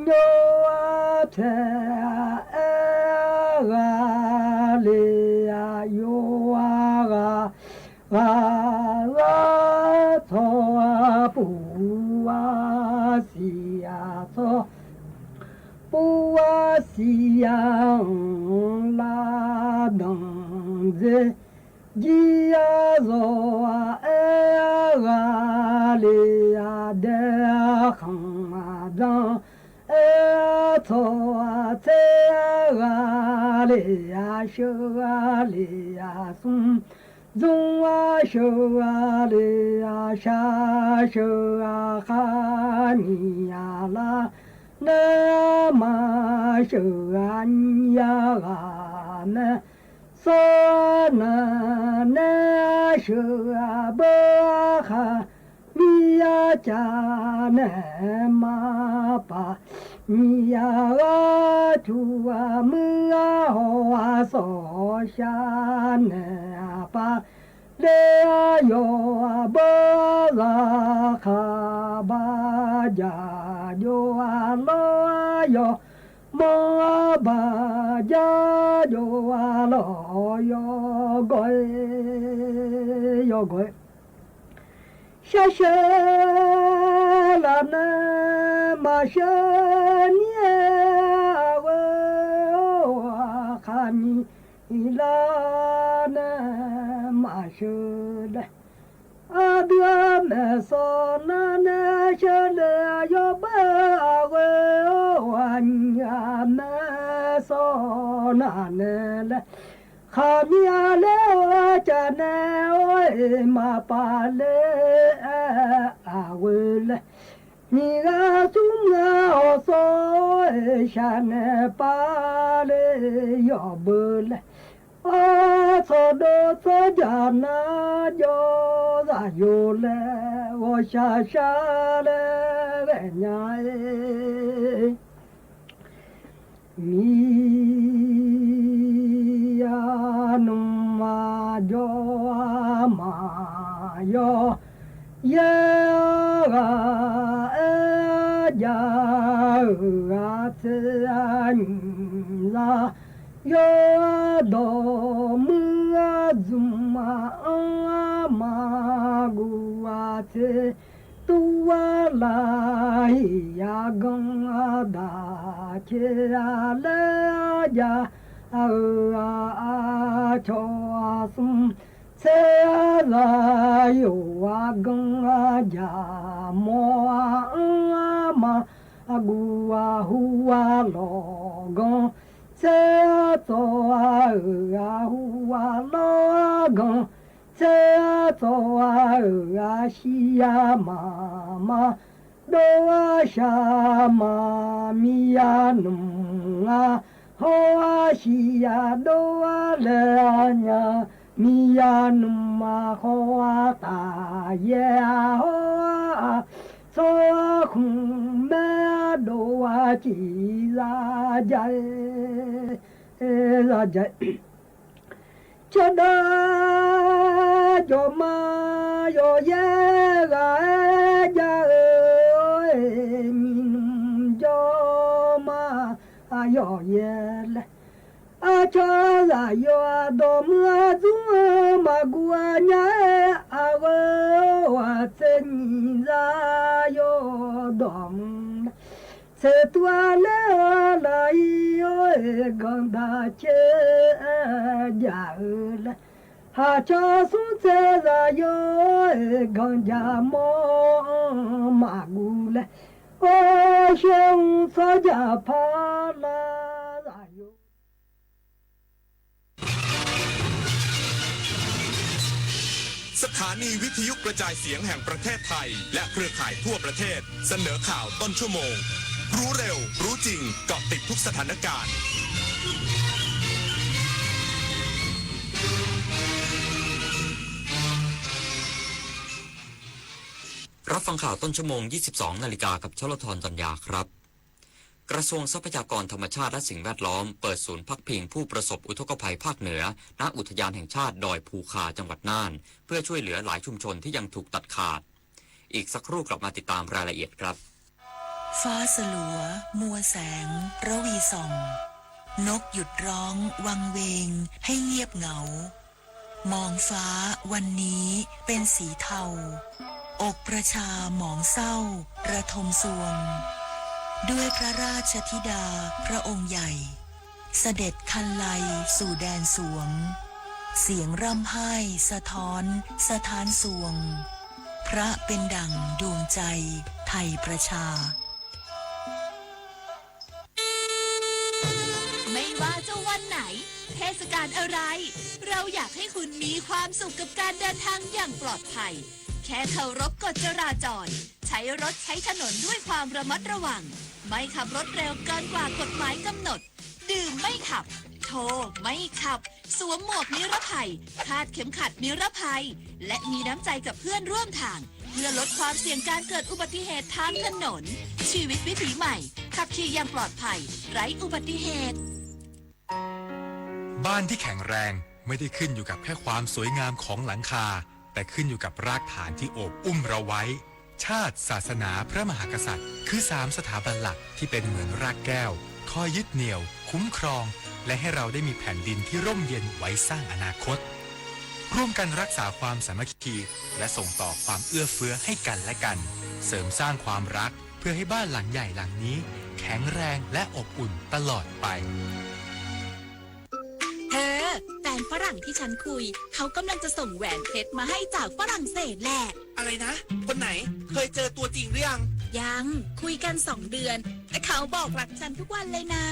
ညိ အဆဲ အအဲ ဂၤ လ့ အယိ အဂၤ ဂၤ လီၤ ဆီ အပူၤ အစံ အဆီ ပူၤ အစံ အလါ ဒီ စ့ ကၠံ အလီၢ် အအဲ အဂၤ လ့ အဒဲ အခီ အဒီ အဲ အဆီ အဆဲ အဂၤ လ့ အဆၢ အလ့ အဆူ ဆူ အဆၢ အလ့ အဆါ ဆၢ အခါ မံ အလါ န အမါ ဆၢ အညံ အဂၤ မဲ စီ န နဲ အဆၢ အဘၢ အခါ မံ အကၠ နဲ မါ ပၢ် မံ အဂၤ ဆူ အမုၢ် အဟီၣ် အစီ ဆါ နဲ အပၢ် လ့ အယီၢ် အဘၢ အလါ အခါ ဘၣ် ကၠ ကၠိ အလီၢ် အယီၢ် မီ အဘၣ် ကၠ ကၠိ အလီၢ် ယီၢ်ဂီၤ ယီၢ်ဂီၤ ဆၢ ဆၢ လါ နဲ မါ ဆၢ နံ အဂီၤ အခါ မံ လါ နဲ မါ ဆၢ လဲ အဒု အမဲ စီ န နဲ ဆၢ လဲ အယီၢ် ဘၢ အဂီၤ အညံ အမဲ စီ န နဲ လဲ ခါ မံ အလ့ အကၠ နဲ အီ အ့ မါ ပၢ် လ့ အဂီၤ လဲ မံ ဂၤ ဆူ မုၢ် အဟီၣ် စီ အ့ ဆါ နဲ ပၢ် လ့ ယီၢ်ဘၢ လဲ အ ဆီ ဒိ စီ ကၠ န ကၠီ သၣ် ယိ လဲ ဂီၤ ဆၣ် ဆၣ် လဲ ဂဲၤ ညါ အ့ မံ ယ နု မ ယီ မ ယီ ယဲ ဂၤ เออ เจอ หญิงสาว ยอดดอกเมืองจุม มา อัง มากู่ เจอ ตั๋วลาย ยากัง ดาเจ แลยา เออ อา ชอ สุม เจอ ลาย ยากัง ยา มอ อัง มากู่ หัวหลอกัง เจอ จอ เออ หัวหลอกัง เจอ จอ เออ ชียา มา มา โด ชา มา มียาหนุ่ม งา ฮอ ชียา โด แล ญา มียาหนุ่ม มา ฮอ ตา แย ฮอ ซอ คุง แม่ โด จี ลา ใหญ่ ลา ใหญ่ ชะดา จอมา ยอแย กา ยา เอย มีหนุ่ม จอมา ยอแย แล อาชาลายอดอมอาจุงมากัวญาอาเวอเจญิงลายอดอม เสตั๊วเลอลายอเอกังดาเจยาเอแล หาชาสุเจลายอเอกังยามอมากูแล โอเชงสยาพาลาลายอ สถานีวิทยุกระจายเสียงแห่งประเทศไทย และเครือข่ายทั่วประเทศ เสนอข่าวต้นชั่วโมง รู้เร็ว รู้จริง เกาะติดทุกสถานการณ์ รับฟังข่าวต้นชั่วโมง ยี่สิบสองนาฬิกา กับชลธร จันยาครับ กระทรวงทรัพยากรธรรมชาติและสิ่งแวดล้อม เปิดศูนย์พักพิงผู้ประสบอุทกภัยภาคเหนือ ณ อุทยานแห่งชาติดอยภูคา จังหวัดน่าน เพื่อช่วยเหลือหลายชุมชนที่ยังถูกตัดขาด อีกสักครู่กลับมาติดตามรายละเอียดครับ ฟ้าสลัว มัวแสง ระวีส่อง นกหยุดร้องวังเวงให้เงียบเหงา มองฟ้าวันนี้เป็นสีเทา อกประชาหมองเศร้าระทมทรวง ด้วยพระราชธิดาพระองค์ใหญ่ เสด็จคันไลสู่แดนสวง เสียงร่ำไห้สะท้อนสะท้านทรวง พระเป็นดั่งดวงใจไทยประชา ไม่ว่าจะวันไหน เทศกาลอะไร เราอยากให้คุณมีความสุขกับการเดินทางอย่างปลอดภัย แค่เคารพกฎจราจร ใช้รถใช้ถนนด้วยความระมัดระวัง ไม่ขับรถเร็วเกินกว่ากฎหมายกำหนด ดื่มไม่ขับ โทไม่ขับ สวมหมวกนิรภัย คาดเข็มขัดนิรภัย และมีน้ำใจกับเพื่อนร่วมทาง เพื่อลดความเสี่ยงการเกิดอุบัติเหตุทางถนน ชีวิตวิถีใหม่ ขับขี่อย่างปลอดภัย ไร้อุบัติเหตุ บ้านที่แข็งแรงไม่ได้ขึ้นอยู่กับแค่ความสวยงามของหลังคา แต่ขึ้นอยู่กับรากฐานที่โอบอุ้มเราไว้ ชาติ ศาสนา พระมหากษัตริย์ คือสามสถาบันหลักที่เป็นเหมือนรากแก้ว คอยยึดเหนี่ยว คุ้มครอง และให้เราได้มีแผ่นดินที่ร่มเย็นไว้สร้างอนาคต ร่วมกันรักษาความสามัคคี และส่งต่อความเอื้อเฟื้อให้กันและกัน เสริมสร้างความรัก เพื่อให้บ้านหลังใหญ่หลังนี้แข็งแรงและอบอุ่นตลอดไป เธอ แฟนฝรั่งที่ฉันคุย เขากำลังจะส่งแหวนเพชรมาให้จากฝรั่งเศสแหละ อะไรนะ คนไหน เคยเจอตัวจริงหรือยัง ยัง คุยกันสองเดือน แต่เขาบอกรักฉันทุกวันเลยนะ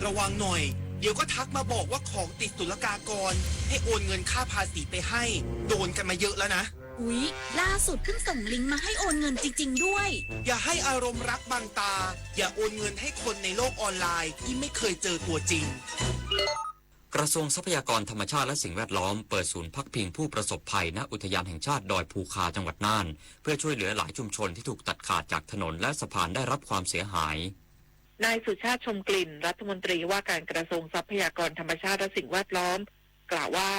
ระวังหน่อย เดี๋ยวก็ทักมาบอกว่าของติดศุลกากร ให้โอนเงินค่าภาษีไปให้ โดนกันมาเยอะแล้วนะ อุ๊ย ล่าสุดเพิ่งส่งลิงก์มาให้โอนเงินจริงๆ ด้วย อย่าให้อารมณ์รักบังตา อย่าโอนเงินให้คนในโลกออนไลน์ที่ไม่เคยเจอตัวจริง กระทรวงทรัพยากรธรรมชาติและสิ่งแวดล้อม เปิดศูนย์พักพิงผู้ประสบภัย ณ อุทยานแห่งชาติดอยภูคา จังหวัดน่าน เพื่อช่วยเหลือหลายชุมชนที่ถูกตัดขาดจากถนนและสะพานได้รับความเสียหาย นายสุชาติ ชมกลิ่น รัฐมนตรีว่าการกระทรวงทรัพยากรธรรมชาติและสิ่งแวดล้อม กล่าวว่า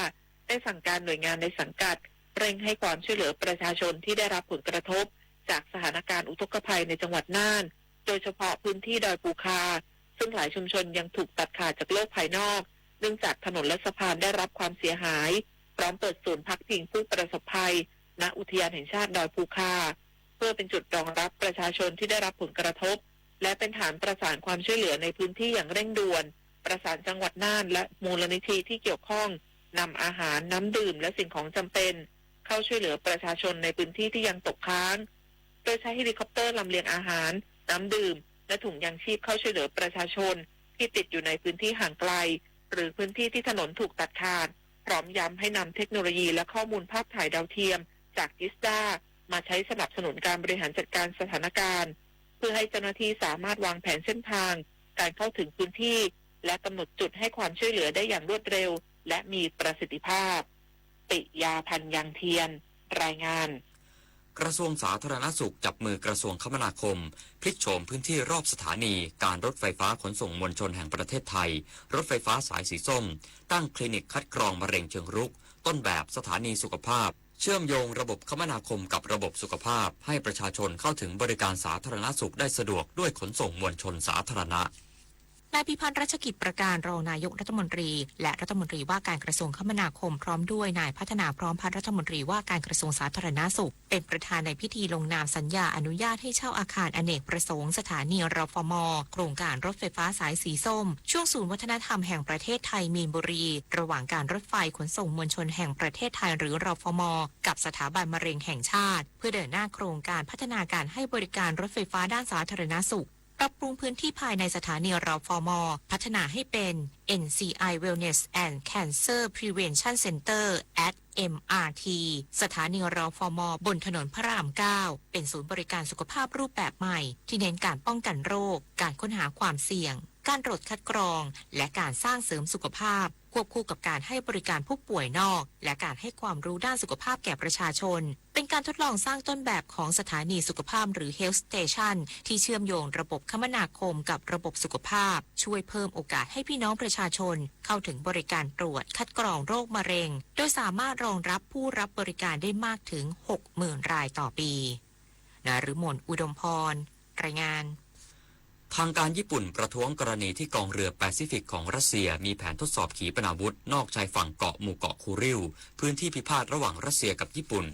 ได้สั่งการหน่วยงานในสังกัด เร่งให้ความช่วยเหลือประชาชนที่ได้รับผลกระทบจากสถานการณ์อุทกภัยในจังหวัดน่าน โด ดยเฉพาะพื้นที่ดอยปูคา ซึ่งหลายชุมชนยังถูกตัดขาดจากโลกภายนอก เนื่องจากถนนและสะพานได้รับความเสียหาย พร้อมเปิดศูนย์พักพิงผู้ประสบภัย ณ อุทยานแห่งชาติดอยปูคา เพื่อเป็นจุดรองรับประชาชนที่ได้รับผลกระทบ และเป็นฐานประสานความช่วยเหลือในพื้นที่อย่างเร่งด่วน ประสานจังหวัดน่านและมูลนิธิที่เกี่ยวข้อง นำอาหาร น้ำดื่ม และสิ่งของจำเป็น เข้าช่วยเหลือประชาชนในพื้นที่ที่ยังตกค้าง โดยใช้เฮลิคอปเตอร์ลำเลียงอาหาร น้ำดื่ม และถุงยางชีพเข้าช่วยเหลือประชาชนที่ติดอยู่ในพื้นที่ห่างไกล หรือพื้นที่ที่ถนนถูกตัดขาด พร้อมย้ำให้นำเทคโนโลยีและข้อมูลภาพถ่ายดาวเทียมจากจิสดามาใช้สนับสนุนการบริหารจัดการสถานการณ์ เพื่อให้เจ้าหน้าที่สามารถวางแผนเส้นทาง การเข้าถึงพื้นที่ และกำหนดจุดให้ความช่วยเหลือได้อย่างรวดเร็ว และมีประสิทธิภาพ ปิยาพันธ์ ยังเทียน รายงาน กระทรวงสาธารณสุขจับมือกระทรวงคมนาคม พลิกโฉมพื้นที่รอบสถานีการรถไฟฟ้าขนส่งมวลชนแห่งประเทศไทย รถไฟฟ้าสายสีส้ม ตั้งคลินิกคัดกรองมะเร็งเชิงรุก ต้นแบบสถานีสุขภาพ เชื่อมโยงระบบคมนาคมกับระบบสุขภาพ ให้ประชาชนเข้าถึงบริการสาธารณสุขได้สะดวกด้วยขนส่งมวลชนสาธารณะ นายพิพัฒน์ รัชกิจประการ รองนายกรัฐมนตรี และรัฐมนตรีว่าการกระทรวงคมนาคม พร้อมด้วยนายพัฒนา พร้อมพัฒน์ รัฐมนตรีว่าการกระทรวงสาธารณสุข เป็นประธานในพิธีลงนามสัญญาอนุญาตให้เช่าอาคารอเนกประสงค์สถานี รฟม โครงการรถไฟฟ้าสายสีส้ม ช่วงศูนย์วัฒนธรรมแห่งประเทศไทยมีนบุรี ระหว่างการรถไฟขนส่งมวลชนแห่งประเทศไทย หรือ รฟม กับสถาบันมะเร็งแห่งชาติ เพื่อเดินหน้าโครงการพัฒนาการให้บริการรถไฟฟ้าด้านสาธารณสุข ปรับปรุงพื้นที่ภายในสถานี รฟม พัฒนาให้เป็น เอ็นซีไอ Wellness and Cancer Prevention Center at เอ็มอาร์ที สถานี รฟม บนถนนพระรามเก้า เป็นศูนย์บริการสุขภาพรูปแบบใหม่ ที่เน้นการป้องกันโรค การค้นหาความเสี่ยง การตรวจคัดกรอง และการสร้างเสริมสุขภาพ ควบคู่กับการให้บริการผู้ป่วยนอก และการให้ความรู้ด้านสุขภาพแก่ประชาชน เป็นการทดลองสร้างต้นแบบของสถานีสุขภาพหรือ Health Station ที่เชื่อมโยงระบบคมนาคมกับระบบสุขภาพ ช่วยเพิ่มโอกาสให้พี่น้องประชาชนเข้าถึงบริการตรวจคัดกรองโรคมะเร็ง โดยสามารถรองรับผู้รับบริการได้มากถึง หกหมื่น รายต่อปี นฤมล อุดมพร รายงาน ทางการญี่ปุ่นประท้วงกรณีที่กองเรือแปซิฟิกของรัสเซียมีแผนทดสอบขีปนาวุธนอกชายฝั่งเกาะหมู่เกาะคูริล พื้นที่พิพาทระหว่างรัสเซียกับญี่ปุ่น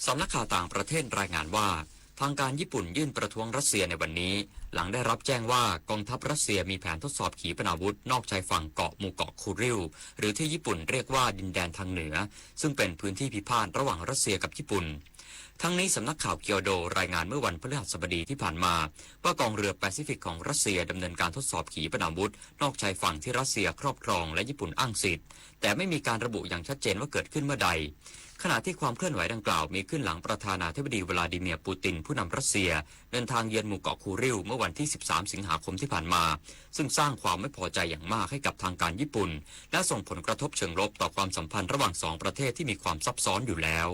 สำนักข่าวต่างประเทศรายงานว่า ทางการญี่ปุ่นยื่นประท้วงรัสเซียในวันนี้ หลังได้รับแจ้งว่ากองทัพรัสเซียมีแผนทดสอบขีปนาวุธนอกชายฝั่งเกาะหมู่เกาะคูริล หรือที่ญี่ปุ่นเรียกว่าดินแดนทางเหนือ ซึ่งเป็นพื้นที่พิพาทระหว่างรัสเซียกับญี่ปุ่น ทั้งนี้สำนักข่าวเกียวโดรายงานเมื่อวันพฤหัสบดีที่ผ่านมา ว่ากองเรือแปซิฟิกของรัสเซียดำเนินการทดสอบขีปนาวุธนอกชายฝั่งที่รัสเซียครอบครองและญี่ปุ่นอ้างสิทธิ์ แต่ไม่มีการระบุอย่างชัดเจนว่าเกิดขึ้นเมื่อใด ขณะที่ความเคลื่อนไหวดังกล่าวมีขึ้นหลังประธานาธิบดีวลาดิเมียร์ปูตินผู้นำรัสเซียเดินทางเยือนหมู่เกาะคูริลเมื่อวันที่ สิบสาม สิงหาคมที่ผ่านมา ซึ่งสร้างความไม่พอใจอย่างมากให้กับทางการญี่ปุ่น และส่งผลกระทบเชิงลบต่อความสัมพันธ์ระหว่างสองประเทศที่มีความซับซ้อนอยู่แล้ว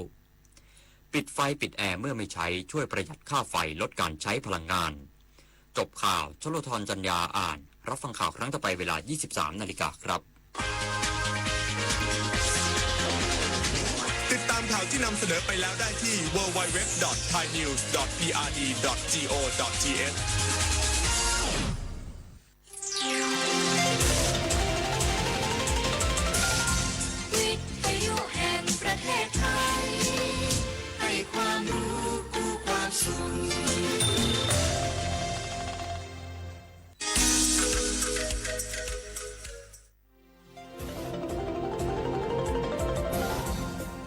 ปิดไฟปิดแอร์เมื่อไม่ใช้ ช่วยประหยัดค่าไฟ ลดการใช้พลังงาน จบข่าว ชโลธร จันยาอ่าน รับฟังข่าวครั้งต่อไปเวลา ยี่สิบสาม นาฬิกาครับ ติดตามข่าวที่นำเสนอไปแล้วได้ที่ ดับเบิลยู ดับเบิลยู ดับเบิลยู ดอท ไทยนิวส์ ดอท พี อาร์ ดี ดอท จี โอ ดอท ที เอช วิทยุแห่งประเทศไทย ให้ความรู้คู่ความสุข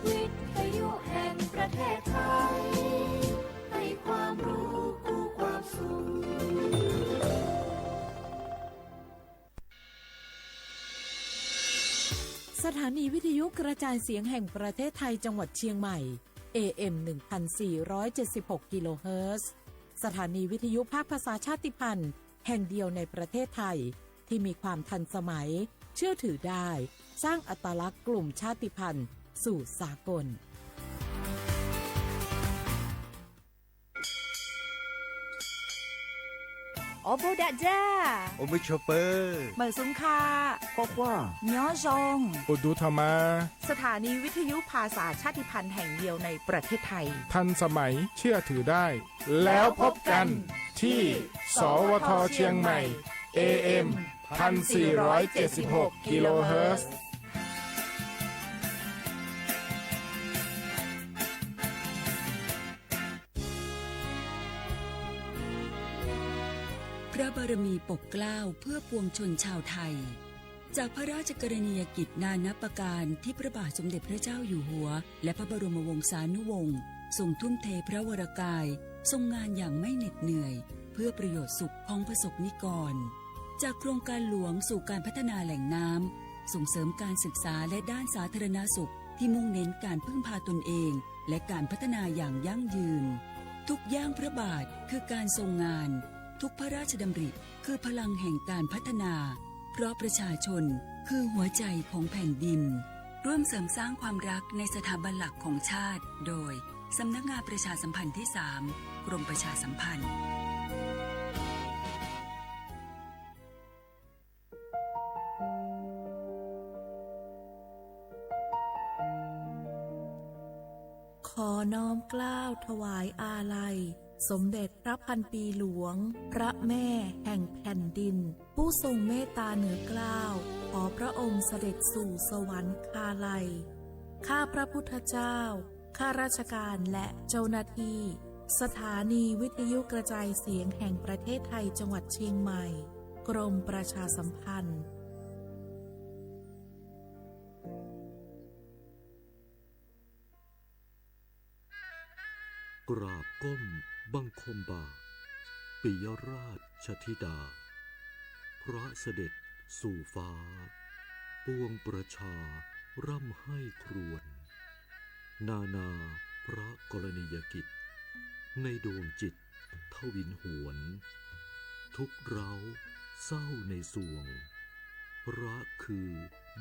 วิทยุแห่งประเทศไทย ให้ความรู้คู่ความสุข สถานีวิทยุกระจายเสียงแห่งประเทศไทยจังหวัดเชียงใหม่ เอ เอ็ม หนึ่งพันสี่ร้อยเจ็ดสิบหก กิโลเฮิรตซ์ สถานีวิทยุภาคภาษาชาติพันธุ์แห่งเดียวในประเทศไทย ที่มีความทันสมัย เชื่อถือได้ สร้างอัตลักษณ์กลุ่มชาติพันธุ์สู่สากล โอโบดะจ้า โอโมโชเปอร์ เหมยสุงค่ะ คอควา เมียวซอง โอดูธรรมา สถานีวิทยุภาษาชาติพันธุ์แห่งเดียวในประเทศไทย ทันสมัย เชื่อถือได้ แล้วพบกัน ที่ สวท เชียงใหม่ เอเอ็ม พันสี่ร้อยเจ็ดสิบหก กิโลเฮิรตซ์ พระบารมีปกเกล้าเพื่อปวงชนชาวไทย จากพระราชกรณียกิจนานับประการที่พระบาทสมเด็จพระเจ้าอยู่หัว และพระบรมวงศานุวงศ์ทรงทุ่มเทพระวรกาย ทรงงานอย่างไม่เหน็ดเหนื่อย เพื่อประโยชน์สุขของประสบนิกร จากโครงการหลวงสู่การพัฒนาแหล่งน้ำ ส่งเสริมการศึกษาและด้านสาธารณสุขที่มุ่งเน้นการพึ่งพาตนเอง และการพัฒนาอย่างยั่งยืน ทุกย่างพระบาทคือการทรงงาน ทุกพระราชดำริคือพลังแห่งการพัฒนา เพราะประชาชนคือหัวใจของแผ่นดิน ร่วมเสริมสร้างความรักในสถาบันหลักของชาติ โดยสำนักงานประชาสัมพันธ์ที่สาม กรมประชาสัมพันธ์ ขอน้อมเกล้าถวายอาลัย สมเด็จพระพันปีหลวง พระแม่แห่งแผ่นดิน ผู้ทรงเมตตาเหนือเกล้า ขอพระองค์เสด็จสู่สวรรคาลัย ข้าพระพุทธเจ้า ข้าราชการและเจ้าหน้าที่ สถานีวิทยุกระจายเสียงแห่งประเทศไทย จังหวัดเชียงใหม่ กรมประชาสัมพันธ์ กราบก้มบังคมบาท ปิยราชธิดา พระเสด็จสู่ฟ้า ปวงประชาร่ำไห้ครวญ นานาพระกรณียกิจ ในดวงจิตทวินหวน ทุกข์เร้าเศร้าในสวง พระคือ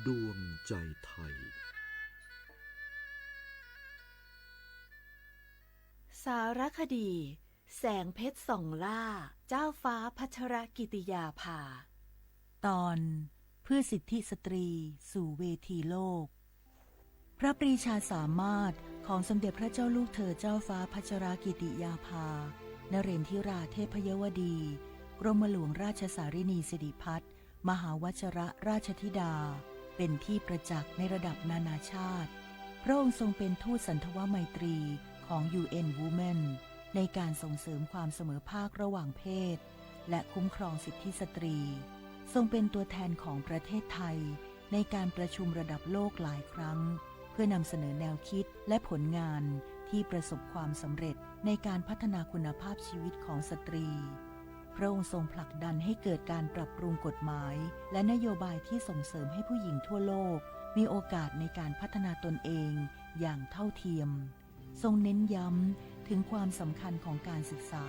ดวงใจไทย สารคดี แสงเพชรส่องล่า เจ้าฟ้าพัชรกิติยาภา ตอน เพื่อสิทธิสตรีสู่เวทีโลก พระปรีชาสามารถของสมเด็จพระเจ้าลูกเธอเจ้าฟ้าพัชรกิติยาภา นเรนทิราเทพยวดี กรมหลวงราชสารินีสิริพัฒน์ มหาวชรราชธิดา เป็นที่ประจักษ์ในระดับนานาชาติ พระองค์ทรงเป็นทูตสันทวไมตรีของ ยู เอ็น Women ในการส่งเสริมความเสมอภาคระหว่างเพศ และคุ้มครองสิทธิสตรี ทรงเป็นตัวแทนของประเทศไทยในการประชุมระดับโลกหลายครั้ง เพื่อนำเสนอแนวคิดและผลงานที่ประสบความสำเร็จในการพัฒนาคุณภาพชีวิตของสตรี พระองค์ทรงผลักดันให้เกิดการปรับปรุงกฎหมาย และนโยบายที่ส่งเสริมให้ผู้หญิงทั่วโลกมีโอกาสในการพัฒนาตนเองอย่างเท่าเทียม ทรงเน้นย้ำถึงความสำคัญของการศึกษา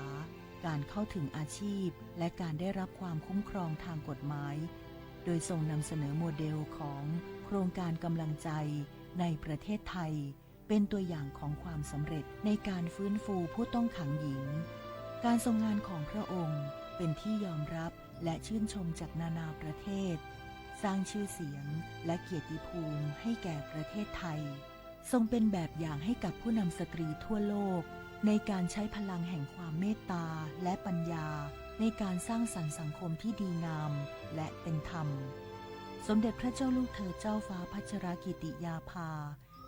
การเข้าถึงอาชีพ และการได้รับความคุ้มครองทางกฎหมาย โดยทรงนำเสนอโมเดลของโครงการกำลังใจในประเทศไทย เป็นตัวอย่างของความสำเร็จในการฟื้นฟูผู้ต้องขังหญิง การทรงงานของพระองค์เป็นที่ยอมรับและชื่นชมจากนานาประเทศ สร้างชื่อเสียงและเกียรติภูมิให้แก่ประเทศไทย ทรงเป็นแบบอย่างให้กับผู้นำสตรีทั่วโลก ในการใช้พลังแห่งความเมตตาและปัญญา ในการสร้างสรรค์สังคมที่ดีงามและเป็นธรรม สมเด็จพระเจ้าลูกเธอเจ้าฟ้าพัชรกิติยาภา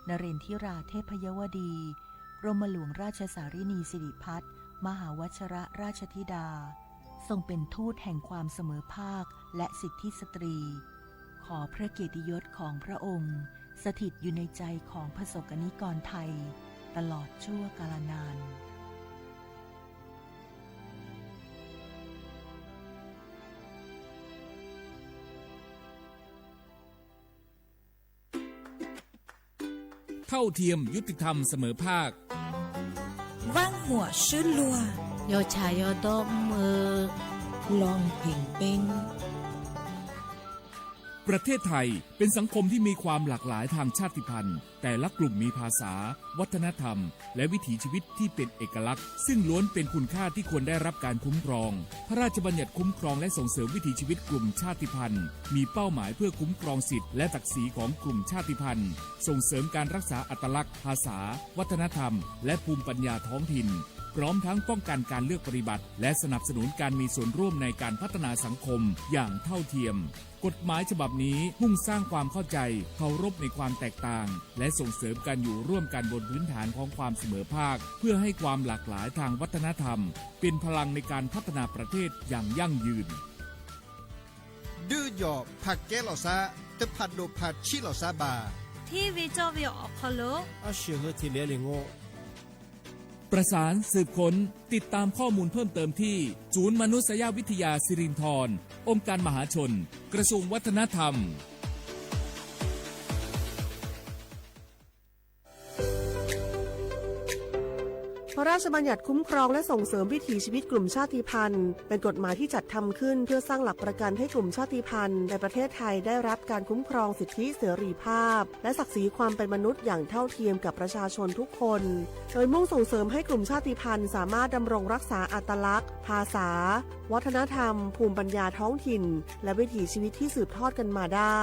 นเรนทิราเทพยวดี กรมหลวงราชสารินีสิริพัฒน์ มหาวชรราชธิดา ทรงเป็นทูตแห่งความเสมอภาคและสิทธิสตรี ขอพระเกียรติยศของพระองค์สถิตอยู่ในใจของประสบกนิกรไทยตลอดชั่วกาลนาน เท่าเทียม ยุติธรรม เสมอภาค ว่างหัวซื่นลัว ยอชายอดอมเออ ลองเพ่งเป้ง ประเทศไทยเป็นสังคมที่มีความหลากหลายทางชาติพันธุ์ แต่ละกลุ่มมีภาษา วัฒนธรรม และวิถีชีวิตที่เป็นเอกลักษณ์ ซึ่งล้วนเป็นคุณค่าที่ควรได้รับการคุ้มครอง พระราชบัญญัติคุ้มครองและส่งเสริมวิถีชีวิตกลุ่มชาติพันธุ์ มีเป้าหมายเพื่อคุ้มครองสิทธิและศักดิ์ศรีของกลุ่มชาติพันธุ์ ส่งเสริมการรักษาอัตลักษณ์ ภาษา วัฒนธรรม และภูมิปัญญาท้องถิ่น พร้อมทั้งป้องกันการเลือกปฏิบัติ และสนับสนุนการมีส่วนร่วมในการพัฒนาสังคมอย่างเท่าเทียม กฎหมายฉบับนี้มุ่งสร้างความเข้าใจ เคารพในความแตกต่าง และส่งเสริมการอยู่ร่วมกันบนพื้นฐานของความเสมอภาค เพื่อให้ความหลากหลายทางวัฒนธรรม เป็นพลังในการพัฒนาประเทศอย่างยั่งยืน ဒုးယီႇ ဖတ်းကဲလီၤသး တဖတ်းဒိၣ်ဖတ်းဆံးလီၤသးဘၣ် ထံဝေကျော်ဝေအီၣ်ခီလိာ် အရှေၣ်ဟၢထံလၢလ့ၣ်ငိၣ် ประสานสืบค้น ติดตามข้อมูลเพิ่มเติมที่ ศูนย์มนุษยวิทยาสิรินธร องค์การมหาชน กระทรวงวัฒนธรรม พระราชบัญญัติคุ้มครองและส่งเสริมวิถีชีวิตกลุ่มชาติพันธุ์ เป็นกฎหมายที่จัดทำขึ้นเพื่อสร้างหลักประกันให้กลุ่มชาติพันธุ์ในประเทศไทยได้รับการคุ้มครองสิทธิเสรีภาพ และศักดิ์ศรีความเป็นมนุษย์อย่างเท่าเทียมกับประชาชนทุกคน โดยมุ่งส่งเสริมให้กลุ่มชาติพันธุ์สามารถดำรงรักษาอัตลักษณ์ ภาษา วัฒนธรรม ภูมิปัญญาท้องถิ่น และวิถีชีวิตที่สืบทอดกันมาได้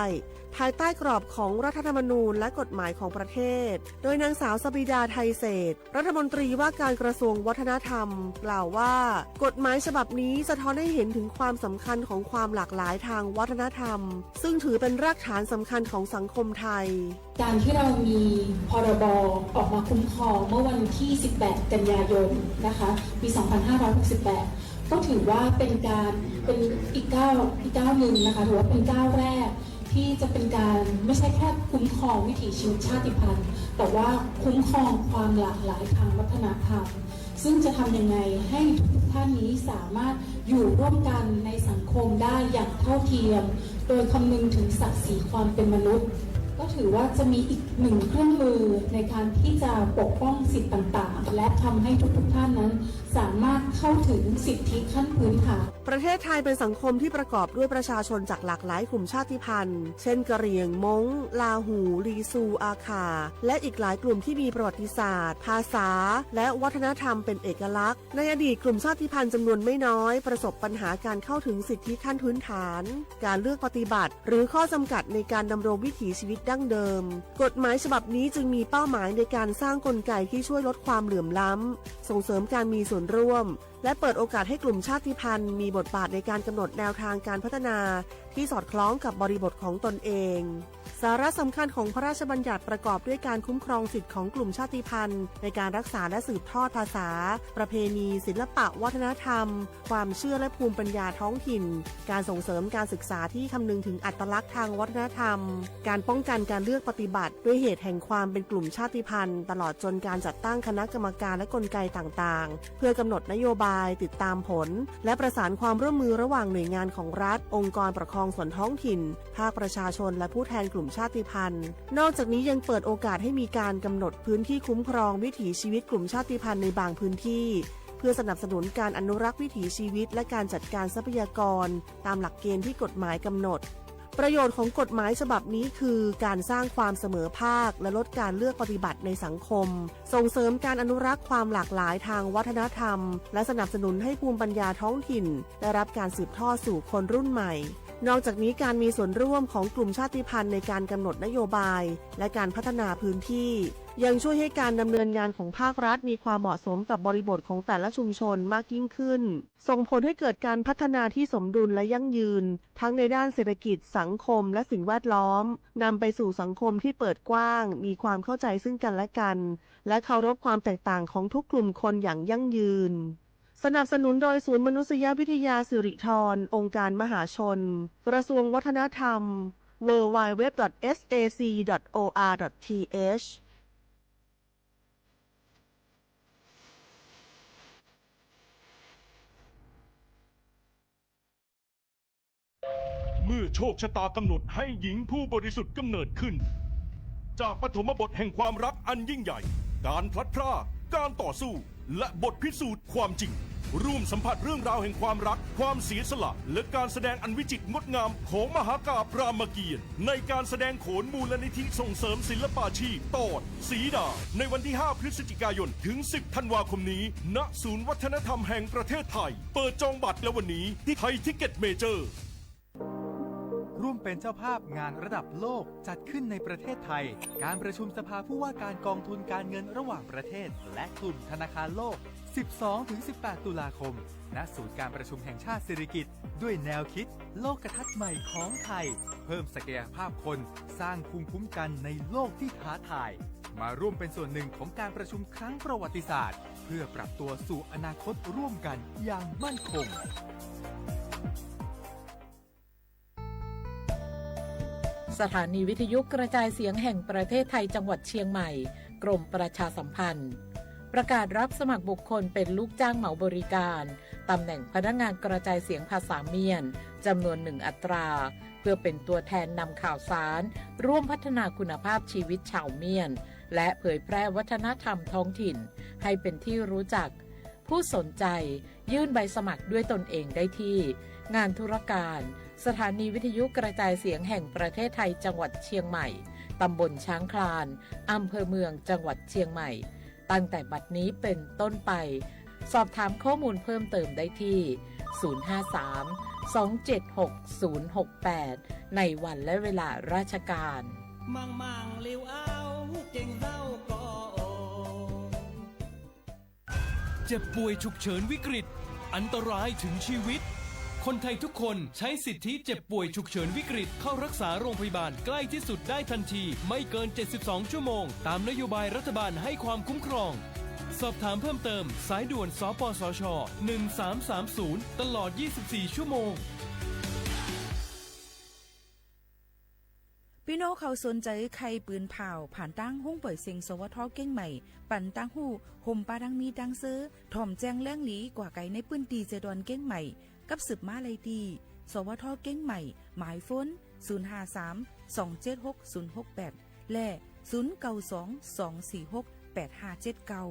ภายใต้กรอบของรัฐธรรมนูญและกฎหมายของประเทศ โดยนางสาวสบิดา ไทยเศรษฐ รัฐมนตรีว่าการกระทรวงวัฒนธรรม กล่าวว่า กฎหมายฉบับนี้สะท้อนให้เห็นถึงความสำคัญของความหลากหลายทางวัฒนธรรม ซึ่งถือเป็นรากฐานสำคัญของสังคมไทย การที่เรามี พรบ ออกมาคุ้มครองเมื่อวันที่ สิบแปด กันยายน นะคะ ปี สองพันห้าร้อยหกสิบแปด ก็ถือว่าเป็นการ เป็นอีกก้าว อีกก้าวหนึ่งนะคะ ถือว่าเป็นก้าวแรก ที่จะเป็นการไม่ใช่แค่คุ้มครองวิถีชีวิตชาติพันธุ์ แต่ว่าคุ้มครองความหลากหลายทางวัฒนธรรม ซึ่งจะทำยังไงให้ทุกๆท่านนี้สามารถอยู่ร่วมกันในสังคมได้อย่างเท่าเทียม โดยคำนึงถึงศักดิ์ศรีความเป็นมนุษย์ ก็ถือว่าจะมีอีกหนึ่งเครื่องมือในการที่จะปกป้องสิทธิ์ต่างๆ และทำให้ทุกๆท่านนั้นสามารถเข้าถึงสิทธิขั้นพื้นฐาน ประเทศไทยเป็นสังคมที่ประกอบด้วยประชาชนจากหลากหลายกลุ่มชาติพันธุ์ เช่น กะเหรี่ยง ม้ง ลาหู ลีซู อาข่า และอีกหลายกลุ่มที่มีประวัติศาสตร์ ภาษา และวัฒนธรรมเป็นเอกลักษณ์ ในอดีตกลุ่มชาติพันธุ์จำนวนไม่น้อยประสบปัญหาการเข้าถึงสิทธิขั้นพื้นฐาน การเลือกปฏิบัติ หรือข้อจำกัดในการดำรงวิถีชีวิตดั้งเดิม กฎหมายฉบับนี้จึงมีเป้าหมายในการสร้างกลไกที่ช่วยลดความเหลื่อมล้ำ ส่งเสริมการมีส่วนร่วม และเปิดโอกาสให้กลุ่มชาติพันธุ์มีบทบาทในการกำหนดแนวทางการพัฒนาที่สอดคล้องกับบริบทของตนเอง สาระสำคัญของพระราชบัญญัติประกอบด้วยการคุ้มครองสิทธิ์ของกลุ่มชาติพันธุ์ในการรักษาและสืบทอดภาษา ประเพณี ศิลปะวัฒนธรรม ความเชื่อและภูมิปัญญาท้องถิ่น การส่งเสริมการศึกษาที่คำนึงถึงอัตลักษณ์ทางวัฒนธรรม การป้องกันการเลือกปฏิบัติด้วยเหตุแห่งความเป็นกลุ่มชาติพันธุ์ ตลอดจนการจัดตั้งคณะกรรมการและกลไกต่างๆ เพื่อกำหนดนโยบาย ติดตามผล และประสานความร่วมมือระหว่างหน่วยงานของรัฐ องค์กรปกครองส่วนท้องถิ่น ภาคประชาชน และผู้แทนกลุ่มชาติพันธุ์ นอกจากนี้ยังเปิดโอกาสให้มีการกำหนดพื้นที่คุ้มครองวิถีชีวิตกลุ่มชาติพันธุ์ในบางพื้นที่ เพื่อสนับสนุนการอนุรักษ์วิถีชีวิต และการจัดการทรัพยากร ตามหลักเกณฑ์ที่กฎหมายกำหนด ประโยชน์ของกฎหมายฉบับนี้คือการสร้างความเสมอภาค และลดการเลือกปฏิบัติในสังคม ส่งเสริมการอนุรักษ์ความหลากหลายทางวัฒนธรรม และสนับสนุนให้ภูมิปัญญาท้องถิ่นได้รับการสืบทอดสู่คนรุ่นใหม่ นอกจากนี้การมีส่วนร่วมของกลุ่มชาติพันธุ์ในการกำหนดนโยบาย และการพัฒนาพื้นที่ ยังช่วยให้การดำเนินงานของภาครัฐมีความเหมาะสมกับบริบทของแต่ละชุมชนมากยิ่งขึ้น ส่งผลให้เกิดการพัฒนาที่สมดุลและยั่งยืน ทั้งในด้านเศรษฐกิจ สังคม และสิ่งแวดล้อม นำไปสู่สังคมที่เปิดกว้าง มีความเข้าใจซึ่งกันและกัน และเคารพความแตกต่างของทุกกลุ่มคนอย่างยั่งยืน สนับสนุนโดยศูนย์มนุษยวิทยาสิริธร องค์การมหาชน กระทรวงวัฒนธรรม ดับเบิลยู ดับเบิลยู ดับเบิลยู ดอท เอส เอ ซี ดอท โอ อาร์ ดอท ที เอช เมื่อโชคชะตากำหนดให้หญิงผู้บริสุทธิ์กำเนิดขึ้น จากปฐมบทแห่งความรักอันยิ่งใหญ่ การพลัดพราก การต่อสู้ และบทพิสูจน์ความจริง ร่วมสัมผัสเรื่องราวแห่งความรัก ความเสียสละ และการแสดงอันวิจิตรงดงามของมหากาพย์รามเกียรติ์ ในการแสดงโขนมูลนิธิส่งเสริมศิลปาชีพตอนสีดา ในวันที่ ห้า พฤศจิกายน ถึง สิบ ธันวาคมนี้ ณ ศูนย์วัฒนธรรมแห่งประเทศไทย เปิดจองบัตรแล้ววันนี้ที่ไทยทิกเก็ตเมเจอร์ ร่วมเป็นเจ้าภาพงานระดับโลกจัดขึ้นในประเทศไทย การประชุมสภาผู้ว่าการกองทุนการเงินระหว่างประเทศ และกลุ่มธนาคารโลก สิบสองถึงสิบแปด ตุลาคม ณ ศูนย์การประชุมแห่งชาติสิริกิติ์ ด้วยแนวคิดโลกทัศน์ใหม่ของไทย เพิ่มศักยภาพคน สร้างภูมิคุ้มกันในโลกที่ท้าทาย มาร่วมเป็นส่วนหนึ่งของการประชุมครั้งประวัติศาสตร์ เพื่อปรับตัวสู่อนาคตร่วมกันอย่างมั่นคง สถานีวิทยุกระจายเสียงแห่งประเทศไทยจังหวัดเชียงใหม่ กรมประชาสัมพันธ์ ประกาศรับสมัครบุคคลเป็นลูกจ้างเหมาบริการ ตำแหน่งพนักงานกระจายเสียงภาษาเมียน จำนวนหนึ่งอัตรา เพื่อเป็นตัวแทนนำข่าวสาร ร่วมพัฒนาคุณภาพชีวิตชาวเมียน และเผยแพร่วัฒนธรรมท้องถิ่น ให้เป็นที่รู้จัก ผู้สนใจยื่นใบสมัครด้วยตนเองได้ที่ งานธุรการ สถานีวิทยุกระจายเสียงแห่งประเทศไทยจังหวัดเชียงใหม่ ตำบลช้างคลาน อำเภอเมืองจังหวัดเชียงใหม่ ตั้งแต่บัดนี้เป็นต้นไป สอบถามข้อมูลเพิ่มเติมได้ที่ ศูนย์ห้าสาม สองเจ็ดหก ศูนย์หกแปด ในวันและเวลาราชการ มังมังลิวเอาเก่งเศร้าก็โอ เจ็บป่วยฉุกเฉินวิกฤต อันตรายถึงชีวิต คนไทยทุกคนใช้สิทธิเจ็บป่วยฉุกเฉินวิกฤต เข้ารักษาโรงพยาบาลใกล้ที่สุดได้ทันที ไม่เกิน เจ็ดสิบสอง ชั่วโมง ตามนโยบายรัฐบาลให้ความคุ้มครอง สอบถามเพิ่มเติม สายด่วน สปสช หนึ่งสามสามศูนย์ ตลอด ยี่สิบสี่ ชั่วโมง ปี้น้องเขาสนใจ๋ใค่ปืนผ่าว ผ่านตางห้องป่อยเซ็ง สวท. เก้งใหม่ ปันตางฮู้ ห่มปาดังมีตางซื่อ ถ่อมแจ้งแหล่งหลีกว่าไกลในปื้นตี้เจดอนเก้งใหม่ กับสืบมาไล่ตี้ สวท. เก้งใหม่ หมายโฟน ศูนย์ห้าสาม สองเจ็ดหก ศูนย์หกแปด และ ศูนย์เก้าสอง สองสี่หก แปดห้าเจ็ดเก้า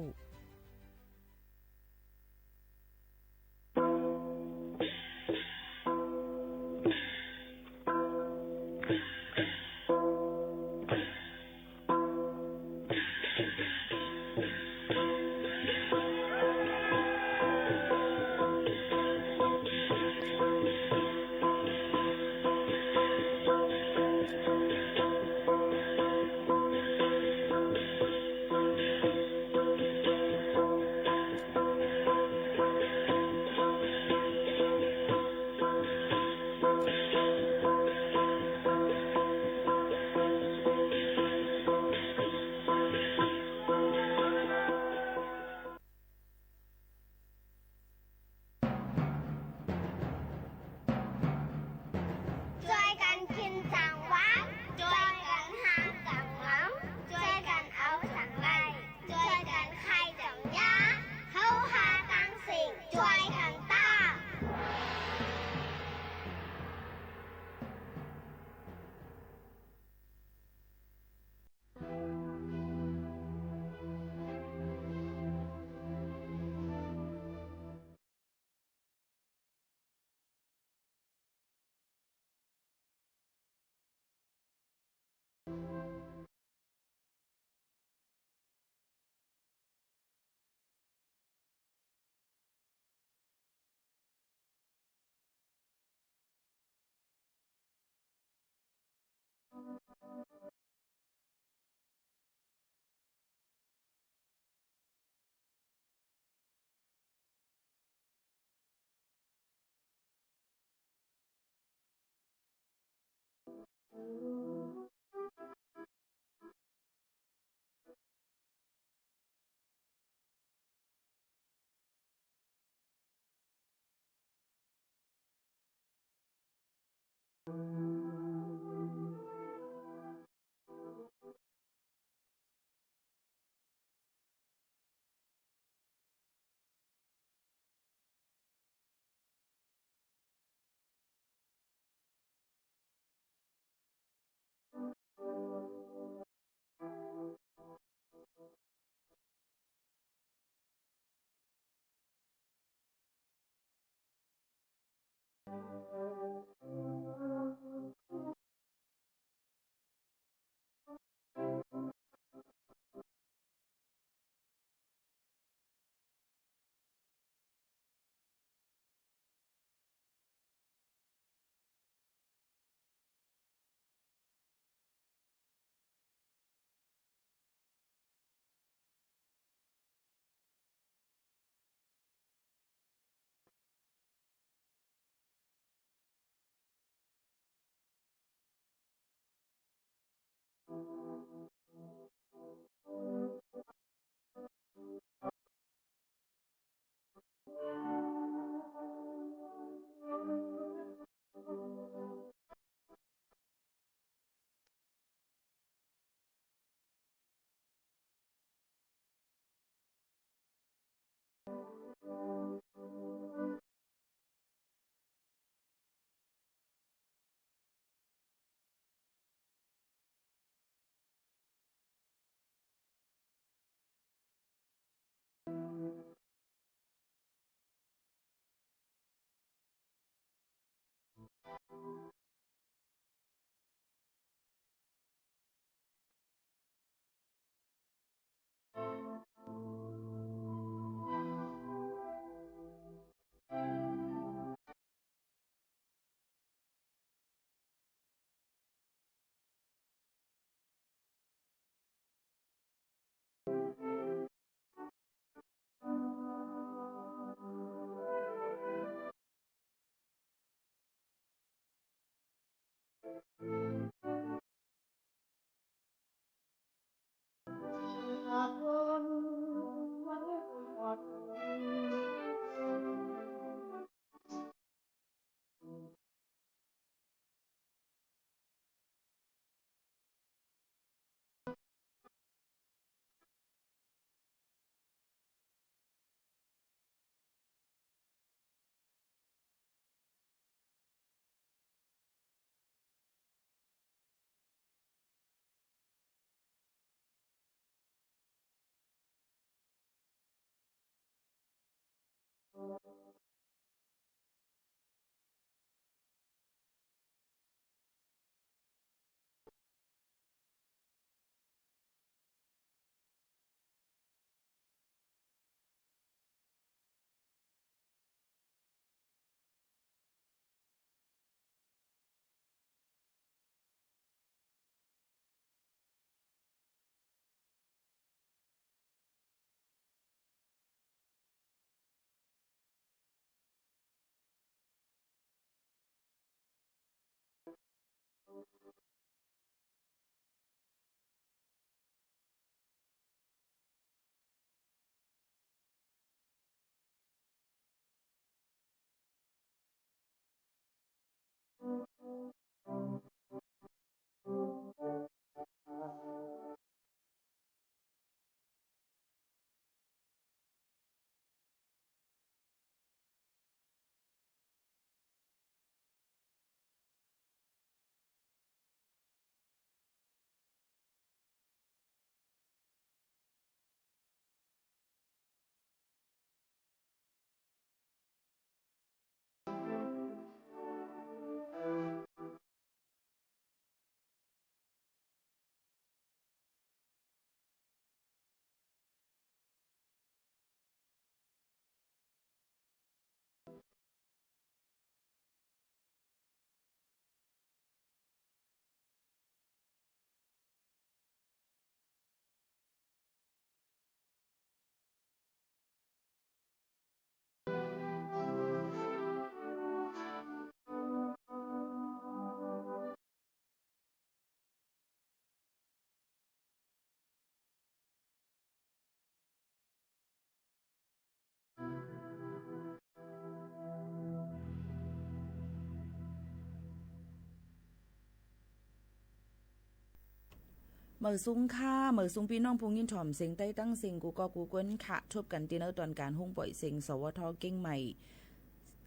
เมยสูงค่ะ เมยสูงปี้น้องผู้ยินถ่อมเสียงใต้ตั้งเสียงกู้ก๊อกกู้ก้นค่ะ ทบกั๋นตี้เนอตอนก๋านฮุ้งป่อยเสียง สวท เกียงใหม่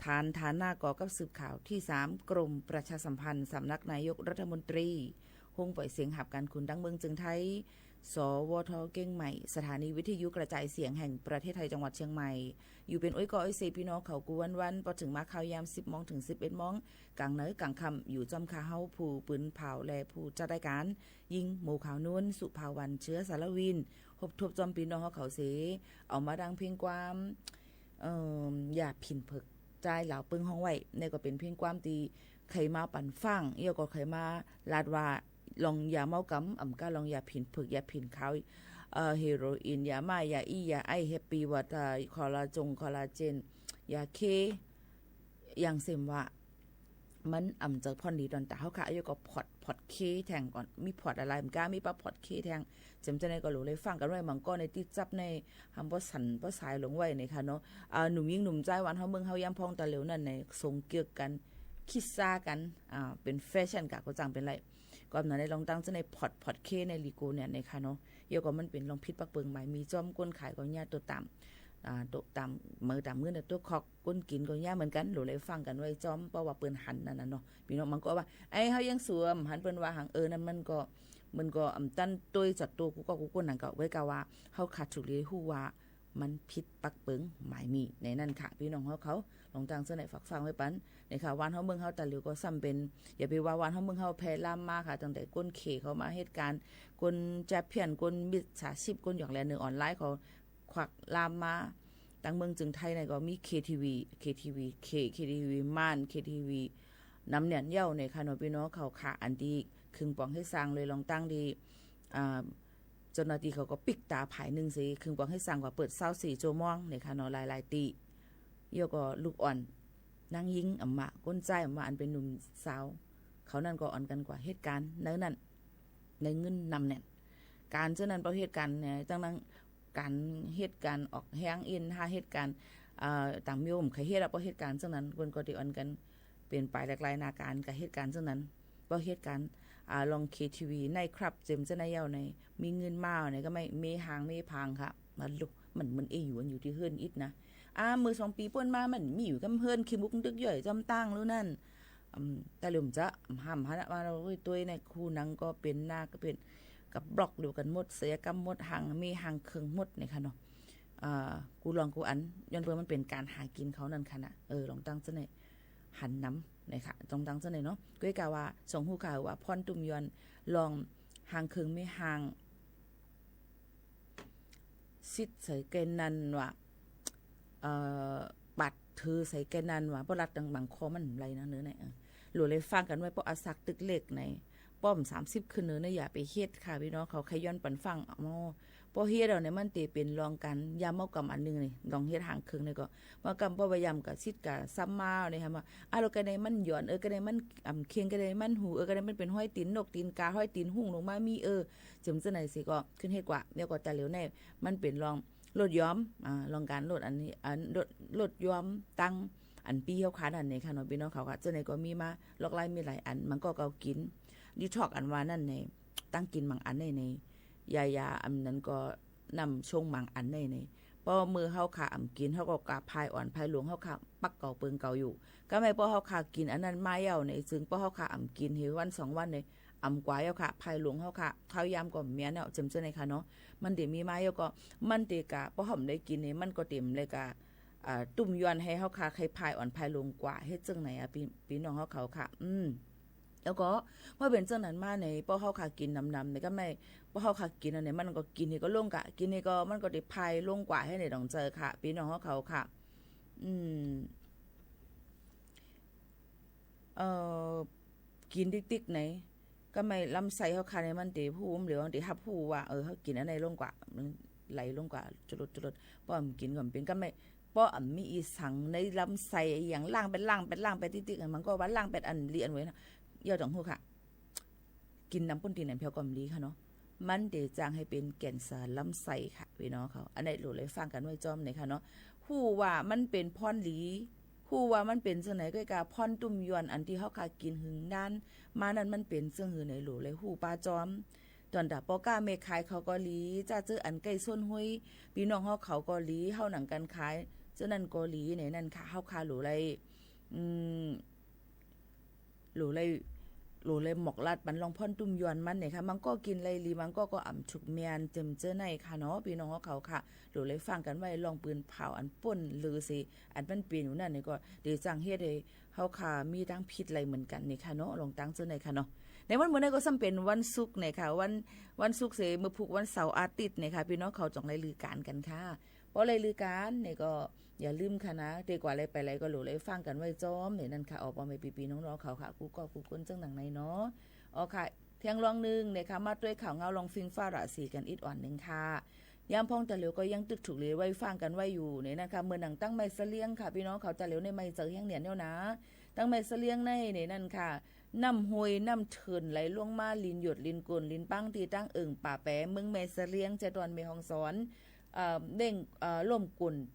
ฐาน ฐานะก่อกับสืบข่าวตี้สาม กรมประชาสัมพันธ์ สำนักนายกรัฐมนตรี ฮุ้งป่อยเสียงหับก๋านขุนตังเมืองเจิงไทย สวท เกียงใหม่ สถานีวิทยุกระจายเสียงแห่งประเทศไทย จังหวัดเชียงใหม่ อยู่เป๋นโอ้ยก้อโอ้ยเซปี้น้องเขากู้วันๆ ปอเถิงมาข่าวยามสิบโมงเถิงสิบเอ็ดโมง ก๋างเนอก๋างค่ำ อยู่จ้อมข้าเฮาผู้ปืนผ่าวและผู้จัดรายก๋าน ญิงโมขาวนุ่น สุภาวรรณ เชื้อสารวิน ฮบทบจ้อมปี้น้องเฮาเขาเส เอามาดังเพลงความ เอ่อ อย่าผินเผิก จายลาวเปิ้งฮ้องไว้ นี่ก็เป๋นเพลงความตี้ใค่มาปันฟัง แล้วก็ใค่มาลาดว่า ลองยาเมากำ อำก้าลองยาผินเผิก ยาผินขาว เอ่อ เฮโรอีน ยาม่าย ยาอี้ ยาไอซ์ แฮปปี้วอเตอร์ คอลลาจง คอลลาเจน ยาเค อย่างเส้นว่า มันอำจะพ่อนดีต่อต๋าเฮาค่ะ แล้วก็พอด พอดเคแทงก่อน มีพอดอะไร อำก้ามีป้าพอดเคแทง เจิมจะในก็หลูเลยฟังกั๋นไว้ บางก้อในตี้จับใน หำบ่สั่นบ่สายลงไว้นี่ค่ะเนาะ อ่า หนุ่มญิงหนุ่มจายหวานเฮาเมืองเฮายามพ่องตาเหลียวนั้นใน สงเกือกกั๋น คิดซ่ากั๋น อ่า เป๋นแฟชั่นกะก็จังเป๋นไร ก็อำนั้นในลองตั้งจะในพอด พอดเคในลีโกเนี่ยนี่ค่ะเนาะ แล้วก็มันเป๋นลองผิดปักเปิงหมายมี จ้อมก้นขายก็เยียะ โตต๋าม อ่า โตต๋ามเมอต๋ามเงินเนี่ย โตคอก ก้นกิ๋นก็เยียะเหมือนกั๋น หลูเลยฟังกั๋นไว้จ้อม เพราะว่าเปิ้นหันนั่นน่ะเนาะ ปี้น้องบางก้อว่า ไอ้เฮายังสวม หันเปิ้นว่าหัง เออ นั่นมันก็ มันก็อำตันโตยจัดโตกู้ก๊อกกู้ก้นนั่นก็ ไว้กาว่า เฮาขาดถูกเลยฮู้ว่า มันผิดปักเปิงหมายมีในนั้นค่ะ ปี้น้องเฮาเขา ลองตั้งจะในฝากฟังไว้ปัน นี่ค่ะ หวานเฮาเมืองเฮาตาเหลียวก็ซ้ำเป๋น อย่าไปว่าหวานเฮาเมืองเฮาแผ่ลามมาค่ะ ตั้งแต่ก้นเขเขามาเหตุก๋ารณ์ ก้นแจ๊บเพี้ยน ก้นมิจฉาชีพ ก้นหยอกแหลเนือออนไลน์เขา ควักลามมา ตังเมืองเจิงไทยในก็มีเคทีวี เคทีวีเค เคทีวีม่าน เคทีวีนำเนี่ยเย้านี่ค่ะเนาะ ปี้น้องเขาค่ะ อันตี้เคิงป๋องเฮ็ดซ่างเลยลองตั้งตี้ อ่า เจ้าหน้าตี้เขาก็ปิ๊กต๋าผายนึ่งเส เคิงป๋องเฮ็ดซ่างกว่าเปิดซาวสี่ชั่วโมงนี่ค่ะเนาะ หลายๆ ตี้ แล้วก็ลูกอ่อน นางญิงอำมา ก้นจายอำมา อันเป๋นหนุ่มสาว เขานั่นก็อ่อนกั๋นกว่าเหตุก๋ารณ์ในนั้น ในเงินนำเนี่ย ก๋านเจ้านั้นเป้าเหตุก๋ารณ์เนี่ย จั่งนั้นก๋านเหตุก๋ารณ์ออกแฮงอิน หาเหตุก๋ารณ์ เอ่อ ต่างมีอมใค่เหตุอะ เป้าเหตุก๋ารณ์จั่งนั้น เปิ้นก็ได้อ่อนกั๋น เป๋นปายแหลกลายหน้าก๋านกับเหตุก๋ารณ์จั่งนั้น เป้าเหตุก๋ารณ์ อ่า ลองเคทีวีไนท์คลับ เจิมจะในเย้าใน มีเงินมาในก็ไม่ เมฮางเมพางค่ะ มันลุก มัน มันเออยู่อันอยู่ตี้เฮือนอิดนะ อ่า เมื่อสองปี๋ป้นมา มันมีอยู่กำเฮือนขี้มุกตึกย่อยจอมตั้งหรือนั่น อืม แต่เหลียวจะห้ามหันมา โอ้ย ตวยในคู่หนังก็เป๋น หน้าก็เป๋น กับบล็อกเดียวกั๋นหมด เสียกำหมด หางเมหางเคิงหมดนี่ค่ะเนาะ อ่า กู้ลองกู้อัน ย้อนเปิ้นมันเป๋นก๋านหากิ๋นเขานั่นค่ะนะ เออ ลองตั้งจะในหันนำนี่ค่ะ ลองตั้งจะในเนาะ ก้อยกาว่า ส่องฮู้ข่าวว่า พ่อนตุ้มยวน ลองหางเคิงเมหาง สิทธิ์ใส่แก่นั้นว่า เอ่อ ปัดถือใส่แก่นั้นว่า บ่ลัดตังบางข้อมันไรนะเนอเนี่ย เออ หลูเลยฟังกั๋นไว้ เป้าอาสักตึกเล็กใน ป้อมสามสิบขึ้นเนอเนี่ย อย่าไปเฮ็ดค่ะ ปี้น้องเขา ใค่ย้อนปันฟัง อ๋อ เป้าเฮ็ดเอาเนี่ย มันเต๋เป๋นลองก๋านยาเมากำอันนึ่งนี่ ลองเฮ็ดหางเคิงเนี่ยก็ เมากำเป้าว่ายามกะสิทธิ์กะซ้ำมาเนี่ยค่ะ ว่า อ่ะ แล้วกะในมันหย่อน เออ กะในมันอ่ำเคียง กะในมันหู เออ กะในมันเป๋นห้อยตี๋นนกตี๋นกา ห้อยตี๋นฮุ่งลงมามี เออ เจิมจะในสิก็ขึ้นเหตุกว่า แล้วก็ตาเหลียวใน มันเป๋นลองลดยอม อ่า ลองก๋านลดอันนี้ อันลด ลดยอมตังอันปี้เฮาค่ะนั่นเองค่ะเนาะ ปี้น้องเขาค่ะ จะในก็มีมาลอกไล่มีหลายอัน มันก็เกากิ๋น ดีท็อกอันว่านั่นใน ตังกิ๋นบางอันในใน ยายาอันนั้นก็น้ำชงบางอันในใน เป้าเมื่อเฮาค่ะอ่ำกิ๋น เฮาก็กาพายอ่อนพายหลวงเฮาค่ะ ปักเก่าเปิงเก่าอยู่ ก็ไม่เป้าเฮาค่ะกิ๋นอันนั้นมาเย้าใน ซึ่งเป้าเฮาค่ะอ่ำกิ๋น เฮาวันสองวันใน อ่ำกว่าเย้าค่ะ พายหลวงเฮาค่ะ ข้าวยามก็เมียนเนาะ เจิมจะในค่ะเนาะ มันเต๋มีมาเย้าก็ มันเต๋กะ เป้าเฮาบ่ได้กิ๋นใน มันก็เต๋มเลยกะ อ่า ตุ้มยวนหื้อเฮาค่ะ ใค่พายอ่อนพายหลวงกว่า เฮ็ดจั่งไหนอะ ปี้ ปี้น้องเฮาเขาค่ะ อืม แล้วก็ เมื่อเป๋นจั่งนั้นมาใน เป้าเฮาค่ะกิ๋นนำๆ ในก็ไม่ เป้าเฮาค่ะกิ๋นอันไหน มันก็กิ๋นหื้อก็ลงกะ กิ๋นหื้อก็ มันก็เต๋พายลงกว่าหื้อในดองเจอค่ะ ปี้น้องเฮาเขาค่ะ อืม เอ่อ กิ๋นติ๊กๆ ใน ก็ไม่ลำไส้เฮาค่ะใน มันเต๋ฮู้เหลียว มันเต๋ฮับฮู้ว่า เออ เฮากิ๋นอันไหนลงกว่า มันไหลลงกว่า จุดๆ ๆ เป้าบ่กิ๋นก็บ่เป๋น ก็ไม่ เป้าบ่มีอีสังในลำไส้อะหยัง ล้างแป๊ด ล้างแป๊ด ล้างแป๊ดติ๊กๆ อะ มันก็ว่าล้างแป๊ดอันลีอันไว้นะ เย้าต้องฮู้ค่ะ กิ๋นนำป้นตี๋นอันเผียวก็บ่ดีค่ะเนาะ มันเต๋จ้างหื้อเป๋นแกนเซอร์ลำไส้ค่ะ ปี้น้องเขา อันนี้หลูเลยฟังกั๋นไว้จ้อมนี่ค่ะเนาะ ฮู้ว่ามันเป๋นพ่อนดี ฮู้ว่ามันเป๋นจั่งไหน ก้อยกาพ่อนตุ้มยวนอันตี้เฮาค่ะกิ๋นหึงนานมานั่น มันเป๋นจั่งหื้อใน หลูเลยฮู้ปาจ้อม ต้อนตาป้อก๊าแม่ขายเขาก็หลี จ้าเจ้ออันใก้ส้นห้วย ปี้น้องเฮาเขาก็หลี เฮาหนังกั๋นขาย เจ้านั้นก็หลี ในนั้นค่ะ เฮาค่ะ หลูไหล่ อืม หลูไหล่ หลูไหล่หมอกลัดปันลองพ่อนตุ้มยวนมันเนี่ยค่ะ บางก้อกิ๋นไหล่หลี บางก้อก็อ่ำถูกเมียน เจิมเจ้อในค่ะเนาะ ปี้น้องเฮาเขาค่ะ หลูไหล่ฟังกั๋นไว้ ลองปืนเผาอันป้นหรือสิ อันมันเป๋นอยู่นั้นเนี่ยก็ เดี๋ยวจั่งเฮ็ดหื้อ เฮาค่ะ มีตังผิดไหล่เหมือนกั๋นนี่ค่ะเนาะ ลองตังเจ้อในค่ะเนาะ ในวันมื้อนี้ก็ซ้ำเป๋นวันศุกร์เนี่ยค่ะ วัน วันศุกร์เส มื้อพุกวันเสาร์อาทิตย์เนี่ยค่ะ ปี้น้องเขาจ่องไหล่ลือก๋านกั๋นค่ะ ป้อไหล่ลือก๋านเนี่ยก็ อย่าลืมค่ะนะ เต๋กว่าไหล่ไปไหล่ก็หลูไหล่ฟังกั๋นไว้จ้อมเนี่ยนั่นค่ะ ออ ป้อแม่ปี้ๆน้องๆเขาค่ะ กู้ก้อกู้คนเจิ่งหนังในเนาะ อ๋อค่ะ เที่ยงลองนึ่งเนี่ยค่ะ มาต้วยข่าวเงาลองฟิงฟ้าราศีกั๋นอีกอ่อนนึ่งค่ะ ยามพ่องตะเหลียวก็ยังตึกถูกหลีไหว้ฟังกั๋นไว้อยู่เนี่ยนะคะ เมื่อหนังตั้งแม่เสลียงค่ะ ปี้น้องเขาตะเหลียวในไม่เจอแห้งเหนียนเนี่ยนะ ตั้งแม่เสลียงในเนี่ยนั่นค่ะ น้ำห้วยน้ำเถินไหลลงมา ลินหยดลินโกนลินปัง ตี้ตั้งเอิงป่าแป เมืองแม่เสลียง แจ้ตอนแม่ฮ่องสอน เอ่อ เด้ง เอ่อ ล่มโกน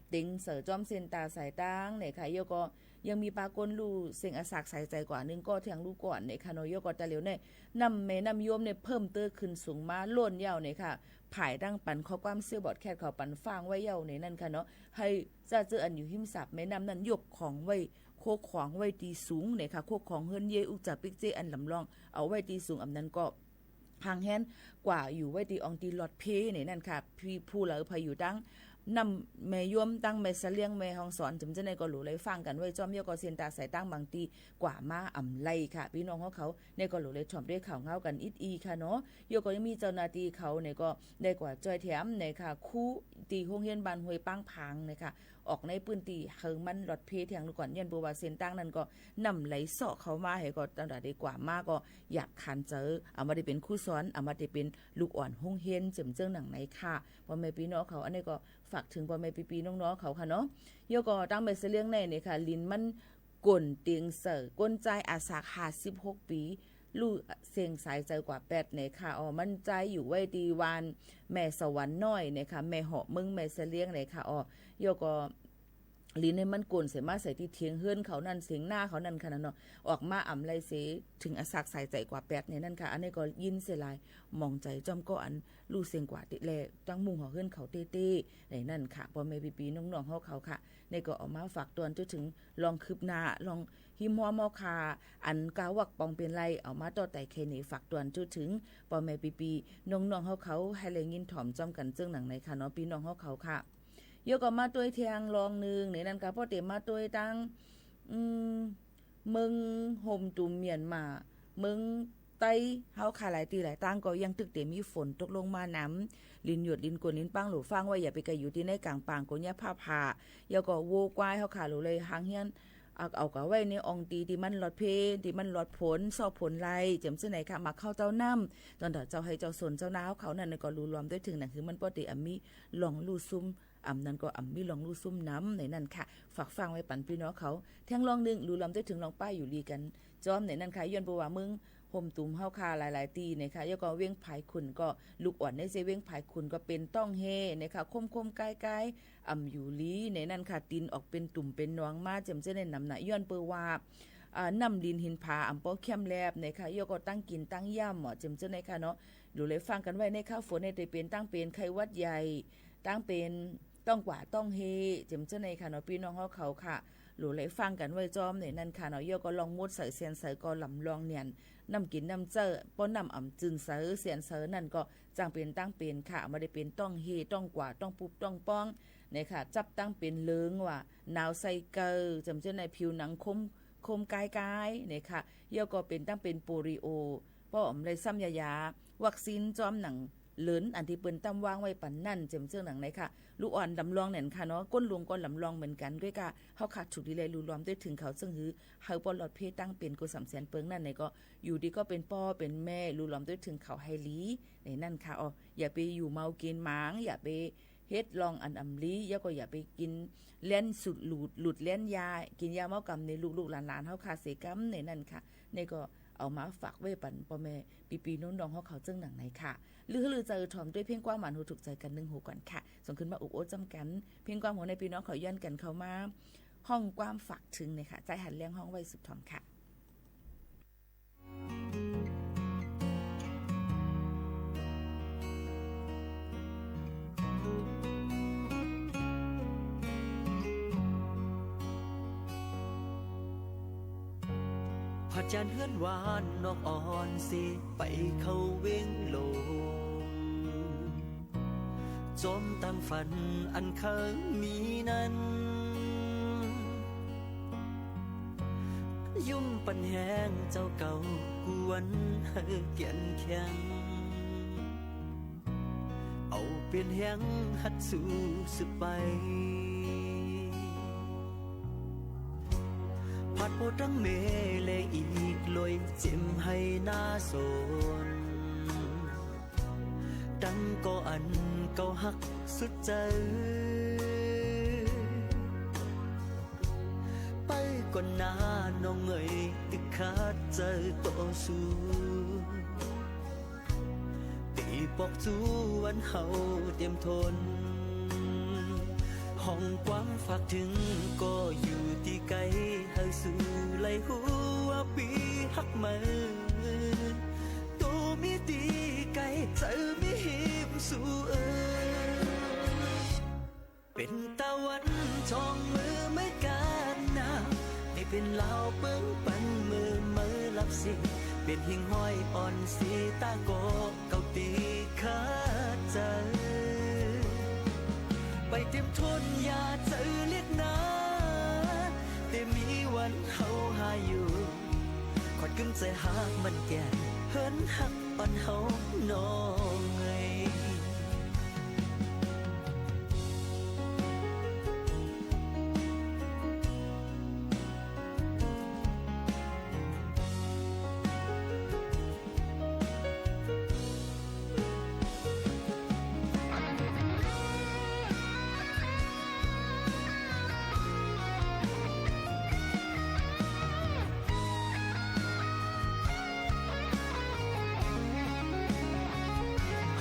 เต็งเสอจ้อมเส้นตาสายตางเนี่ยค่ะ เยียะก็ ยังมีปาก้นลู่เสียงอาสากสายใจ๋กว่านึ่งก็เที่ยงลู่ก่อนเนี่ยค่ะเนาะ เยียะก็ตะเหลียวเนี่ย น้ำแม่น้ำโยมเนี่ยเพิ่มเตื้อขึ้นสูงมาล้นเย้าเนี่ยค่ะ ผายตั้งปันข้อความเสี้ยวบอดแคสเขาปันฟังไว้เย้าเนี่ยนั่นค่ะเนาะ หื้อจ้าเจ้ออันอยู่ฮิมสาบแม่น้ำนั้นยกของไว้ โคของไว้ตี้สูงเนี่ยค่ะ โคของเฮือนเย้ยอุกจ๋าปิ๊กเจ๊อันลำลอง เอาไว้ตี้สูง อำนั้นก็ ห่างแฮนกว่าอยู่ไว้ตี้อ่องตี้ลอดเพเนี่ยนั่นค่ะ ปี้ผู้เหลอใผอยู่ตั้งน้ำแม่โยม ตั้งแม่เสลียง แม่ฮ่องสอน เจิมเจ้อในก็หลูไหล่ฟังกั๋นไว้จ้อม เยียะก็เส้นตาสายตางบางตี้กว่ามาอ่ำไหล่ค่ะ ปี้น้องเฮาเขาเนี่ยก็หลูไหล่ถ่อมต้วยข่าวเงากั๋นอีกอี้ค่ะเนาะ เยียะก็ยังมีเจ้าหน้าตี้เขาเนี่ยก็ได้กว่าจ้อยแถมเนี่ยค่ะ ครูตี้โฮงเฮียนบ้านห้วยปางผางเนี่ยค่ะ ออกในปื้นตี้หื้อมันลอดเพเที่ยงลู่ก่อน ย้อนเปื้อว่าเส้นตางนั้นก็น้ำไหลเซาะเข้ามา หื้อก็ตั้งตาได้กว่ามาก็อยากขันเจอ อำว่าได้เป๋นครูสอน อำว่าได้เป๋นลูกอ่อนโฮงเฮียน เจิมเจิ่งหนังในค่ะ ป้อแม่ปี้น้องเขา อันนี้ก็ฝากเถิงป้อแม่ปี้ๆน้องๆเขาค่ะเนาะ เยียะก็ตั้งแม่เสลียงในเนี่ยค่ะ ลินมันโกนเตียงเสอก้นจายอาสากห้าสิบหกปี๋ ลู่เสียงสายใจ๋กว่าแป๊ดเนี่ยค่ะ อ๋อ มันจายอยู่ไว้ตี้บ้านแม่สวรรค์น้อยเนี่ยค่ะ แม่เหาะ เมืองแม่เสลียงเนี่ยค่ะ อ๋อ เยียะก็ ลินเนี่ยมันโกนเสมาใส่ตี้เถียงเฮือนเขานั่น เถียงนาเขานั่นค่ะเนาะ ออกมาอ่ำไหล่เส เถิงอาสากสายใจ๋กว่าแป๊ดเนี่ยนั่นค่ะ อันนี้ก็ยินเสียหลายหมองใจ๋จ้อมก้ออันลู่เสียงกว่าตี้แล ตั้งมุงหอเฮือนเขาเต๊ๆ ในนั่นค่ะ ป้อแม่ปี้ๆน้องๆเฮาเขาค่ะ นี่ก็เอามาฝากตวนจนเถิงลองคืบหน้า ลองฮิมฮอมเฮาค่ะ อันกาวักปองเป๋นไร เอามาต่อไต่แค่นี้ ฝากตวนจนเถิงป้อแม่ปี้ๆน้องๆเฮาเขา หื้อได้ยินถ่อมจ้อมกั๋นเจิ่งหนังในค่ะเนาะ ปี้น้องเฮาเขาค่ะ เยียะก็มาต้วยเที่ยงลองนึ่งเนี่ยนั่นค่ะ ป้อเต๋มาต้วยตั้ง อืม เมืองโฮมตูมเมียนมา เมืองใต้เฮาค่ะ หลายตี้หลายตางก็ยังตึกเต๋มีฝนตกลงมานำ ลินหยดลินโกนลินปัง หลูฟังไว้ อย่าไปไก่อยู่ตี้ในก๋างป่าง โกนยาผ้าผ่า เยียะก็วัวควายเฮาค่ะ หลูเลยห่างเฮียน เอา เอากาไว้ในอ่องตี้ตี้มันลอดเพ ตี้มันลอดผล เซาะผลไหล่ เจิมเจ้อในค่ะ มาเข้าเจ้าน้ำ ต้อนตาเจ้าไฮ่เจ้าสวนเจ้านาเฮาเขานั่นก็หลูลอมต้วยเถิงหนังหื้อมันป้อเต๋อำมีลองลู่ซุ่ม อำนั้นก็อำมีลองลู่ซุ่มนำในนั่นค่ะ ฝากฟังไว้ปันปี้น้องเขา เที่ยงลองนึ่ง หลูลอมต้วยเถิงลองป้ายอยู่ดีกั๋นจ้อมในนั่นค่ะ ย้อนเปื้อว่าเมืองโฮมตูมเฮาค่ะ หลายๆตี้เนี่ยค่ะ เยียะก็เวียงผายขุ่นก็ ลูกอ่อนในเซเวียงผายขุ่นก็เป๋นต้องเฮเนี่ยค่ะ คมๆก้ายๆ อำอยู่หลีในนั่นค่ะ ตินออกเป๋นตุ่มเป๋นหนองมา เจิมเจ้อในนำนะ ย้อนเปื้อว่า อ่า น้ำลินหินผาอำป้อเข้มแลบเนี่ยค่ะ เยียะก็ตั้งกิ๋นตั้งย่ำเหมาะ เจิมเจ้อในค่ะเนาะ หลูเลยฟังกั๋นไว้ในคราวฝนเนี่ยเต๋เป๋นตั้งเป๋นไข้หวัดใหญ่ ตั้งเป๋นต้องกว่าต้องเฮ เจิมเจ้อในค่ะเนาะ ปี้น้องเฮาเขาค่ะ หลูเลยฟังกั๋นไว้จ้อมในนั่นค่ะเนาะ เยียะก็ลองมดใสเสียนใสก็ลำลองเนียน น้ำกิ๋นน้ำเจ้อ ป้อน้ำอ่ำจืนใสเสียนใสนั่นก็ จั่งเป๋นตั้งเป๋นค่ะ บ่ได้เป๋นต้องเฮ ต้องกว่า ต้องปุบ ต้องป้อง เนี่ยค่ะ จับตั้งเป๋นเหลิงว่า หนาวใส่เกา เจิมเจ้อในผิวหนังคม คมก้ายๆ เนี่ยค่ะ เยียะก็เป๋นตั้งเป๋นโปลิโอ ป้ออ๋ำได้ซ้ำยายา วัคซีนจ้อมหนังเหลิน อันตี้เปิ้นตำวางไว้ปันนั่น เจิมเจ้อหนังในค่ะ ลูกอ่อนลำลองแหน่นค่ะเนาะ ก้นลุงก็ลำลองเหมือนกั๋น ก้วยก่า เฮาขาดถูกดีแล หลูลอมต้วยเถิงเขา เซิ่งหื้อ หื้อป้อลอดเพ่ตั้งเป๋นกู้สำแสนเปิงนั่นในก็ อยู่ดีก็เป๋นป้อเป๋นแม่ หลูลอมต้วยเถิงเขาไฮหลี ในนั่นค่ะ อ๋อ อย่าไปอยู่เมากิ๋นหมาง อย่าไปเฮ็ดลองอันอ่ำหลี แล้วก็อย่าไปกิ๋นแล่นสุดหลุด หลุดแล่นยา กิ๋นยาเมากำในลูกๆหลานๆ เฮาค่ะเสกำ ในนั่นค่ะ ในก็เอามาฝากไว้ปันป้อแม่ปี้ๆน้องๆ เฮาเขาเซิ่งหนังในค่ะ ลือหื้อลือใจ๋ถ่อมด้วยเพลงความหวานหูถูกใจ๋กั๋นนึ่งหูก่อนค่ะ ส่งขึ้นมาอุบโอ้จ้ำกั๋น เพลงความหวานในปี้น้องเขาย้อนกั๋นเข้ามา ฮ้องความฝากเถิงเนี่ยค่ะ ใจ๋หันแลงฮ้องไว้สืบถ่อมค่ะ จานเฮือนหวานนอกอ่อนสิไปเข้าเวงหลวง จอมตางฝันอันเคิงมีนั้น ยุ้มปันแฮงเจ้าเก่ากวนหื้อเกียนแข็ง เอาเปียรแฮงหัดสู้สืบไป ผัดโปตังเมเลอีกลอยเจ็มไหหน้าสน ตังก่ออันเก่าฮักสุดใจ๋ ไปก่อนนาน้องเอ๋ย ตึกขาดใจ๋ต่อสู้ ตี้ปอกจู้วันเฮาเตียมทน ห้องความฝากเถิงก็อยู่ตี้ไกล หื้อสู้ไหลหัวปี้ฮักเหมิน ตั๋วมีตี้ไกล ใจ๋มีฮีมสู้เอ่ย เป๋นตะวันช่องมือไม้กาดหน้า ตี้เป๋นลาวเปิ้งปันเมื่อไม้ลับสิ้น เป๋นหิ่งห้อยอ่อนสีตาก่อเก่าตี้ขาดใจ๋ ไปเตียมทนอย่าใจ๋เลียกนา ตี้มีวันเฮาหาอยู่ ขอดกึ๊มใจ๋ฮักมันแก่น เฮิรนฮัก อ่อนเฮาน้องเอ๋ย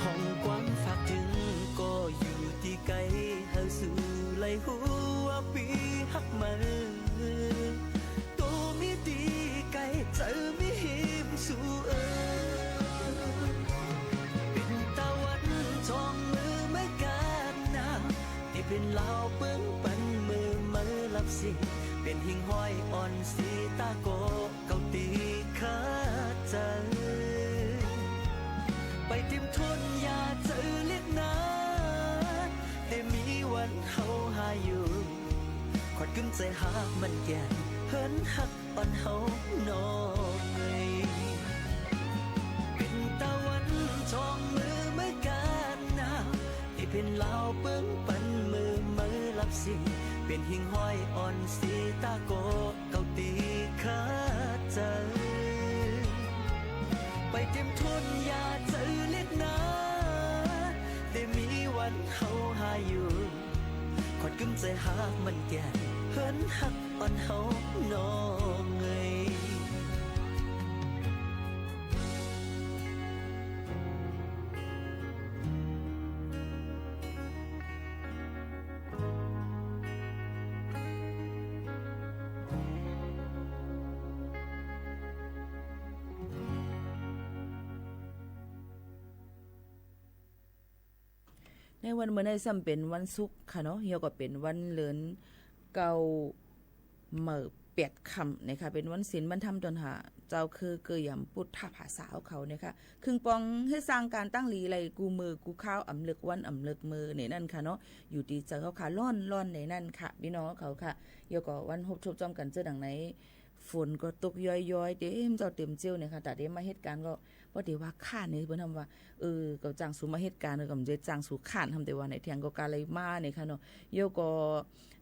ห้องความฝากเถิงก็อยู่ตี้ไกล หื้อสู้ไหลหัวปี้ฮักเหมิน ตั๋วมีตี้ไกล ใจ๋มีฮีมสู้เอ่ย เป๋นตะวันช่องมือไม้กาดหน้า ตี้เป๋นลาวเปิ้งปันเมื่อไม้ลับสิ้น เป๋นหิ่งห้อยอ่อนสีตาก่อเก่าตี้ขาดใจ๋ ไปเตียมทนอย่าใจ๋เลียกนา ตี้มีวันเฮาหาอยู่ ขอดกึ๊มใจ๋ฮักมันแก่น เฮิรนฮัก อ่อนเฮาน้องเอ๋ย เป๋นตะวันช่องมือไม้กาดหน้า ตี้เป๋นลาวเปิ้งปันเมื่อไม้ลับสิ้น เป๋นหิ่งห้อยอ่อนสีตาก่อเก่าตี้ขาดใจ๋ ไปเตียมทนอย่าใจ๋เลียกนา ตี้มีวันเฮาหาอยู่ ขอดกึ๊มใจ๋ฮักมันแก่น เฮิรนฮัก อ่อนเฮาน้องเอ๋ย ในวันเมื่อนี้ซ้ำเป๋นวันศุกร์ค่ะเนาะ เหี่ยวก็เป๋นวันเลินเก้า เหม่อแปดค่ำนะคะ เป๋นวันศีลวันธรรมต๋อนหาเจ้า คือเกยยำปุทธภาษาเอาเขานะคะ ครึ่งปองเฮ็ดสร้างก๋านตั้งหลีไหล กู้เมื่อกู้คราว อำเลิกวันอำเลิกเมื่อในนั้นค่ะเนาะ อยู่ตี้ใจ๋เขาค่ะ ล่อนๆ ในนั้นค่ะ ปี้น้องเขาค่ะ เหี่ยวก็วันฮบทบจ้อมกั๋นเจ้าดังใน ฝนก็ตกย้อยๆ เต็มเจ้าเต็มเจี้ยวเนี่ยค่ะ ต๋าเดมาเฮ็ดก๋านก็ ป้อเดว่าข้านเนี่ย เปิ้นทำว่า เออ ก็จ้างสูมาเฮ็ดก๋าน เออ ก็บ่ใจ้จ้างสูข้าน ทำแต่ว่าไหนเถียงก็กาเลยมาเนี่ยค่ะเนาะ เหี่ยวก็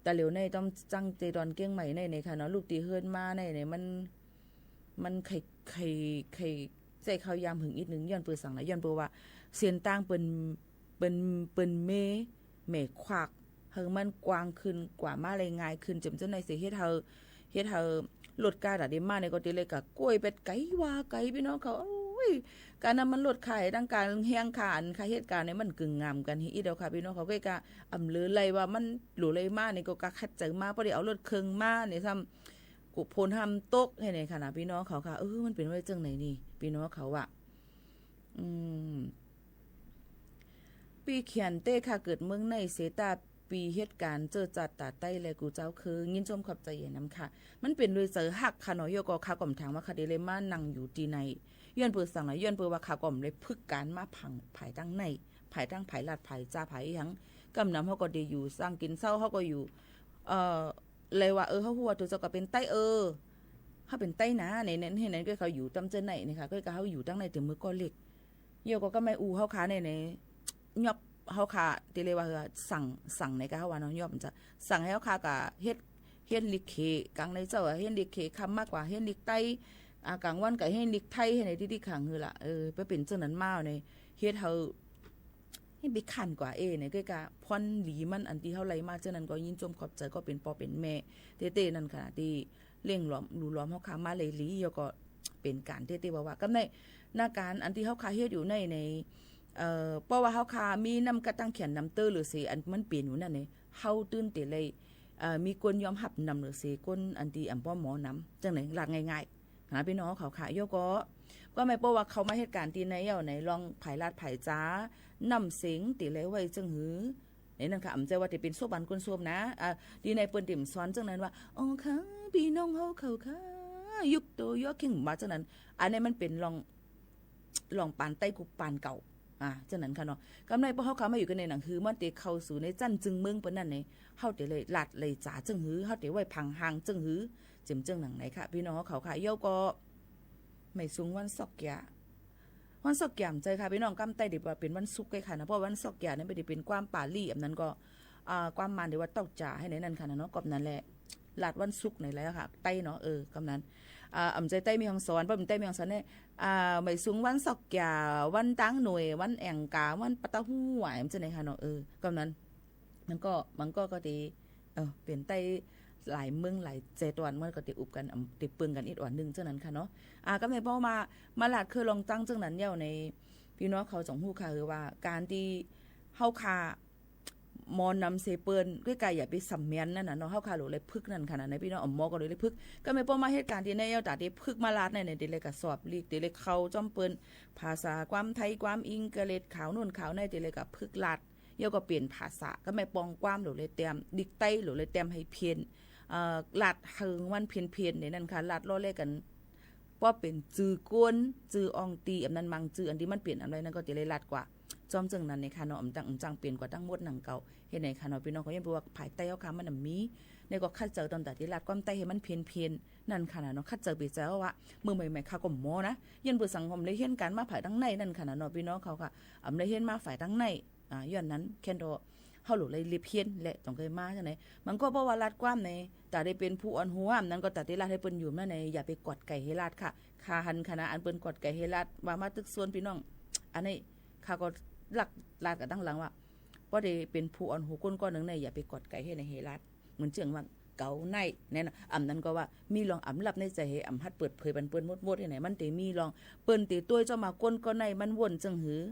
ต๋าเหลียวในต้องจั้งเตตอนเกียงใหม่ในเนี่ยค่ะเนาะ ลูกตี้เฮิรนมาในเนี่ย มัน มันใค่ ใค่ ใค่ใจ๊ข้าวยามหึงอิดนึง ย้อนเปื้อสังนะ ย้อนเปื้อว่า เส้นตางเปิ้น เปิ้น เปิ้นเม แหมขวาก หื้อมันกว้างขึ้น กว่ามาได้ง่ายขึ้น เจิ่มเจ้าในเสีย เฮ็ดหื้อ เฮ็ดหื้อรถก้าต๋าเดมาเนี่ยก็ตี้เลยกะก้วยแปดไก๋ว่าไก๋ ปี้น้องเขา โอ๊ย ก๋านนั้นมันรถขาย ตังก๋านแฮงก๋าน ก๋านเฮ็ดก๋านเนี่ยมันกึ่งงามกั๋นอิดเดียวค่ะ ปี้น้องเขา ก็กะอำเลือไหลว่ามันหลูไหลมาเนี่ยก็กะขัดใจ๋มา ป้อเดเอารถเคิงมาเนี่ยซ้ำ กุโพนห้ามตก เห็นไหมคะนะ ปี้น้องเขาค่ะ เออ มันเป๋นไว้จั่งไหนนี่ ปี้น้องเขาอะ อืม ปี้เขียนเต้ค่ะ เกิดเมืองในเสตา ปี๋เหตุก๋ารณ์เจิดจ๋าดต๋าใต้แลกูเจ้า คือยินชมขอบใจ๋เยียะนำค่ะ มันเป๋นโดยใจ๋ฮักค่ะเนาะ ยอดก็ข้าก็บ่ถามว่าข้าเต๋เลยมานั่งอยู่ตี้ไหน ย้อนเปื้อสังนะ ย้อนเปื้อว่าข้าก็บ่ได้ฝึกก๋านมาผาง ผายตางใน ผายตางผายลาดผายจ๋าผายอะหยัง กำนำเฮาก็ได้อยู่ สร้างกิ๋นเซ้าเฮาก็อยู่ เอ่อ เลยว่า เออ เฮาฮู้ว่าตั๋วเจ้าก็เป๋นใต้ เออ เฮาเป๋นใต้นา ใน ใน ใน ใน ก็เขาอยู่ต๋ามเจิ่นในนี่ค่ะ ก็ ก็เฮาอยู่ตางในเต็มมือก่อเหล็ก เยียะก็ ก็แม่นอู้เฮาขาใน ใน ยอบเฮาขา ตี้เลยว่า เออ สั่ง สั่งในก็เฮาว่าเนาะ ยอบมันจะสั่งหื้อเฮาขาก็เฮ็ด เฮียนลิเข ก๋างในเจ๊าอะ เฮียนลิเข ค่ำมากกว่าเฮียนลิกใต้ อ่า ก๋างวันก็เฮียนลิกไทย หื้อในตี้ๆ ขังหื้อละ เออ ไปเป๋นเจิ่งนั้นมาใน เฮ็ดหื้อ หื้อไปคันกว่าเอ ใน ก็ ก็ผลดีมัน อันตี้เฮาไล่มาเจิ่งนั้นก็ยินชมขอบใจ๋ ก็เป๋นป้อเป๋นแม่เต๊ๆ นั่นค่ะ ตี้เลี้ยงหลอม หลู่หลอมเฮาขามาเลยหลี เยียะก็เป๋นก๋านเต๊ๆ ว่าๆ กำใน นาก๋านอันตี้เฮาขาเฮ็ดอยู่ใน ใน เอ่อ เพราะว่าเฮาขามีน้ำกัดตางแขนน้ำเตื้อเหลือเสีย อันมันเป๋นอยู่นั่นเนี่ย เฮาตึงเต๋เลย เอ่อ มีก้นยอมฮับนำเหลือเสีย ก้นอันตี้อ่ำป้อหมอนำ จั่งไหน ลาดง่ายๆ หาปี้น้องเขาค่ะ เยียะก็ ก็แม่นเพราะว่าเขามาเหตุก๋ารณ์ตี้ในเย้า ในลองผายลาดผายจ๋า น้ำเสียงเต๋เลยไว้จั่งหื้อ ในนั้นค่ะ อ่ำใจ้ว่าเต๋เป๋นโซบานก้นโซบนะ อ่า ตี้ในเปิ้นเต๋บ่สอนจั่งนั้นว่า อ๋อค่ะ ปี้น้องเฮาเขาค่ะ ยุกโตเยียะเข่งมาจั่งนั้น อันนี้มันเป๋นลอง ลองปานใต้กุ๊กปานเก่า อ่า จั่งนั้นค่ะเนาะ กำในป้อเฮาขามาอยู่กั๋นในหนัง คือมันเต๋เข้าสู่ในจั้นจึงเมืองเปิ้นนั่นเนี่ย เฮาเต๋เลยลาดเลยจ๋าจั่งหื้อ เฮาเต๋ไว้ผางห่างจั่งหื้อ เจ๋มเจิ่งหนังไหนค่ะ ปี้น้องเฮาเขาค่ะ เยียะก็ หมายสูงวันซอกเกีย วันซอกเกียบ่ใจ้ค่ะ ปี้น้อง กำใต้เต๋ว่าเป๋นวันศุกร์ไงค่ะนะ เพราะวันซอกเกียเนี่ยบ่ได้เป๋นความปาลี อันนั้นก็ อ่า ความหมายเต๋ว่าเต้าจ๋าหื้อในนั้นค่ะนะเนาะ ก็นั้นแหละ ลาดวันศุกร์ในแล้วค่ะ ใต้เนาะ เออ กำนั้น อ่า อ่ำใจ้ใต้แม่ฮ่องสอน เพราะเป๋นใต้แม่ฮ่องสอนเนี่ย อ่า หมายสูงวันซอกเกีย วันตางหน่วย วันแอ่งก๋า วันปะตะฮู้ ว่าอันจั่งไหนค่ะเนาะ เออ กำนั้น มันก็ มันก็ ก็เต๋ เออ เป๋นใต้หลายเมืองหลายแจตอน มันก็เต๋อุบกั๋น อ่ำ เต๋เปิงกั๋นอิดอ่อนนึ่งจั่งนั้นค่ะเนาะ อ่า กำในป้อมา มาลาดคือลองจั้งจั่งนั้นเย้าใน ปี้น้องเขาจ๋องฮู้ค่ะ คือว่าก๋านตี้เฮาขา หมอนำเสเปิ้น ก็กะอย่าไปสำเมียนนั่นน่ะเนาะ เฮาขาหลู่เลยฝึกนั่นค่ะนะ ในปี้น้อง อ่ำหมอก็หลู่เลยฝึก กำในป้อมาเหตุก๋ารณ์ตี้ในเย้า ต๋าเต๋ฝึกมาลาดใน ในเต๋เลยก็สอบลีก เต๋เลยเข้าจ้อมเปิ้น ภาษาความไทย ความอังกฤษ ข่าวนู่นข่าวใน เต๋เลยก็ฝึกลาด เยียะก็เป๋นภาษา กำในป้องความหลู่เลยแต้ม ลิกใต้หลู่เลยแต้มหื้อเพี้ยน เอ่อ ลาดหื้อมันเพี้ยนๆ ในนั้นค่ะ ลาดล้อเล่นกั๋น ป้อเป๋นจื้อก้น จื้ออ่องตี้ อันนั้นบางจื้อ อันตี้มันเป๋นอันใดนั้นก็เต๋เลยลาดกว่า จ้อมเจิ่งนั้นเนี่ยค่ะเนาะ อ่ำจั้ง อ่ำจั้งเป๋นกว่าตังหมดหนังเก่า หื้อในค่ะเนาะ ปี้น้องเขา ย้อนเปื้อว่าผายใต้เฮาขามันอ่ำมี ในก็คัดเจิาต๋อนต๋าตี้ลาดความใต้หื้อมันเพี้ยนๆ นั่นค่ะนะเนาะ คัดเจิาไปเจิาว่า เมื่อใหม่ๆ ข้าก็หมอนะ ย้อนเปื้อสังคมเลยเฮียนก๋านมาผายตางในนั่นค่ะนะเนาะ ปี้น้องเขาค่ะ อ่ำเลยเฮียนมาผายตางใน อ่า ย้อนนั้นแค่นเตาะ เฮาหลู่เลยเล็บเฮียนแหละ ต้องเกยมาจั่งไหน มันก็เพราะว่าลาดความใน ต๋าเต๋เป๋นผู้อ่อนหัว อันนั้นก็ต๋าเต๋ลาดหื้อเปิ้นอยู่นั่นใน อย่าไปกอดไก่หื้อลาดค่ะ ข้าหันค่ะนะ อันเปิ้นกอดไก่หื้อลาด ว่ามาตึกซวนปี้น้อง อันนี้ข้าก็ลักลาดกั๋นตังหลังว่า ป้อเต๋เป๋นผู้อ่อนหัวก้นก้อนนึ่งใน อย่าไปกอดไก่หื้อในหื้อลาด เหมือนเจื้องว่าเก๋าใน เนี่ยนะ อ่ำนั้นก็ว่า มีลองอ่ำลับในใจ๋หื้อ อ่ำฮัดเปิดเผยปันเปิ้นหมดๆ หื้อใน มันเต๋มีลอง เปิ้นเต๋ตวยเจ้ามาก้นก้อนใน มันว่นจั่งหื้อ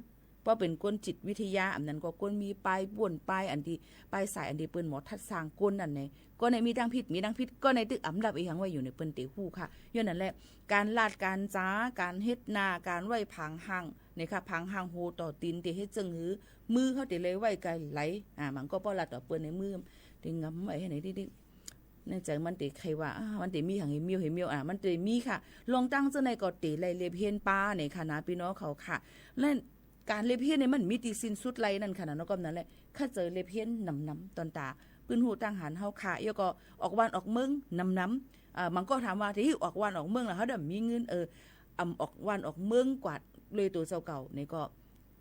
ป้อเป๋นคนจิตวิทยา อ่ำนั้นก็คนมีปายว่นปายอันตี้ ปายสายอันตี้เปิ้นหมอทัดสร้างคนนั่นแหละ ก็ในมีตังผิด มีตังผิด ก็ในตึกอ่ำลับอีหยังไว้อยู่ในเปิ้นเต๋ฮู้ค่ะ ย้อนนั้นแหละ ก๋านลาดก๋านจ๋า ก๋านเฮ็ดหน้า ก๋านไว้ผางห่างเนี่ยค่ะ ผางห่างหัวต่อตี๋นเต๋เฮ็ดจั่งหื้อ มือเฮาเต๋เลยไว้ไกลไหล อ่า มันก็ป้อลาดต่อเปิ้นในมือ เต๋งำไว้หื้อในตี้ๆ ในใจ๋มันเต๋ใค่ว่า อ่า มันเต๋มีหยังหื้อเมียวหื้อเมียว อ่า มันเต๋มีค่ะ ลองจั้งจั่งในก็เต๋ไล่เล็บเฮียนปาเนี่ยค่ะนะ ปี้น้องเขาค่ะ และ ก๋านเล็บเฮียนเนี่ยมันมีตี้สิ้นสุดไหลนั่นค่ะนะเนาะ ก็นั้นแหละ คัดเจิาเล็บเฮียนนำๆ ต๋อนต๋าปื้นฮู้ตางหันเฮาค่ะ เยียะก็ออกบ้านออกเมืองนำๆ อ่า บางก็ถามว่า ตี้ออกบ้านออกเมืองแล้วเฮาบ่มีเงิน เออ อ่ำออกบ้านออกเมืองกวาดเลยตั๋วเจ้าเก่า นี่ก็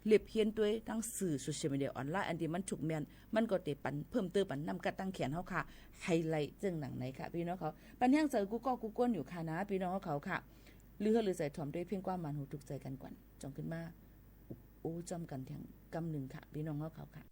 เล็บเฮียนตวยตางสื่อโซเชียลมีเดียออนไลน์ อันตี้มันถูกเมียน มันก็เต๋ปันเพิ่มเติมปันน้ำกัดตางแขนเฮาค่ะ หื้อไหลเจิ่งหนังในค่ะ ปี้น้องเขา ปันแฮงใจ๋กู้ก้อกู้ก้นอยู่ค่ะนะ ปี้น้องเขาค่ะ ลือเฮือลือใจ๋ถ่อมตวยเพียงความหมานหูถูกใจ๋กั๋นก่อน จ่องขึ้นมา โอ้ จ้อมกั๋นแถมกำนึ่งค่ะ ปี้น้องเฮาเขาค่ะ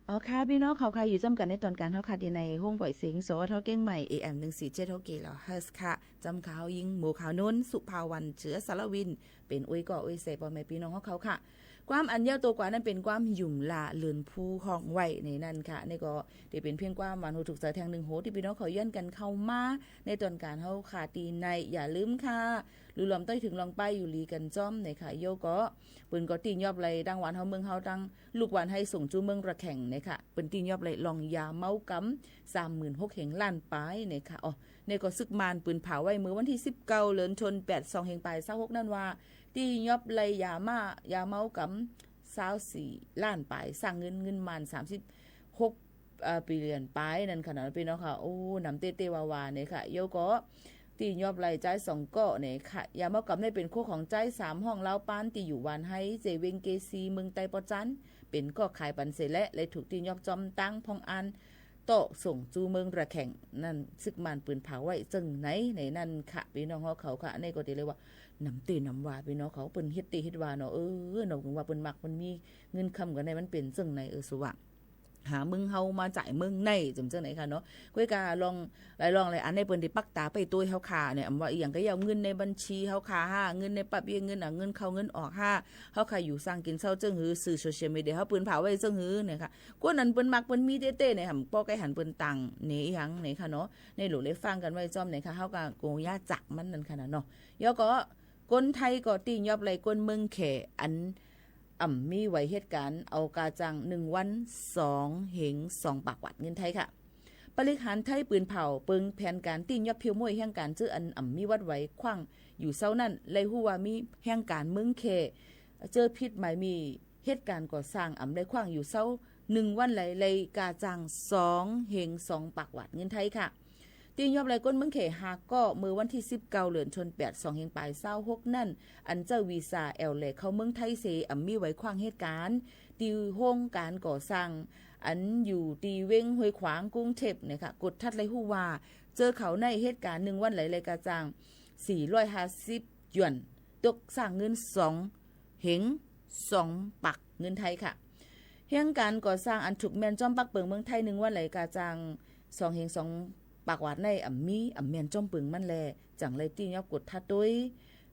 เอาค่ะ ปี้น้องเฮาค่ะ อยู่จ้ำกั๋นในตอนก๋างเฮาค่ะ ตี้ในห้องป่อยเสียง สวท เกียงใหม่ เอเอ็ม หนึ่งสี่เจ็ดหก กิโลเฮิรตซ์ค่ะ จ้ำข้าเฮาญิงหมวยขาวนุ่น สุภาวรรณ เจือสารวิน เป๋นอุ้ยก่ออุ้ยเสพป้อแม่ปี้น้องเฮาค่ะ ความอันเย้าโตกว่านั้นเป๋นความหยุมหล่าเลินภูฮ้องไว้ในนั้นค่ะ นี่ก็จะเป๋นเพียงความหวานหูถูกใจ๋แท่งนึ่งโห ตี้ปี้น้องเขาย้อนกั๋นเข้ามาในตอนก๋างเฮาค่ะ ตี้ใน อย่าลืมค่ะ ลือลอมต้อยเถิงลองไปอยู่หลีกั๋นจ้อมเนี่ยค่ะ เย้าก็ เปิ้นก็ตี้ยอบไล่ตังหวานเฮาเมืองเฮา ตังลูกหวานไฮส่งจู้เมืองระแข่งเนี่ยค่ะ เปิ้นตี้ยอบไล่ลองยาเม้ากำ สามหมื่นหกเห็งล้านป๋ายเนี่ยค่ะ อ๋อ นี่ก็ศึกม่านปืนเผาไว้เมื่อวันตี้สิบเก้า เดือนธันวาคม สองเห็งป๋ายซาวหกนั้นว่า ตี้ยอบไล่ยาม้า ยาเม้ากำ ซาวสี่ล้านป๋าย สร้างเงิน เงินม่าน สามสิบหก เอ่อ ปีเหรียญป๋ายนั่นค่ะนะ ปี้น้องค่ะ โอ้ หนำเต๊ๆ ว่าๆ เนี่ยค่ะ เย้าก็ ตี้ยอบไล่จายสองก่อเนี่ยค่ะ ยาเม้ากำนี่เป๋นโคของจายสามห้องลาวปาน ตี้อยู่หวานไฮ เจเวงเกซี เมืองใต้ปอจัน เป๋นก่อขายปันเสียและ ไล่ถูกตี้ยอบจ้อมตังพ่องอัน โต้ส่งจู้เมืองระแข่ง นั้นศึกม่านปืนเผาไว้เจิ่งไหนในนั้นค่ะ ปี้น้องเฮาเขาค่ะ อันนี้ก็ตี้เลยว่า หนำเต๊หนำว่า ปี้น้องเขา เปิ้นเฮ็ดเต๊เฮ็ดว่าเนาะ เออ เนาะ ว่าเปิ้นมัก เปิ้นมีเงินคำกั๋นใน มันเป๋นเจิ่งไหน เออ สว่าง หาเมืองเฮามาจ่ายเมืองใน จ๋ำเจิ่งไหนค่ะเนาะ ก้อยก่าลอง หลายลองหลายอันในเปิ้นได้ปักต๋าไปตวยเฮาค่ะเนี่ย อำว่าอีหยังก็เย้า เงินในบัญชีเฮาค่ะห้า เงินในปะเปี้ย เงิน อ่ะ เงินเข้าเงินออกห้า เฮาค่ะอยู่สร้างกิ๋นเซ้าเจิ่งหื้อ สื่อโซเชียลมีเดียเฮาปืนเผาไว้เจิ่งหื้อเนี่ยค่ะ คนอันเปิ้นมักเปิ้นมีเต๊ๆ เนี่ยค่ะ ป้อใก้หันเปิ้นตังเนี่ยอีหยังเนี่ยค่ะเนาะ ในหลูได้ฟังกั๋นไว้จ้อมเนี่ยค่ะ เฮาก็โกย่าจักมันนั่นค่ะนะเนาะ แล้วก็ คนไทยก็ตี้ยอบไล่คนเมืองแข อัน อ่ำมีไหวเหตุก๋ารณ์ เอาก่าจ้างนึ่งวัน สองเห็งสองปากวาทเงินไทยค่ะ ปาฏิหาริย์ไทยปืนเผา เปิงแผนก๋านตี้ยอบเผี้ยวม้วยแห่งก๋าน เจื้ออันอ่ำมีวัดไหวขว้างอยู่เซ้านั้น ไล่ฮู้ว่ามีแห่งก๋านเมืองแข เจื้อผิดหมายมีเหตุก๋ารณ์ก่อสร้าง อ่ำไล่ขว้างอยู่เซ้า นึ่งวันไล่ ไล่ก่าจ้าง สองเห็งสองปากวาทเงินไทยค่ะ ตี้ยอบไล่คนเมืองแขห้าก่อ เมื่อวันตี้สิบเก้า เดือนธันวาคม สองเห็งป๋ายซาวหกนั้น อันเจ้าวีซ่าแอ่วแลเข้าเมืองไทยเส อ่ำมีไหวขว้างเหตุก๋ารณ์ ตี้โฮงก๋านก่อสร้าง อันอยู่ตี้เว็งห้วยขวาง กรุงเทพฯ เนี่ยค่ะ กวดทัดไล่ฮู้ว่า เจื้อเขาในเหตุก๋ารณ์นึ่งวันไล่ ไล่ก่าจ้าง สี่ร้อยห้าสิบหยวน ตกสร้างเงินสองเห็งสองปากเงินไทยค่ะ แห่งก๋านก่อสร้างอันถูกแม่นจ้อมปักเปิงเมืองไทย นึ่งวันไล่ก่าจ้าง สองเห็งสองปากวาทใน อ่ำมี อ่ำแม่นจ้อมเปิงมันแล จั่งไล่ตี้ยอบกวดทัดตวย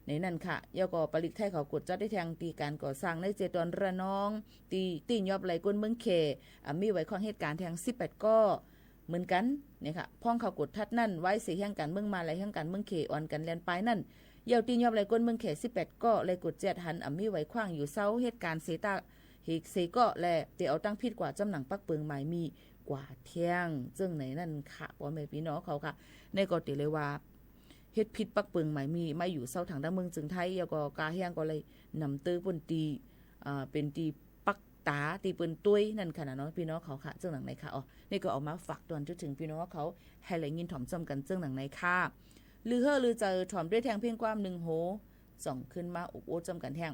ในนั้นค่ะ แล้วก็ปาฏิหาริย์ไทยเขากวดจับได้แท่งตี้ก๋านก่อสร้างในเจตอนระนอง ตี้ตี้ยอบไล่คนเมืองแข อ่ำมีไหวขว้างเหตุก๋ารณ์แท่งสิบแปดก่อ เหมือนกั๋นเนี่ยค่ะ พ่องเขากวดทัดนั้น วายเสียแห่งก๋านเมืองมา และแห่งก๋านเมืองแขอ่อนกั๋นแล่นไปนั้น เย้าตี้ยอบไล่คนเมืองแขสิบแปดก่อ ไล่กวดแจ๊ดหัน อ่ำมีไหวขว้างอยู่เซ้าเหตุก๋ารณ์เสตา เหตุเสก่อ และตี้เอาตังผิดกว่าจ้ำหนังปักเปิงหมายมีกว่าแท่ง เจิ่งไหนนั้นค่ะ ป้อแม่ปี้น้องเขาค่ะ นี่ก็ตี้เลยว่า เฮ็ดผิดปักเปิงหมายมี มาอยู่เซ้าตางด้านเมืองเจิงไทย แล้วก็ก่าแห่งก็ไล่นำเตื้อเปิ้นตี้ อ่า เป๋นตี้ปักต๋าตี้เปิ้นตวยนั่นค่ะนะเนาะ ปี้น้องเขาค่ะ เจิ่งหนังไหนค่ะ อ๋อ นี่ก็เอามาฝากตวนจุดเถิงปี้น้องเขา หื้อได้ยินถ่อมจ้อมกั๋นเจิ่งหนังไหนค่ะ ลือเฮ้อลือเจิ่งถ่อมด้วยแท่งเพียงความนึ่งโห ส่องขึ้นมาอบโอ้จ้อมกั๋นแท่ง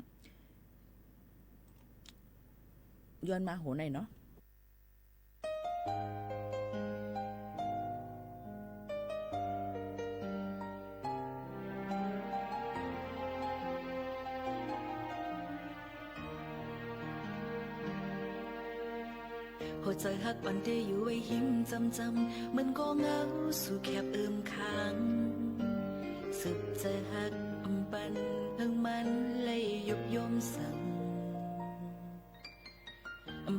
ย้อนมาโหไหนเนาะ หัวใจ๋ฮักอ่อนเตอยู่ไว้หิมจำๆ มันก็เหงาสู่แคบเอิมขัง สืบใจ๋ฮักอำปัน เพิ่งมันเลยยุบย่มสั่ง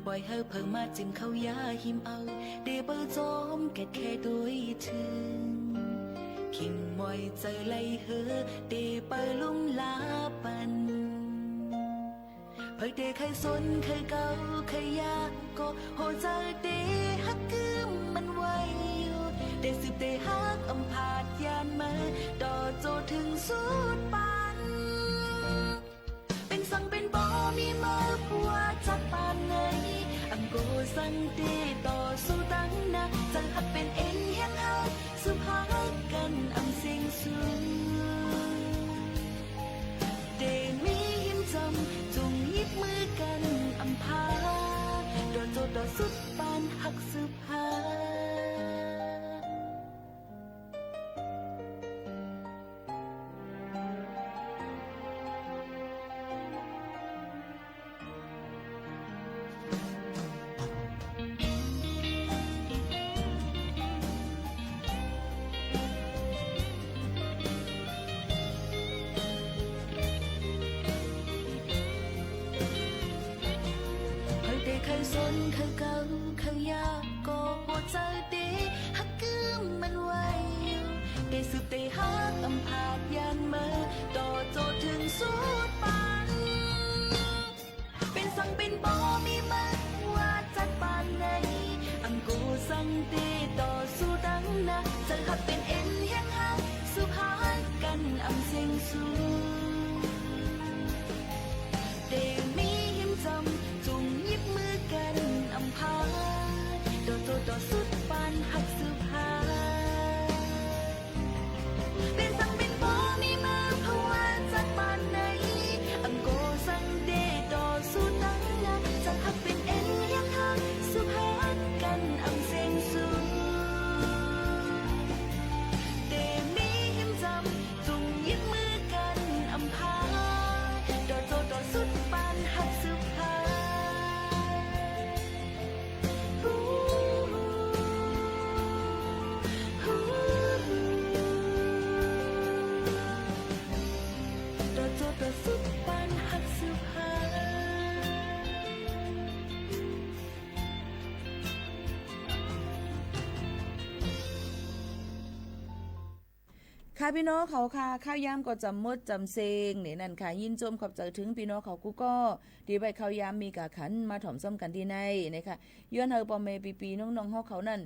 บ่อยหื้อเผลอมาจิ้มเข้ายาหิมเอา เตเปิดจอมแก่แค่โดยถึง ขิมมอยใจ๋ไหลเหือ เตเปิดลุ่มลาปัน เผยเตใค่สนใค่เก่าใค่ยา ก็หัวใจ๋เตฮักกึ๊มมันไว้อยู่ เตสืบเตฮักอำผาดยานเมอ ต่อโจถึงสุดปัน เป๋นสังเป๋นบ่มีเมอ ผัวจักปานไหน อำโกสังเตต่อสู้ตังหน้า ใจ๋ฮักเป๋นเอ็นแห่งฮัก สืบฮักกั๋นอำเสียงสูง เตมีหิมจำ จุ่งหยิบมือกั๋นอำผา ต่อโจต่อสุดปานฮักสืบฮัก จั้งฮักเป๋นเอ็นเฮียงหัก สืบฮักกั๋นอำเสี้ยงสูง เตมีหิมจำ จุ่งหยิบมือกั๋นอำพา ต่อโจต่อสุดปานฮักสืบหา เป๋นสังเป๋นบ่มีมา เพราะว่าจัดปานไหน อั้งก็สังเดต่อสู้ตังหน้า จั้งฮักเป๋นเอ็นเฮียงหัก สืบฮักกั๋นอำเสี้ยงสูง เตมีหิมจำ จุ่งหยิบมือกั๋นอำพา ต่อโจต่อสุดปานฮักสืบหา ฮู้ ฮู้ ฮู้ ต่อโจต่อสุดปานฮักสืบหา ค่ะ ปี้น้องเขาค่ะ ข้าวยามก็จ๋ำหมดจ๋ำเซงเน่อนั้นค่ะ ยินจมขอบใจ๋เถิงปี้น้องเขากู้ก้อ ตี้ใบ้ข้าวยามมีก๋าขันมาถ่อมซ้อมกั๋นตี้ในนะคะ ย้อนหื้อป้อแม่ปี้ๆ น้องๆ เฮาเขานั้น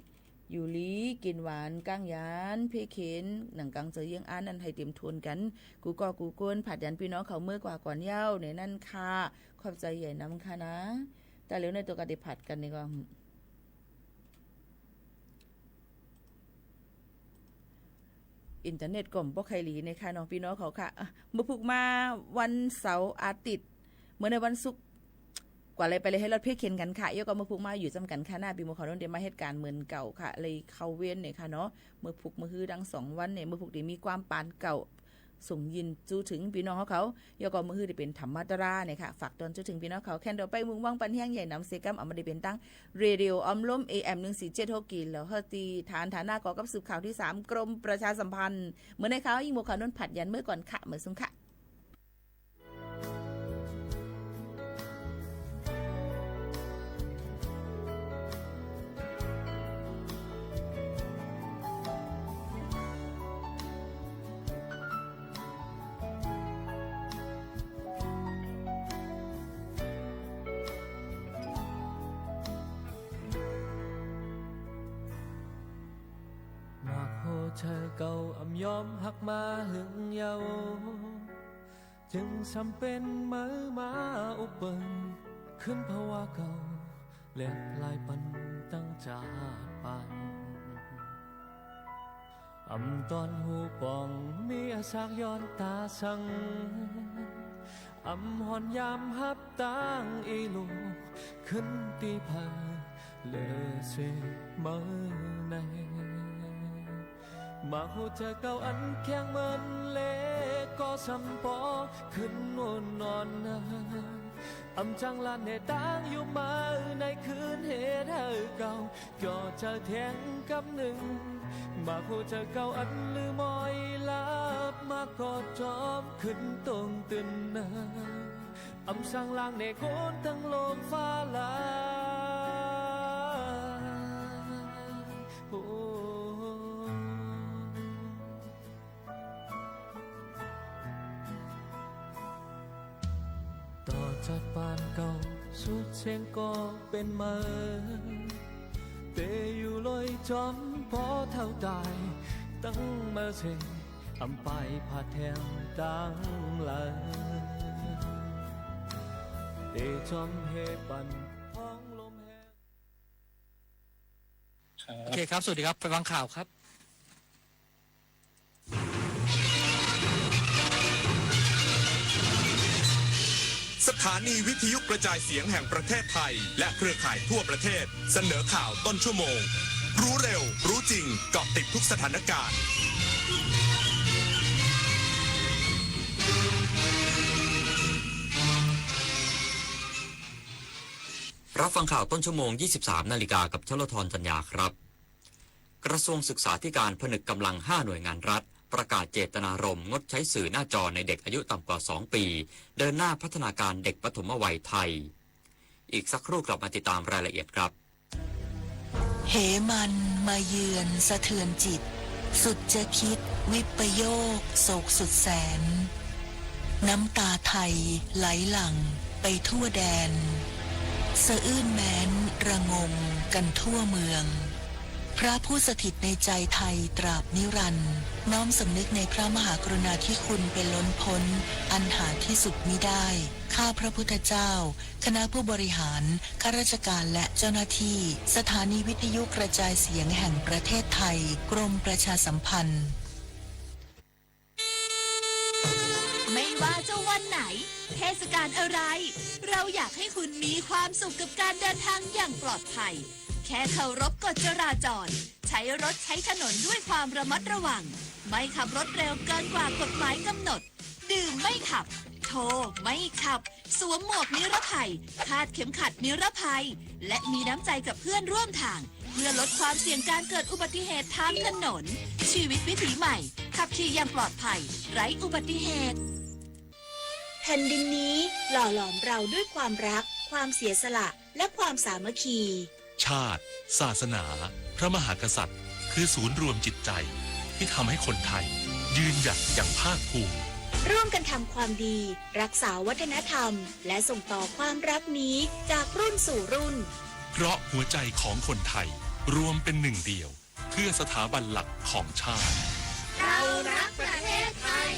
อยู่หลีกิ๋นหวาน ก้างหยาน เพ่เข็น หนังก๋างเจอเยียงอั้นนั้นหื้อเต๋มถ้วนกั๋น กู้ก้อกู้คน ผัดยันปี้น้องเขาเมื่อกว่าก่อนเย้าเน่อนั้นค่ะ ขอบใจ๋ใหญ่นำค่ะนะ แต่เหลียวในตัวก๋าได้ผัดกั๋นนี่ก็ อินเทอร์เน็ตก็บ่ค่อยหลีนะคะเนาะ ปี้น้องเขาค่ะ อ่ะ เมื่อพุกมาวันเสาร์อาทิตย์ เมื่อในวันศุกร์ กว่าเลยไปเลยหื้อรถเพ่เข็นกั๋นค่ะ เดี๋ยวก็เมื่อพุกมาอยู่จ้ำกั๋นค่ะ หน้าปี้หมู่เขานั้นเต๋มาเหตุก๋ารณ์เหมือนเก่าค่ะ เลยเข้าเวรเนี่ยค่ะเนาะ เมื่อพุกเมื่อฮื้อตังสองวันเนี่ย เมื่อพุกเต๋มีความปานเก่า ส่งยินจู๊เถิงปี้น้องเขา เดี๋ยวก็เมื่อฮื้อเต๋เป๋นธรรมะตราเนี่ยค่ะ ฝากตอนจู๊เถิงปี้น้องเขา แค่นเดียวไปมุ่งหวังปันแฮงใหญ่นำเสียกำ เอามาได้เป๋นตัง เรดิโอออมลม เอเอ็ม หนึ่งสี่เจ็ดหก กิโลเฮิรตซ์ ตี้ฐานฐานะก่อกับสืบข่าวตี้สาม กรมประชาสัมพันธ์ เมื่อในข่าวยิ่งหมู่เขานั้นผัดยันเมื่อก่อนค่ะ เมื่อสุงค่ะ มากหัวใจ๋เก่าอ่ำยอมฮักมาเหิงเย้า จึงส่ำเป๋นเมอมาอุบเปิ้ง ขึ้นภาวะเก่า แหลกลายปันตั้งจาดปาน อ่ำตอนฮู้ป่อง มีอาสากย้อนต๋าสัง อ่ำหอนยามฮับตางอี่ลูก ขึ้นตี้เผย เหลือเสียเมอใน มาหัวใจ๋เก่าอันแข็งเหมือนเหล็ก ก็ส่ำปอขึ้นวนนอนนา อ่ำจั้งละแหน่ตางอยู่เมอใน คืนเหตุหื้อเก่า จ่อใจ๋แทงกำนึ่ง มาหัวใจ๋เก่าอันลืมมอยหลับ มาก่อจอมขึ้นตรงตื่นนา อ่ำสั่งลางแหน่คนตังโลกฟ้าลา โอ้ ต่อจากปานเก่าสุดเสี้ยงก็เป๋นเมอ เตอยู่ลอยจอมปอเฒ่าต๋าย ตั้งเมอเสียง อ่ำไปผาดแถมตังหลาย เตจอมเหปันพ้องลมแหง ครับ โอเคครับ สวัสดีครับ ไปฟังข่าวครับ สถานีวิทยุกระจายเสียงแห่งประเทศไทย และเครือข่ายทั่วประเทศ เสนอข่าวต้นชั่วโมง รู้เร็ว รู้จริง เกาะติดทุกสถานการณ์ รับฟังข่าวต้นชั่วโมง ยี่สิบสามนาฬิกา กับชลธร จันยาครับ กระทรวงศึกษาธิการผนึกกำลังห้าหน่วยงานรัฐ ประกาศเจตนารมณ์งดใช้สื่อหน้าจอในเด็กอายุต่ำกว่าสองปี เดินหน้าพัฒนาการเด็กปฐมวัยไทย อีกสักครู่กลับมาติดตามรายละเอียดครับ เหมันมาเยือนสะเทือนจิต สุดจะคิดวิปโยคโศกสุดแสน น้ำตาไทยไหลหลั่งไปทั่วแดน สะอื้นแม้นระงมกันทั่วเมือง พระผู้สถิตในใจไทยตราบนิรันดร์ น้อมสำนึกในพระมหากรุณาธิคุณเป็นล้นพ้น อันหาที่สุดมิได้ ข้าพระพุทธเจ้า คณะผู้บริหาร ข้าราชการและเจ้าหน้าที่ สถานีวิทยุกระจายเสียงแห่งประเทศไทย กรมประชาสัมพันธ์ ไม่ว่าจะวันไหน เทศกาลอะไร เราอยากให้คุณมีความสุขกับการเดินทางอย่างปลอดภัย แค่เคารพกฎจราจร ใช้รถใช้ถนนด้วยความระมัดระวัง ไม่ขับรถเร็วเกินกว่ากฎหมายกำหนด ดื่มไม่ขับ โทรไม่ขับ สวมหมวกนิรภัย คาดเข็มขัดนิรภัย และมีน้ำใจกับเพื่อนร่วมทาง เพื่อลดความเสี่ยงการเกิดอุบัติเหตุทางถนน ชีวิตวิถีใหม่ ขับขี่อย่างปลอดภัย ไร้อุบัติเหตุ แผ่นดินนี้หล่อหลอมเราด้วยความรัก ความเสียสละ และความสามัคคี ชาติ ศาสนา พระมหากษัตริย์ คือศูนย์รวมจิตใจ ที่ทำให้คนไทย ยืนหยัดอย่างภาคภูมิ ร่วมกันทำความดี รักษาวัฒนธรรม และส่งต่อความรักนี้จากรุ่นสู่รุ่น เพราะหัวใจของคนไทย รวมเป็นหนึ่งเดียว เพื่อสถาบันหลักของชาติ เรารักประเทศไทย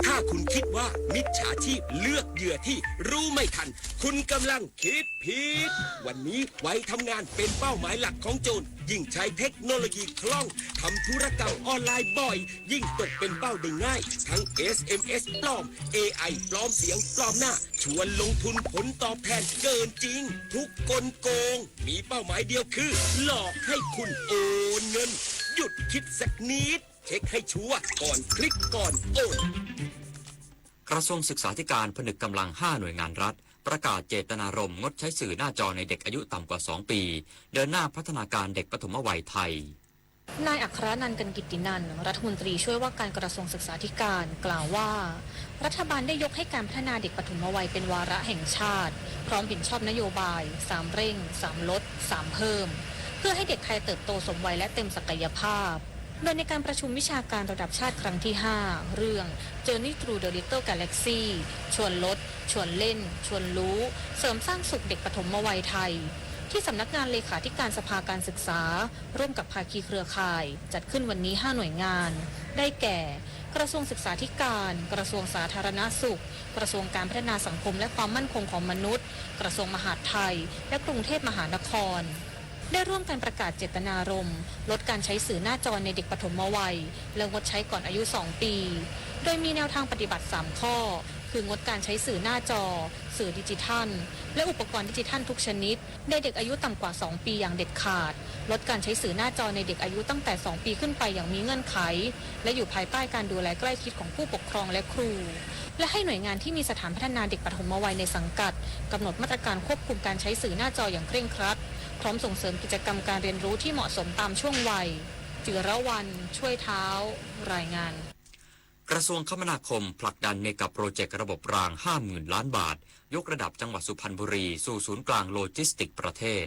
ถ้าคุณคิดว่ามิจฉาชีพเลือกเหยื่อที่รู้ไม่ทัน คุณกำลังคิดผิด วันนี้วัยทำงานเป็นเป้าหมายหลักของโจร ยิ่งใช้เทคโนโลยีคล่อง ทำธุรกรรมออนไลน์บ่อย ยิ่งตกเป็นเป้าได้ง่าย ทั้ง เอสเอ็มเอส ปลอม เอไอ ปลอมเสียง ปลอมหน้า ชวนลงทุนผลตอบแทนเกินจริง ทุกกลโกง มีเป้าหมายเดียวคือ หลอกให้คุณโอนเงิน หยุดคิดสักนิด เช็คให้ชัวร์ก่อนคลิกก่อนโอน กระทรวงศึกษาธิการผนึกกำลังห้าหน่วยงานรัฐ ประกาศเจตนารมณ์งดใช้สื่อหน้าจอในเด็กอายุต่ำกว่าสองปี เดินหน้าพัฒนาการเด็กปฐมวัยไทย นายอัครนันท์ กันกิตตินันท์ รัฐมนตรีช่วยว่าการกระทรวงศึกษาธิการ กล่าวว่า รัฐบาลได้ยกให้การพัฒนาเด็กปฐมวัยเป็นวาระแห่งชาติ พร้อมเห็นชอบนโยบาย สามเร่ง สามลด สามเพิ่ม เพื่อให้เด็กไทยเติบโตสมวัยและเต็มศักยภาพ โดยในการประชุมวิชาการระดับชาติครั้งที่ห้า เรื่อง Journey Through the Little Galaxy ชวนลด ชวนเล่น ชวนรู้ เสริมสร้างสุขเด็กปฐมวัยไทย ที่สำนักงานเลขาธิการสภาการศึกษา ร่วมกับภาคีเครือข่าย จัดขึ้นวันนี้ห้าหน่วยงาน ได้แก่ กระทรวงศึกษาธิการ กระทรวงสาธารณสุข กระทรวงการพัฒนาสังคมและความมั่นคงของมนุษย์ กระทรวงมหาดไทย และกรุงเทพมหานคร ได้ร่วมกันประกาศเจตนารมณ์ ลดการใช้สื่อหน้าจอในเด็กปฐมวัย และงดใช้ก่อนอายุสองปี โดยมีแนวทางปฏิบัติสามข้อ คืองดการใช้สื่อหน้าจอ สื่อดิจิทัล และอุปกรณ์ดิจิทัลทุกชนิด ในเด็กอายุต่ำกว่าสองปีอย่างเด็ดขาด ลดการใช้สื่อหน้าจอในเด็กอายุตั้งแต่สองปีขึ้นไปอย่างมีเงื่อนไข และอยู่ภายใต้การดูแลใกล้ชิดของผู้ปกครองและครู และให้หน่วยงานที่มีสถานพัฒนาเด็กปฐมวัยในสังกัด กำหนดมาตรการควบคุมการใช้สื่อหน้าจออย่างเคร่งครัด พร้อมส่งเสริมกิจกรรมการเรียนรู้ที่เหมาะสมตามช่วงวัย จิรวรรณ ช่วยเท้า รายงาน กระทรวงคมนาคมผลักดันเมกะโปรเจกต์ระบบรางห้าหมื่นล้านบาท ยกระดับจังหวัดสุพรรณบุรีสู่ศูนย์กลางโลจิสติกส์ประเทศ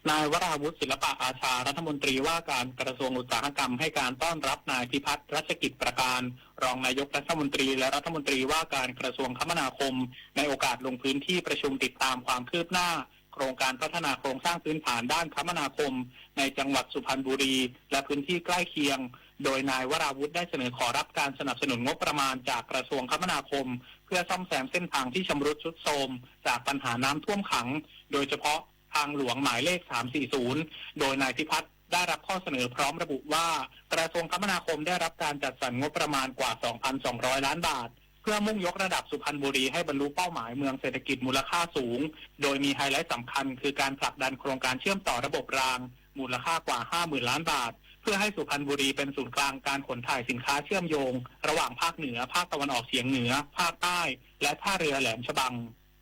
นายวราวุธ ศิลปะอาชา รัฐมนตรีว่าการกระทรวงอุตสาหกรรม ให้การต้อนรับนายพิพัฒน์ รัชกิจประการ รองนายกรัฐมนตรี และรัฐมนตรีว่าการกระทรวงคมนาคม ในโอกาสลงพื้นที่ประชุมติดตามความคืบหน้า โครงการพัฒนาโครงสร้างพื้นฐานด้านคมนาคม ในจังหวัดสุพรรณบุรี และพื้นที่ใกล้เคียง โดยนายวราวุธได้เสนอขอรับการสนับสนุนงบประมาณจากกระทรวงคมนาคม เพื่อซ่อมแซมเส้นทางที่ชำรุดทรุดโทรมจากปัญหาน้ำท่วมขัง โดยเฉพาะทางหลวงหมายเลขสามสี่ศูนย์ โดยนายพิพัฒน์ได้รับข้อเสนอพร้อมระบุว่า กระทรวงคมนาคมได้รับการจัดสรรงบประมาณกว่าสองพันสองร้อยล้านบาท เพื่อมุ่งยกระดับสุพรรณบุรีให้บรรลุเป้าหมายเมืองเศรษฐกิจมูลค่าสูง โดยมีไฮไลท์สำคัญคือการผลักดันโครงการเชื่อมต่อระบบราง มูลค่ากว่าห้าหมื่นล้านบาท เพื่อให้สุพรรณบุรีเป็นศูนย์กลางการขนถ่ายสินค้าเชื่อมโยง ระหว่างภาคเหนือ ภาคตะวันออกเฉียงเหนือ ภาคใต้ และท่าเรือแหลมฉบัง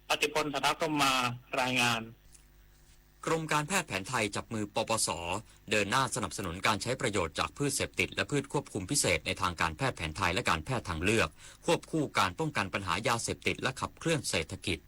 ปฏิพล สันทพรหมมา รายงาน กรมการแพทย์แผนไทยจับมือ ปปส เดินหน้าสนับสนุนการใช้ประโยชน์จากพืชเสพติดและพืชควบคุมพิเศษในทางการแพทย์แผนไทยและการแพทย์ทางเลือก ควบคู่การป้องกันปัญหายาเสพติดและขับเคลื่อนเศรษฐกิจ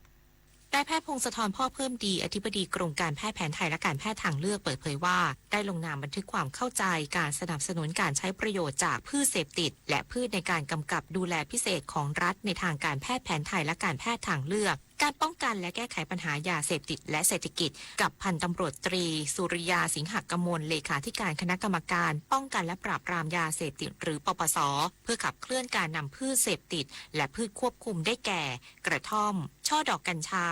นายแพทย์พงศธร พอกเพิ่มดี อธิบดีกรมการแพทย์แผนไทยและการแพทย์ทางเลือก เปิดเผยว่า ได้ลงนามบันทึกความเข้าใจการสนับสนุนการใช้ประโยชน์จากพืชเสพติด และพืชในการกำกับดูแลพิเศษของรัฐในทางการแพทย์แผนไทยและการแพทย์ทางเลือก การป้องกันและแก้ไขปัญหายาเสพติดและเศรษฐกิจ กับพันตำรวจตรีสุริยา สิงหกมล เลขาธิการคณะกรรมการป้องกันและปราบปรามยาเสพติด หรือ ปปส เพื่อขับเคลื่อนการนำพืชเสพติด และพืชควบคุมได้แก่ กระท่อม ช่อดอกกัญชา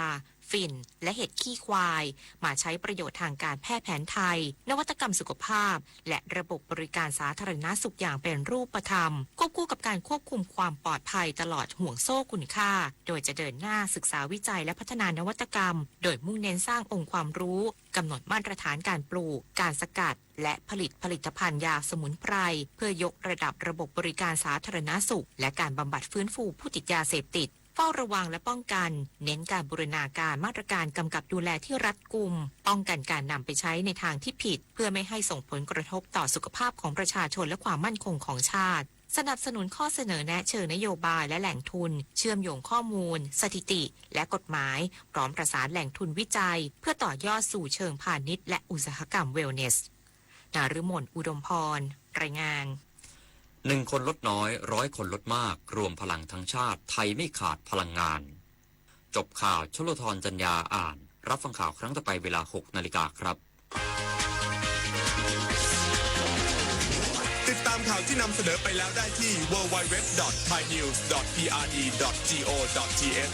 ฝิ่น และเห็ดขี้ควาย มาใช้ประโยชน์ทางการแพทย์แผนไทย นวัตกรรมสุขภาพ และระบบบริการสาธารณสุขอย่างเป็นรูปธรรม ควบคู่กับการควบคุมความปลอดภัยตลอดห่วงโซ่คุณค่า โดยจะเดินหน้าศึกษาวิจัยและพัฒนานวัตกรรม โดยมุ่งเน้นสร้างองค์ความรู้ กำหนดมาตรฐานการปลูก การสกัด และผลิตผลิตภัณฑ์ยาสมุนไพร เพื่อยกระดับระบบบริการสาธารณสุข และการบำบัดฟื้นฟูผู้ติดยาเสพติด เฝ้าระวังและป้องกัน เน้นการบูรณาการมาตรการกำกับดูแลที่รัดกุม ป้องกันการนำไปใช้ในทางที่ผิด เพื่อไม่ให้ส่งผลกระทบต่อสุขภาพของประชาชนและความมั่นคงของชาติ สนับสนุนข้อเสนอแนะเชิงนโยบายและแหล่งทุน เชื่อมโยงข้อมูล สถิติ และกฎหมาย พร้อมประสานแหล่งทุนวิจัย เพื่อต่อยอดสู่เชิงพาณิชย์และอุตสาหกรรมเวลเนส นฤมล อุดมพร รายงาน หนึ่งคนลดน้อย ร้อยคนลดมาก รวมพลังทั้งชาติ ไทยไม่ขาดพลังงาน จบข่าว ชลธร จันยา อ่าน รับฟังข่าวครั้งต่อไปเวลา หกนาฬิกาครับ ติดตามข่าวที่นำเสนอไปแล้วได้ที่ ดับเบิลยู ดับเบิลยู ดับเบิลยู ดอท ไทยนิวส์ ดอท พี อาร์ ดี ดอท จี โอ ดอท ที เอช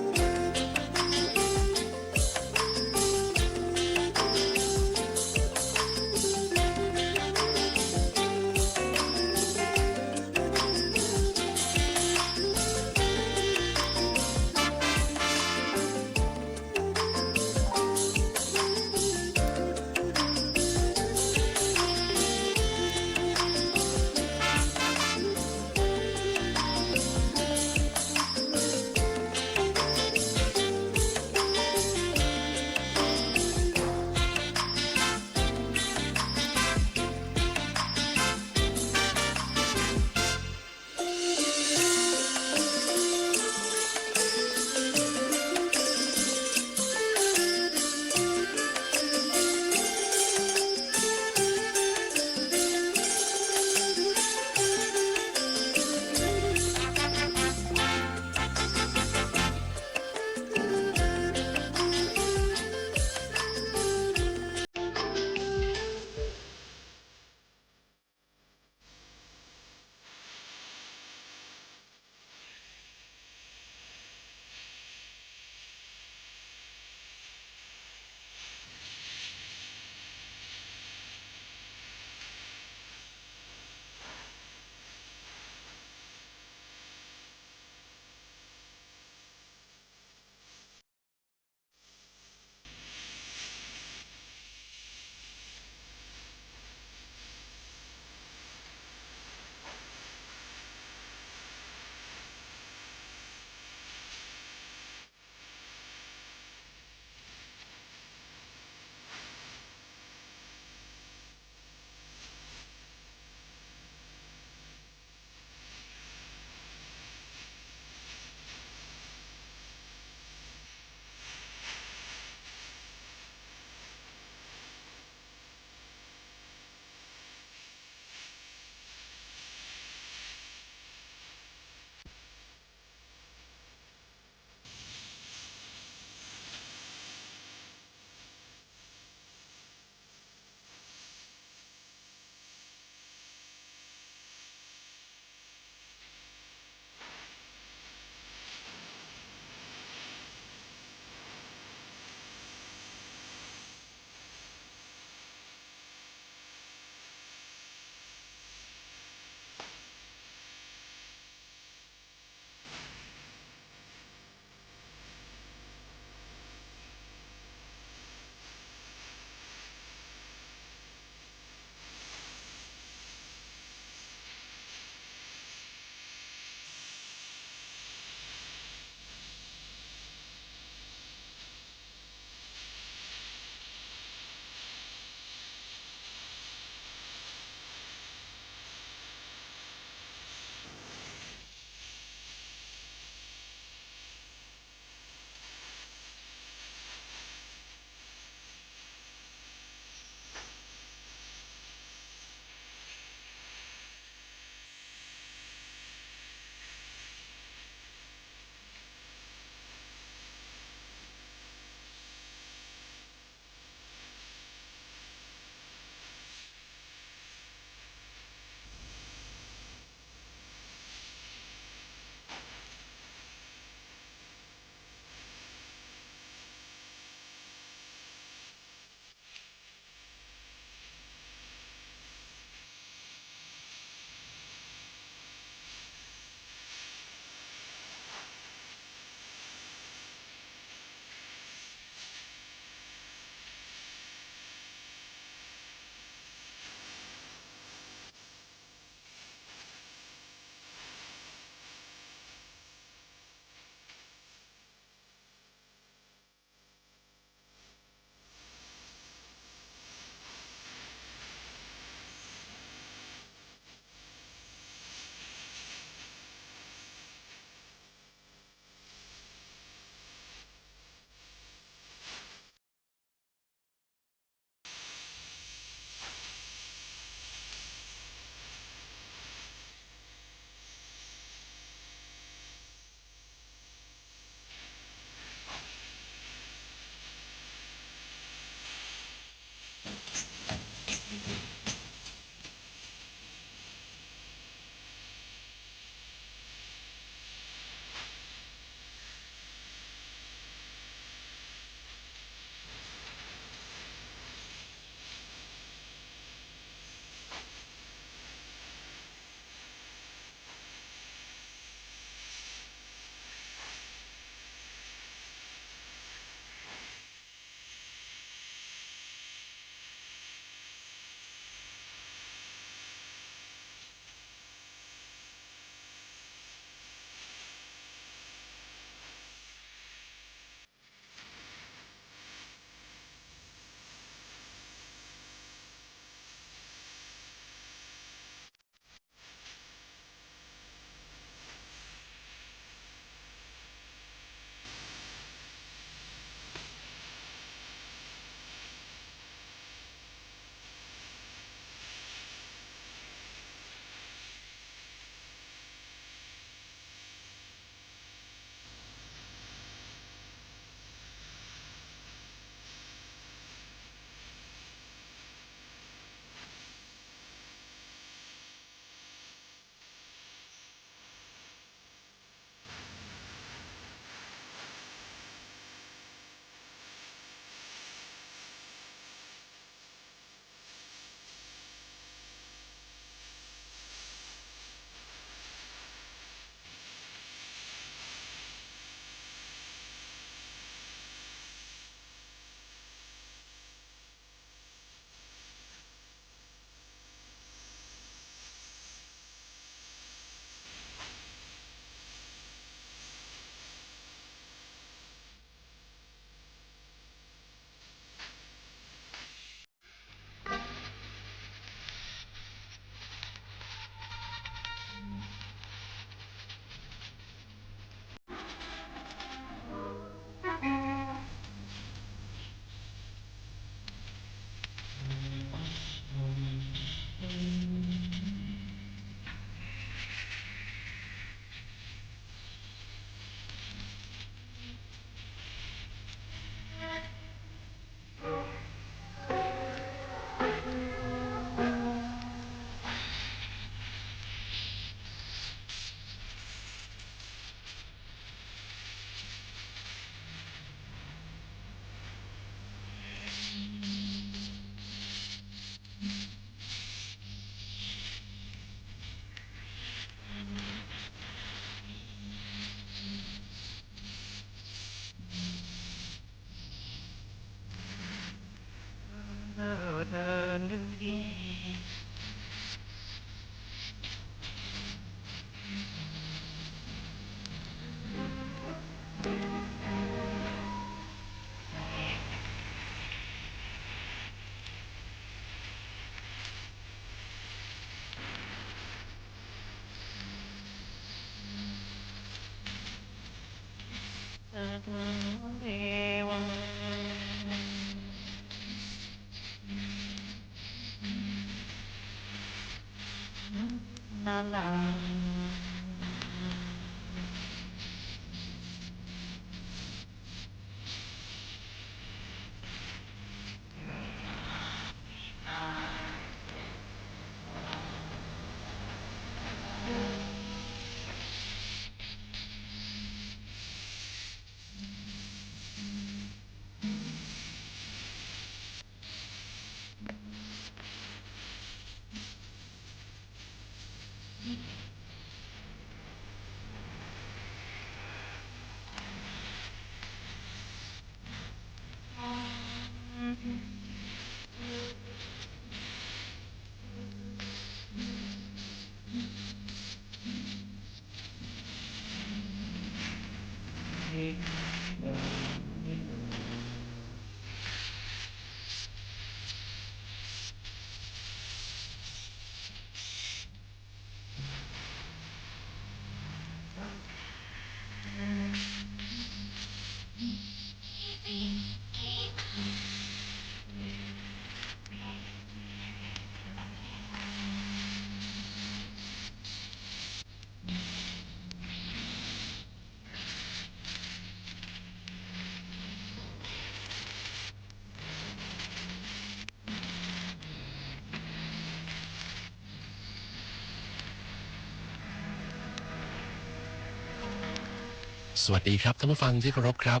สวัสดีครับท่านผู้ฟังที่เคารพครับ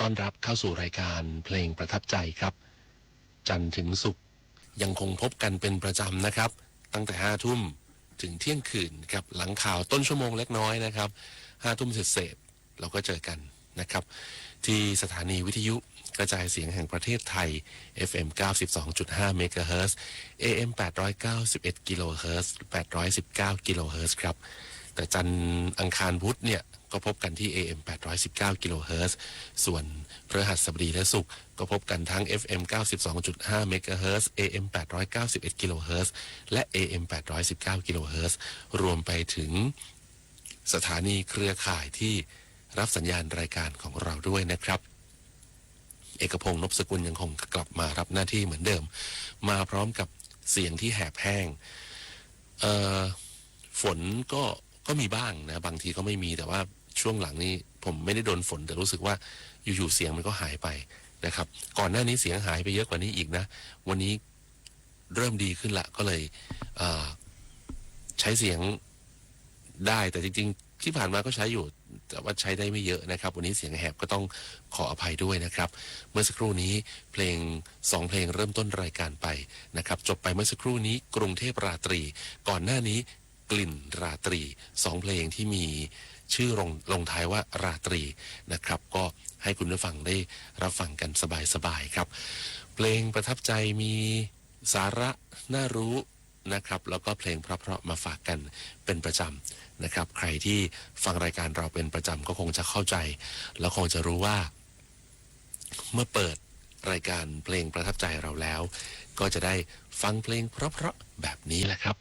ต้อนรับเข้าสู่รายการเพลงประทับใจครับ จันทร์ถึงศุกร์ยังคงพบกันเป็นประจำนะครับ ตั้งแต่ห้าทุ่มถึงเที่ยงคืนครับ หลังข่าวต้นชั่วโมงเล็กน้อยนะครับ ห้าทุ่มเศษๆ เราก็เจอกันนะครับ ที่สถานีวิทยุกระจายเสียงแห่งประเทศไทย เอฟเอ็ม เก้าสิบสองจุดห้า เมกะเฮิรตซ์ เอเอ็ม แปดร้อยเก้าสิบเอ็ด กิโลเฮิรตซ์ แปดร้อยสิบเก้า กิโลเฮิรตซ์ครับ แต่จันทร์อังคารพุธเนี่ยก็พบกันที่ เอเอ็ม แปดร้อยสิบเก้า กิโลเฮิรตซ์ ส่วนพฤหัสบดีและศุกร์ก็พบกันทั้ง เอฟเอ็ม เก้าสิบสองจุดห้า เมกะเฮิรตซ์ เอเอ็ม แปดร้อยเก้าสิบเอ็ด กิโลเฮิรตซ์ และ เอเอ็ม แปดร้อยสิบเก้า กิโลเฮิรตซ์ รวมไปถึงสถานีเครือข่ายที่รับสัญญาณรายการของเราด้วยนะครับ เอกพงษ์ นพสกุลยังคงกลับมารับหน้าที่เหมือนเดิม มาพร้อมกับเสียงที่แหบแห้ง เอ่อ ฝนก็ ก็มีบ้างนะ บางทีก็ไม่มี แต่ว่าช่วงหลังนี้ผมไม่ได้โดนฝน แต่รู้สึกว่าอยู่ๆ เสียงมันก็หายไปนะครับ ก่อนหน้านี้เสียงหายไปเยอะกว่านี้อีกนะ วันนี้เริ่มดีขึ้นละ ก็เลย เอ่อ ใช้เสียงได้ แต่จริงๆ ที่ผ่านมาก็ใช้อยู่ แต่ว่าใช้ได้ไม่เยอะนะครับ วันนี้เสียงแหบก็ต้องขออภัยด้วยนะครับ เมื่อสักครู่นี้เพลง สองเพลงเริ่มต้นรายการไปนะครับ จบไปเมื่อสักครู่นี้กรุงเทพราตรี ก่อนหน้านี้กลิ่นราตรี สองเพลงที่มีชื่อลง ลงท้ายว่าราตรีนะครับ ก็ให้คุณผู้ฟังได้รับฟังกันสบายๆ ครับ เพลงประทับใจมีสาระน่ารู้นะครับ แล้วก็เพลงเพราะๆ มาฝากกันเป็นประจำนะครับ ใครที่ฟังรายการเราเป็นประจำก็คงจะเข้าใจ แล้วคงจะรู้ว่า เมื่อเปิดรายการเพลงประทับใจเราแล้ว ก็จะได้ฟังเพลงเพราะๆ แบบนี้แหละครับ